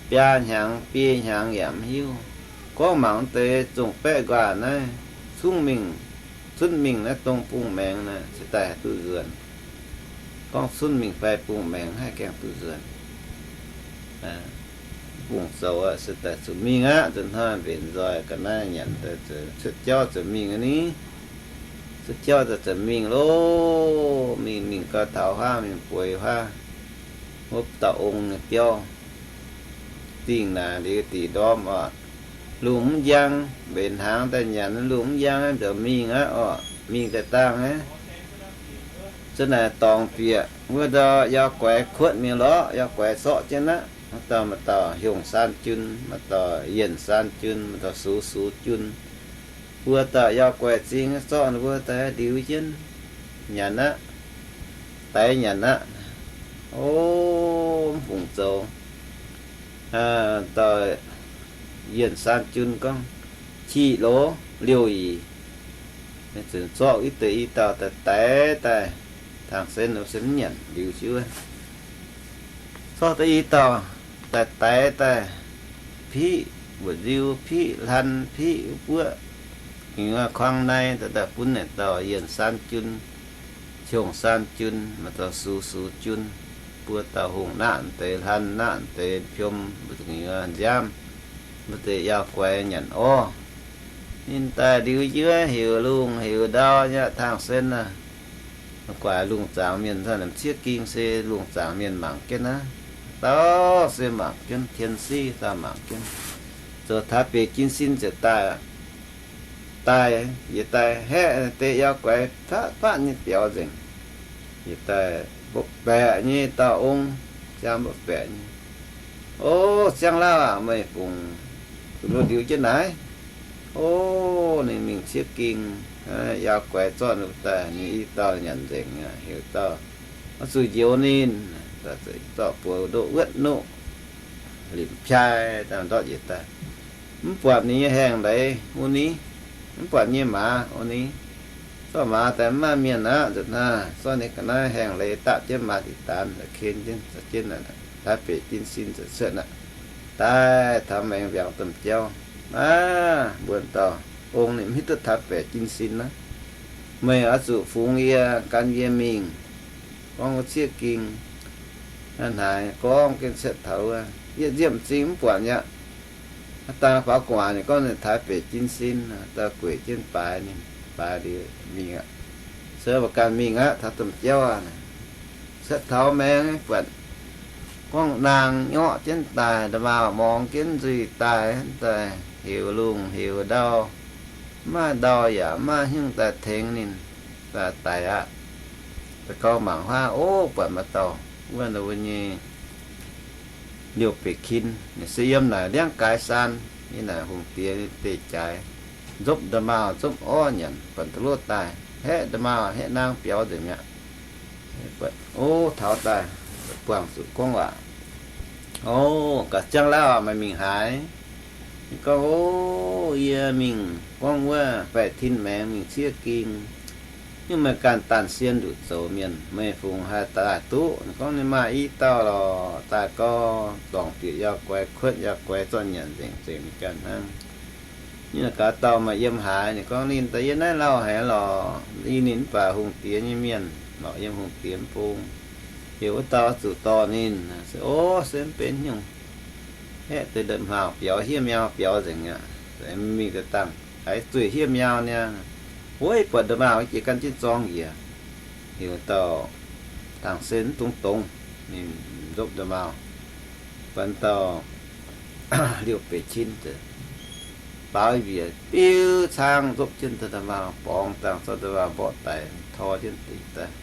Biaa hnyangx biei hnyangx yaac mv hiuv. Gorngv mangc mv deix zungh baeqv nquaah naaiv, cunv mingh, cunv mingh naaiv dong bung maengx naaiv se daaih haih duqv nzuonx. Gorngv cunv mingh fai bung maengx haih gaengh duqv nzuonx. Fungc zoux se daaih zuqc mingh aqv. Nzunc hnoi mbenc nzoih ga'naaiv nyanc daaih cuotv jauv ziouc mingh aqv ni. Cuotv jauv daaih ziouc mingh loh. Mingh, mingh gau taux huaav, mingh bueix huaav wuov dauh ong nyei biauv. Dingh naaic liuz diqc ndorm oc. Lungh mv njang, mbenc hnaangx daaih nyanc, lungh mv njang ziouc mingh aqv oc. Mingh daaih dangh aqv. Zunv naaic dorngc bieqc wuov ndau yau guaix kuotv mingh lorqc, yau guaix zorqv jienv aqv. Maaih dauh, maaih dauh Hiongh Saan Jun, maaih dauh Yienh Saan Jun, maaih dauh Sux Sux Jun. Buo dauh yau guaix zingh zorqv ninh mbuo daaih liuz jienv nyanc aqv. Daix nyanc aqv. O, mv fungc zoux. Dauh Yienh Saan Jun gorngv, Qi loz liouh yic. Ninh zorqv i deix i dauh daaih daix daaih, Tangh Sen se mv nyanc liuz jienv wuov. Zorqv deix i dauh daaih daix daaih, piqv mbu'nziu, piqv hlan, piqv buoqv, kuangx nai daaih bun naaic dauh Yienh Saan Jun, Hiongh Saan Jun, maaih dauh Sux Sux Jun, buo dauh hungh naqv deix hlan, naqv deix piom, mbu'ziex nziaamv, mbu'ziex yau guaix nyanc orv. Ninh daaih liuz jienv heuc lungh heuc ndau nyei, Tangh Sen aac, guaax lungh zaangc mienh, ciev ging se lungh zaangc mienh mangc jienv aqv. Dauh se mangc jienv, Tien Siv dauh mangc jienv, zoux taux Bieqc Jin Sin ziouc daaih. Daaih, yie daaih haeqv deix yau guaix fatv fatv nyei biaux nzengc. Yie daaih mbopv baeqc nyei dauh ong, ziangh mbopv baeqc nyei. O, Ziangh Lauh aac, meih fungc Zuqc liuz jienv naaiv, o, ninh mingh ciev ging, yaac guaix zorqv ninh daaih, ninh i dauh nyanc nzengc, heuc dauh oix zuqc njoux ninh, zorqv buoz ndoqv wuotv nuqv, limc piai daaih ndortv njiec daaih. Mv buatc ninh nyei haengh leiz wuov ni, mv buatc nyei maaz wuov ni. Zorqv maaz daaih mv maaih mienh aqv, nzunc hnangv zorqv ninh ga'naaiv haengh leiz dapv jienv maaz diqc daanz, ken jienv, zorqv jienv taaix beic jin sin cuotv aqv. Daaih taux maengx mbiaangx domh jauv, aav, mbuox dauh ong ninh mv hiuv duqv taaix beic jin sin aqv. Meih oix zuqc fungx yie, gan yie mingh. Gorngv wuov ciev ging hnangv naaic gorngv gengh cuotv taux wuov, yietc nziemv m'zing mv buatc aqv. Dangh faaux gu'nguaaic ninh gorngv ninh taaix beic jin sin, dauh gueic jienv baaix ninh, baaix liuz mingh aqv. Se mbuo ganh mingh aqv, taux domh jauv aqv. Cuotv taux maengx buatc gorngv naang nyorqv jienv daaih, nda'maauh morngx jienv nzuih daaih, daaih heuc lungh heuc ndau, mv maaih ndau yaac mv maaih hnyouv daaih tengx ninh, daaih daic aqv. Da'gaux mangc huaav, o, buatc maaih dauh wuov, wuov nyei liouh beic kin, ninh se yiem naaic liangv gaaix saan, yiem naaic hungh diex deic-jaaix, nzopv nda'maauh nzopv orv nyanc, buatc da'luoqv daaih, haeqv nda'maauh haeqv naang biaux nzengc mi'aqv. O, taux daaih buangh zuqc gorngv waac, o, gaax ziangv lauh meih mingh haaix? Ninh gorngv, o, yie mingh gorngv wuov faix-tin maengx mingh ciev ging. Nyungc meih ganh danh sien nduqc zoux mienh, meih fungx haih daaih duqv? Ninh gorngv ninh maaih i dauh lorqc, daaih gorngv dorngc bieqc yaac guaix, kuotv yaac guaix, zorqv nyanc nzengc nzengc ninh ganh hnangv. Nyungc gaax dauh maaih yiem haaix? Ninh gorngv ninh daaih yiem naaiv lauh haic lorqc. Ih ninh mv baac hungh diex nyei mienh lorqc, yiem hungh diex bung. Heuc wuov dauh zuqc dorh ninh. O, se mv benx nyungc, haeqv deix nda'maauh biaux, hiev miau biaux nzengc aqv. Mingh daaih dangh haiz zueih hiev miau niaa. Wuov buatc nda'maauh jiex gan jienv zorng njiec. Heuc dauh tangh sen mv dungx dongz, ninh nzopv nda'maauh. Bun dauh liouh beic cin baaux mbiec biu caang nzopv jienv da'maauh borngz dangh zorqv nda'maauh mborqv daic tor jienv daic daaih,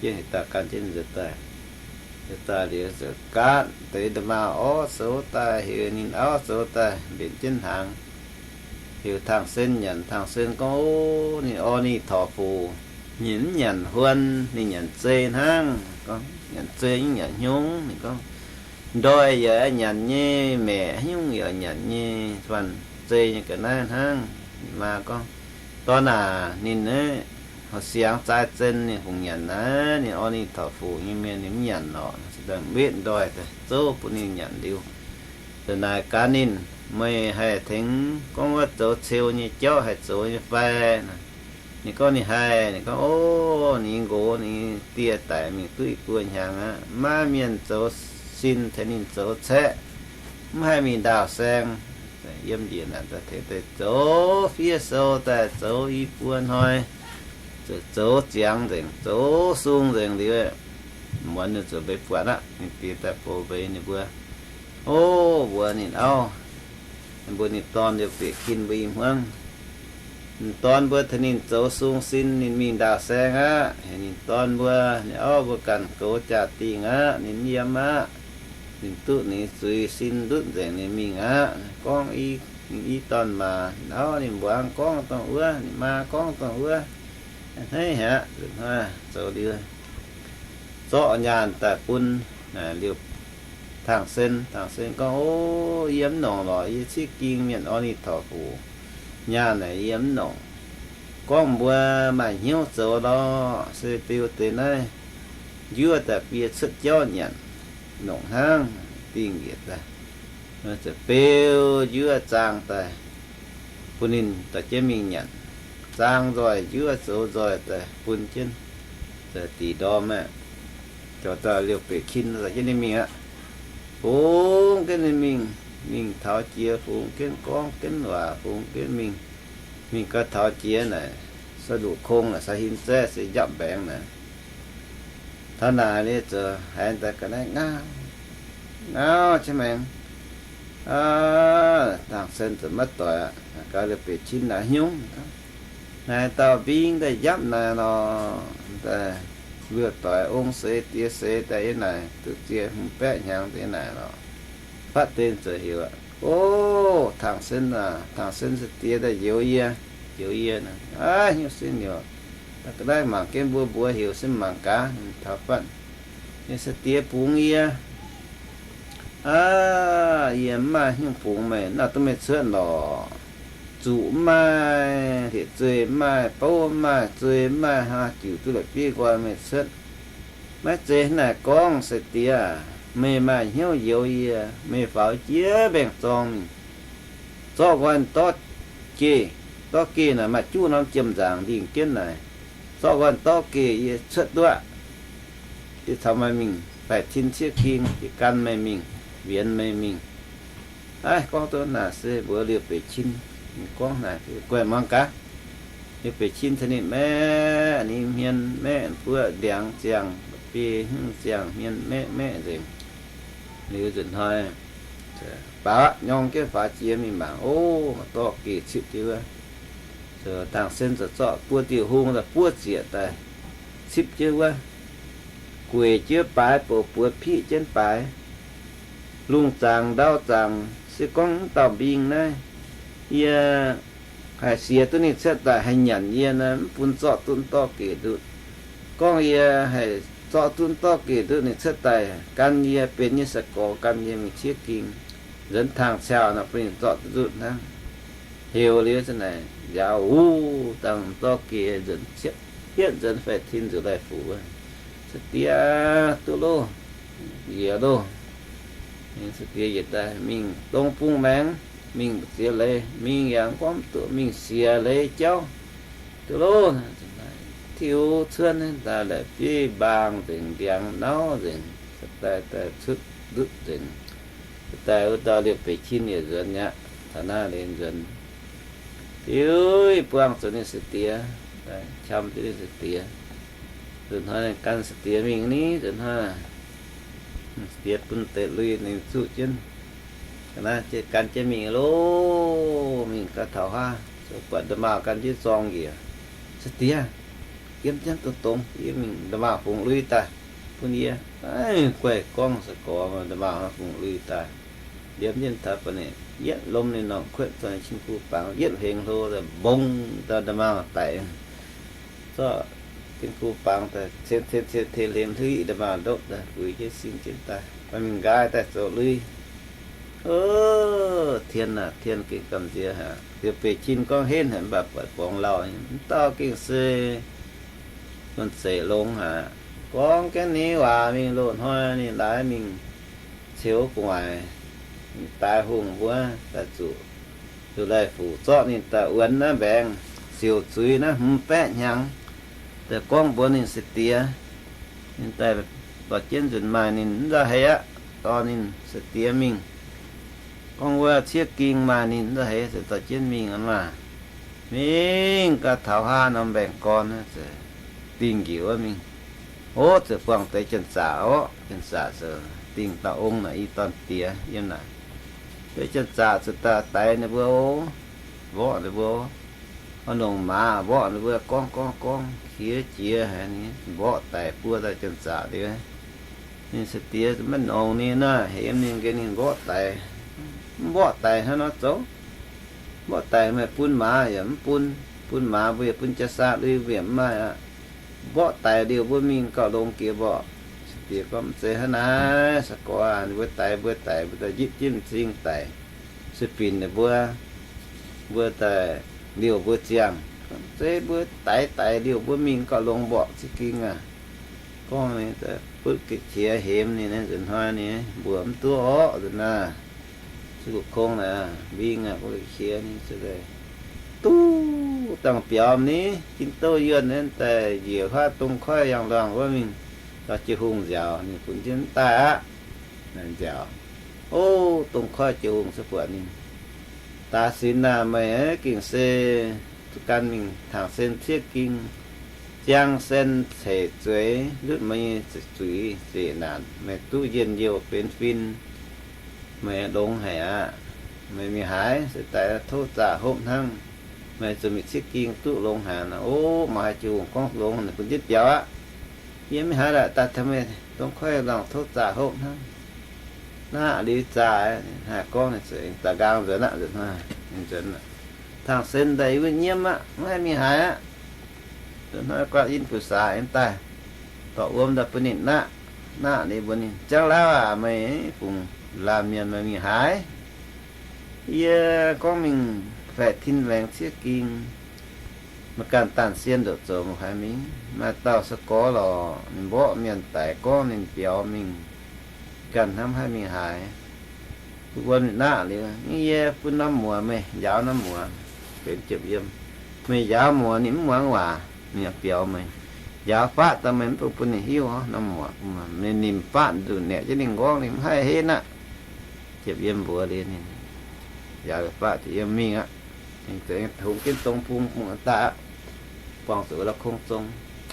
jienv heuc dauh gan jienv nzuonx daaih. Nzuonx daaih liuz ziouc gaatv deix nda'maauh orv zoux daaih, heuc ninh auv zoux daaih mbenc jienv hnaangx. Heuc tangh sen nyanc. Tangh sen gorngv, o, ninh orv ninh torc fuc, ninh mv nyanc huon, ninh nyanc zei hnangv. Gorngv nyanc zei nyungc nyanc hnyouv. Ninh gorngv ndoih yaac nyanc nyei, maeqc haaix nyungc yaac nyanc nyei, fanh zei nyei ga'naaiv hnangv. Ninh maa gorngv, dorn aac, ninh naaiv siangx zaaix zen ninh fungc nyanc naaiv, ninh orv ninh torc fuc nyei mienh ninh mv nyanc lorqc. Wetv ndoih daaih zouv bun ninh nyanc liuz, da'naaic gaax ninh, meih haih tengx gorngv wuov zoux ceu nyei jauv haih zoux nyei fai? Ninh gorngv ninh haih. Ninh gorngv, o, ninh nqox ninh die daic mingh duqv i buo hnyangx aqv, maiv maaih mienh zoux sin tengx ninh zoux caeqv, mv haih mingh ndaauh saeng. Yiem njiec naaic daaih tengx daaih zoux fiev sou daaih zoux i buo hnoi, zoux ziangx nzengc, zoux sung nzengc liuz, muonz ninh ziouc mbeix buatc aqv. Ninh die daaih bou mbeix ninh mbuo, o, mbuox ninh auv, mbuox ninh dorn liouh bieqc kin mbuo i hmuangv. Ninh dorn mbuo tengx ninh zoux sung sin, ninh mingh ndaauh saeng aqv. Ninh dorn mbuo, ninh auv mbuo ganh goux jaa-dingh aqv, ninh mv yiem aqv. Ninh duqv ninh zuiz sin ndutv nzengc ninh mingh aqv. Gorngv i, ninh i dorn-maac, ninh auv ninh mbuangz gorngv dongh wuov, ninh maa gorngv dongh wuov, hneiv haic aqv. Zoux liuz, zorqv nyaanh daaih bun liouh tangh sen. Tangh sen gorngv, o, yie mv nongc lorqc, yie ciev ging mienh orv ninh torc fuc, nyaanh naaic yie mv nongc. Gorngv mbuo maaih hnyouv zoux lorqc, se beu deix naaiv njuov daaih bie cuotv jauv nyanc, nongc hnangv. Dingh njiec daaih, ziouc beu njuov zaang daaih bun ninh dorh jienv mingh nyanc. Zaang nzoih njuov zoux nzoih daaih bun jienv, ziouc dih ndorm aqv. Ziouc dauh liouh beic kin dorh jienv ninh mingh aqv. Fungx jienv ninh mingh, mingh taux jiex fungx jienv gorngv jienv waac, fungx jienv mingh. Mingh gau taux jiex naaic, sa luqc kong naaic, sa hin zaeqv se njapv mbaengx naaic. Taux naaic liuz ziouc haiz daaih ga'naaiv ngauv, ngauv jienv maengx. Tangh sen ziouc maiv doic aqv. Gaax liouh beic cin naaic hnyouv, naaic dauh mbing daaih njapv naaic lorqc. Daaih luoqc doic ong seix diex seix daaih yiem naaic duqv ziex hmz baeqv hnyangx deix naaic lorqc. Fatv deix ziouc heuc aqv. O, Tangh Sen aac, Tangh Sen sai-diex daaih njoux yie, njoux yie. Aav, hnyouv sin nyuoqc, ga'naaiv mangc jienv mbuo mbuox heuc sin mangc gaax taux fatv. Ninh sai-diex bungx yie. Aav, yie mv maaih hnyouv bungx meih, naaiv duqv meih cuotv lorqc. Zuqc mv maaih, hlieqv zueih mv maaih, bouv mv maaih, zueih mv maaih, hnangv jiuc duqv la'bieiv nqoi meih cuotv. Maiv zeiz naaic gorngv sai-diex, meih maaih hnyouv njoux yie, meih faaux jiex mbaengx-zorng mingh, zorqv nqoi dorv geh, dorv geh naaic maaih juqv norm jiem-nzaangc ndingh jienv naaic, zorqv nqoi dorv geh yie cuotv duqv, yie caux meih mingh faix-cin ciev ging, yie gan meih mingh, wienx meih mingh. Aav, gorngv duqv naaic se mbuox Liuz Beic Cin, ninh gorngv naaic, guaih muangx gaax. Liuz Beic Cin caux ninh maeqv, ninh hmien maeqv buoqv ndiangx ziangh, biei hmien ziangh, hmien maeqv maeqv nzengc. Liuz nzunc hnoi, baac nyorng jienv faaux jiex mingh mangc, o, dorv geh cipv jienv wuov. Tangh Sen ziouc zorqv buo diuh hung daaih buov zieqc daaih cipv jienv wuov. Gueic jienv baaix, bouc buoz piqv jienv baaix. Lungh zaangc ndau zaangc se gorngv mv dauh mbing naaiv, yie haih siex duqv ninh cuotv daaih haih nyanc yie naaiv, mv bun zorqv duqv dorv geh ndutv. Gorngv yie haih zorqv duqv dorv geh ndutv ninh cuotv daaih gan yie, benx yie sai-gorx gan yie mingh ciev ging, nzuonx tangx ciauh nor bun ninh zorqv duqv ndutv hnangv. Heuc liuz za'naaic nziaaux wuov dangh dorv geh nzuonx ciepv yietv nzuonx faix-cin nzuqc laih fuc wuov. Sai-diex duqv loh, yiec loh. Sai-diex yietc daaih mingh dong bung maengx, mingh ziex leiz, mingh yaac gorngv duqv mingh siec leiz jauv. Duqv loh, tiuv cuotv daaih la'bieiv mbaang nzengc, ndiangx nauv nzengc, daaih daaih cutv ndutv nzengc. Daaih wuov dauh Liuz Beic Cin yietc nzuonx aqv, taux naaiv liuz nzuonx. Tiuv buangh zuqc ninh sai-diex, qam zuqc ninh sai-diex. Nzunc hnoi gan sai-diex mingh ni, nzunc hnoi sai-diex bun deix lui ninh zuqv jienv. Ga'naaiv gan jienv mingh loh, mingh gau taux haav, buatc nda'maauh gan jienv zorng njiec. Sai-diex, yiem jienv dongh dongh, yie mingh nda'maauh bungx lui daaih bun yie. Guaih gorngv sai-gorx, nda'maauh bungx lui daaih. Yiem jienv taux ba'neic, yietv lomh ninh norm kuotv, zorqv ninh cin-gu bangx yietv hlengx hlo, mbong dauh nda'maauh daic. Zorqv cin-gu bangx daaih cien cien cien tei hlen hliqv nda'maauh ndopv daaih, buix jienv sin jienv daaih, mingh nqaai daaih zoux lui. O, tien aac, tien gengh gamh nziex haic. Liuz Beic Cin gorngv henv haic, mv baac buatc borngz lauh, mv dauh gengh se luonx zeic longx haic. Gorngv jienv ni waac mingh loz-hnoi ninh laaix mingh ceux gu'nguaaic, ninh daaix hungh mbuo daaih zuqc Liuz Laih Fuc zorqv ninh daaih wuonx naaiv mbaengx siouc zuiz naaiv hmz baeqv hnyangx, daaih gorngv mbuox ninh sai-diex. Ninh daaih dorh jienv nzunc maaih ninh mv nzauh heix aqv, dorh ninh sai-diex mingh. Gorngv wuov ciev ging maaih ninh mv nzauh heix, dorh jienv mingh maah. Mingh gau taux haav norm mbaengx-gorn, dingh njiec wuov mingh. Ov, ziouc buangh deix janx-zaqc orqc. Janx-zaqc ziouc dingh dauh ong naaic, i dorn-diex yiem naaic. Deix janx-zaqc ziouc daaih daix ninh mbuo, mborqv ninh mbuo, oix longc maaz mborqv ninh mbuo, gorngv gorngv gorngv, qiex jiez haic ni, mborqv daic buo dauh janx-zaqc liuz. Ninh sai-diex maiv nongx ninh naaic, hemx ninh, gengh ninh mborqv daic. Mv mborqv daic hnangv nor zoux. Mborqv daic meih bun maaz yaac mv bun, bun maaz mbuo yaac bun jaa-saa lui mbuo yaac mv maaih aqv. Mborqv daic liouh mbuo mingh gauh longx jiex mborqv. Sai-diex gorngv, mv zeiz hnangv naaiv, sai-gorx, ninh mbuo daix mbuo daic, mbuo daaih njipv jienv m'zing daic, se binc ninh mbuo, mbuo daaih liouh mbuo ziangh. Mv zeiz, mbuo daix daic liouh mbuo mingh gauh longx mborqv za'gengh aqv. Gorngv butv ga'qiex hemx ninh, nzunc hnoi ninh mbuoqc mv duqv orqc nzunc naaiv. Zinh kungx naaic mbing aqv, butv ga'qiex ninh duqv dangh biaux ni, jin douh yuonh naaiv daaih njiec huaav dongh koiv yangh luangh wuov mingh, dorh jiu hungh nziaauc, ninh bun jienv daaih aqv. Nziaauc, o, dongh koiv jiu hungh se buatc ninh. Daaix sinx naaic, meih gengh se gan mingh tangx sen ciev ging, ziang sen ceix zueiz, lutv meih nyei zuiz zeqc naanc, meih duqv njien-youh benx fin, meih longx haic aqv. Meih mingh haaix se daaih tov zaqc hopv hnangv. Meih zuqc mingh ciev ging duqv longx haic. O, mangc haaix jiu hungh gorngv longx, ninh bun jienv biaux aqv. Yie mv haiz la'daaih taux meih dongh koiv luangh tov zaqc hopv hnangv. naqv liuz zaaix, haih gorngv ninh zuqc da'nqaang nzuonx aqv, nzuonx hnoi, ninh nzuonx aqv. Tangh sen daaih yie mbuo nyiemv aqv, mv haih mingh haaix aqv. Nzuonx hnoi guatc yinh buoz-saax aengx daaih, dorh wuom daaih bun ninh naqv. Naqv liuz mbuox ninh, Jangx Lauv aac, meih fungc laanh mienh meih mingh haaix? Yie gorngv mingh faeqc tin laengz ciev ging. Meih ganh danh sien ndoqc zoux mv haih mingh. Maaih dauh sa-gorx lorqc, ninh mborqv mienh daic gorngv ninh biaux mingh, ganh hnamv haih mingh haaix. Bun wuom ninh naqv liuz, Yie bun norm muoz meih njaaux norm muoz, benx jiem yiem. Meih njaaux muoz ninh mv muangx waac, ninh biaux meih. Njaaux faatv daaih meih mv dungx bun ninh hiuv norm muoz. Ninh nimc faatv nzunc naeqc jienv ninh nqorngv ninh mv haih henv aqv. Jiem yiem mbuox liuz ninh, njaaux faatv jiem yiem mingh aqv. Ninh zeix tongx jienv dong bung bung daaih aqv. Buangh zuqc la'kong zong,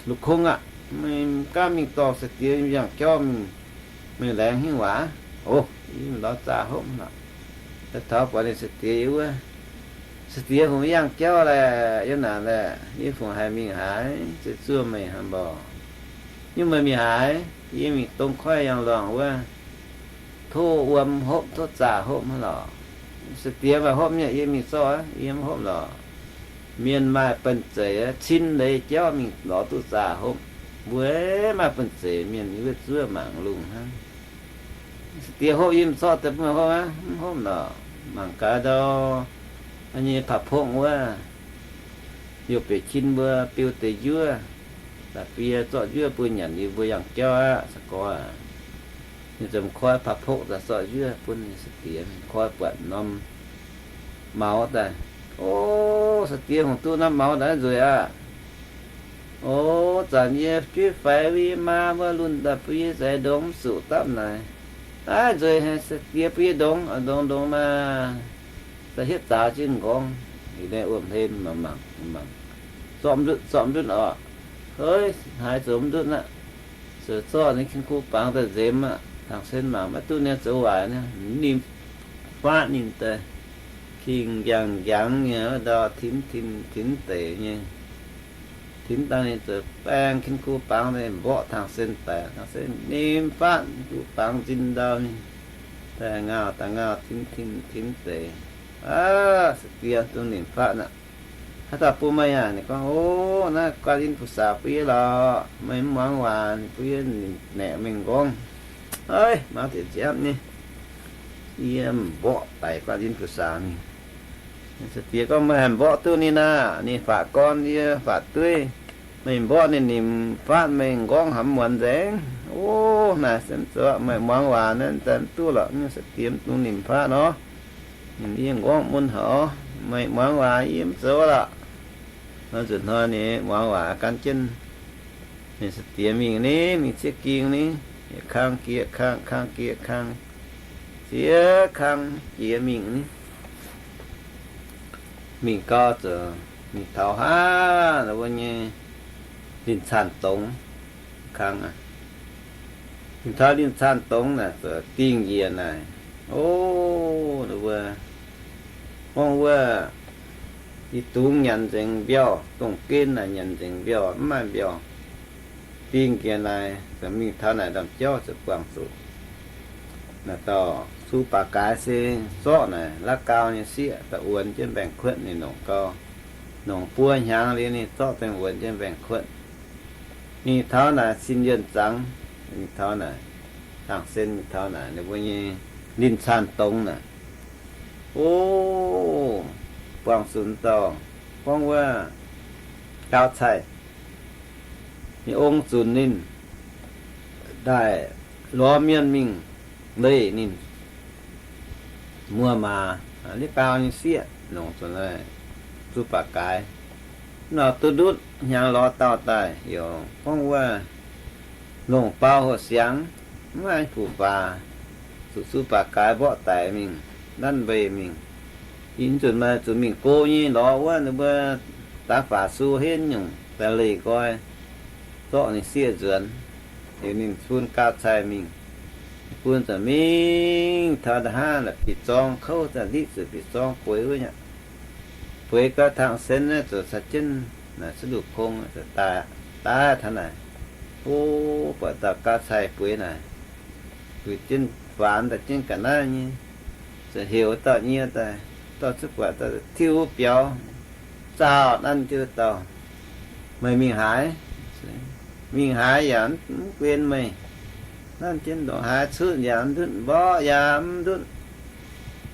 la'kong aqv, meih gaav mingh dorh sai-diex yangh jauv mingh, meih laengz hingv waac. O, yie lorz zaah hopv lorqc. Daaih taux buatc ninh sai-diex yiem wuov. Sai-diex hungh yangh jauv laeh, yiem naaic laeh, yie fungc haih mingh haaix? Zuov zuov meih hnangv nor. Yie meih mingh haaix? Yie mingh dong koiv yangh lorngh wuov, tov wuom hopv, tov zaah hopv hnangv lorqc. Sai-diex maaih hopv nyei, yie mingh zorqv aqv, yie mv hopv lorqc. Mienh maaih banh zeic, cin leiz jauv mingh lorz duqv zaah hopv. Mbuo maaih banh zeic mienh yie wuov zuov mangc lungh hnangv. Sai-diex hopv, yie mv zorqv deix bun meih hopv aqv, mv hopv lorqc. Mangc gaax ndau, nyei paav pongv wuov, youh bieqc cin mbuo biu deix njuov, da'bie zorqv njuov bun nyanc, yie mbuo yangh jauv aqv, sai-gorx aac. Ninh ziouc koi paav pongv daaih zorqv njuov bun ninh sai-diex. Koi buatc norm maux daaih, O, sai-diex hungh duqv norm maux daaih nzueic aqv. O, zanc yie jueiv faix wuov, yie maa wuov lunh daaih bun yie zeix ndongx mv zuqc dapv naaic. Aav, nzueic haic, sai-diex bun yie ndongx, ndongx ndongx maah. Da'hietv zaaux jienv nqorngv, liuz wuom-hlen mangc mangc mangc, zorqv ndutv zorqv ndutv oc. Hei, haaix zoux mv ndutv aqv. Zoux zorqv ninh kin-kuv bangx daaih nzemx aqv. Tangh sen mangc maiv duqv ninh zoux waaic, ninh faatv ninh daaih king njang njangx nyei ndau, tinx tinx tinx deix nyei. Tinx dangh ninh zoux baeng kin-kuv bangx daaih mborqv tangh sen daic. Tangh sen ninh faatv kin-kuv bangx nzin ndau mingh, daaih ngauh daaih ngauh, tinx tinx tinx deix. Aav, sai-diex, dongh ninh faatv aqv. Haaix dauh bun meih aqv? Ninh gorngv, O, naaiv guan yinh fu-saax bun yie lorqc. Meih mv muangx waac, ninh bun yie naeqc mingh nqorngv. Eix, mangc deix nziaamv nyei, yie mborqv daic guan yinh fu-saax mingh. Sai-diex gorngv, Meih haih mborqv duqv ninh aqv. Ninh faatv gorn yie faatv dueiv. Meih mborqv ninh nimc faatv meih nqorngv hnamv muonz nzengc. O, naaic se mv zoux, meih muangx waac naaiv daaih mv duqv lorqc. Sai-diex mv dungx nimc faatv nor, ninh yie nqorngv mun haic. Meih muangx waac yie mv zoux lorqc. Nor nzunc hnoi ninh muangx waac gan jienv ninh sai-diex mingh ni, mingh zieqv ging ni, yietc kang jiex kang, kang jiex kang, zieqv kang jiex mingh ni. Mingh gau zoux mingh taux haav, wuov nyei linh canh dongx kang aqv. Mingh taux linh canh dongx naaic, zoux dingh njiec naaic, o, wuov, gorngv wuov, yie dungx nyanc nzengc mbiauh, dongh gen naaic nyanc nzengc mbiauh, mv maaih mbiauh. Dingh njiec naaic, zoux mingh taux naaic ndamv-jauv zoux buangh zuqc naaic dauh su baac gaaix se zorqv naaic la'gau nyei sieqv daaih wuonx jienv mbaengx-kuotv ninh longc gau. Longc buo hnyangx liuz ninh zorqv daaih wuonx jienv mbaengx-kuotv. Mingh taux naaic sin yienh zangx, mingh taux naaic, tangh sen mingh taux naaic ninh mbuo nyei linh canh dongx naaic. O, buangh zuqc dauh gorngv wuov gauv caih, ninh ong zunc ninh daaih lorz mienh mingh leih ninh muoz-maac, la'gau nyei sieqv longc zuqc su baac gaaix. Nor duqv ndutv hnyangx lorz dauh daaih, heuc gorngv wuov longc bau hoqc siangx, mv maaih fuqv-faax, zuqc su baac gaaix mborqv daic mingh, nanv mbeix mingh. Ih nzunc maaih zuqc mingh go nyei lorz wuov ninh mbuo daav faax su henv nyungc daaih leih nqoi, zorqv ninh sieqv nzuonx. Liuz ninh bun gauv caih mingh, bun zuqc mingh taux nda'haav la'bic zorng kouv, za'hliqv zuqc bic zorng bueix wuov nyei. Bueix gau tangh sen naaiv zuqc caux jienv naaic cuotv luv kong daaih, daaih taux naaic. O, buatc dauh gauv caih bueix naaic, bueix jienv faanx daaih jienv ga'naaiv nyei, ziouc heuc dauh nyei daaih, dauh cuotv buatc daaih tiuv biaux, zaah nanv jienv dauh, Meih mingh haaix? Mingh haaix yaac mv guen meih. Nanv jienv ndongc haaix, cutv yaac mv ndutv, mborqv yaac mv ndutv.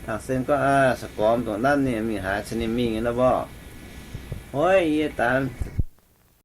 Tang Sen gorngv, Aa, se gormx ndongc nanv ninh mingh haaix, cin ninh mingh nor mborqv. Hoiv, yie daanz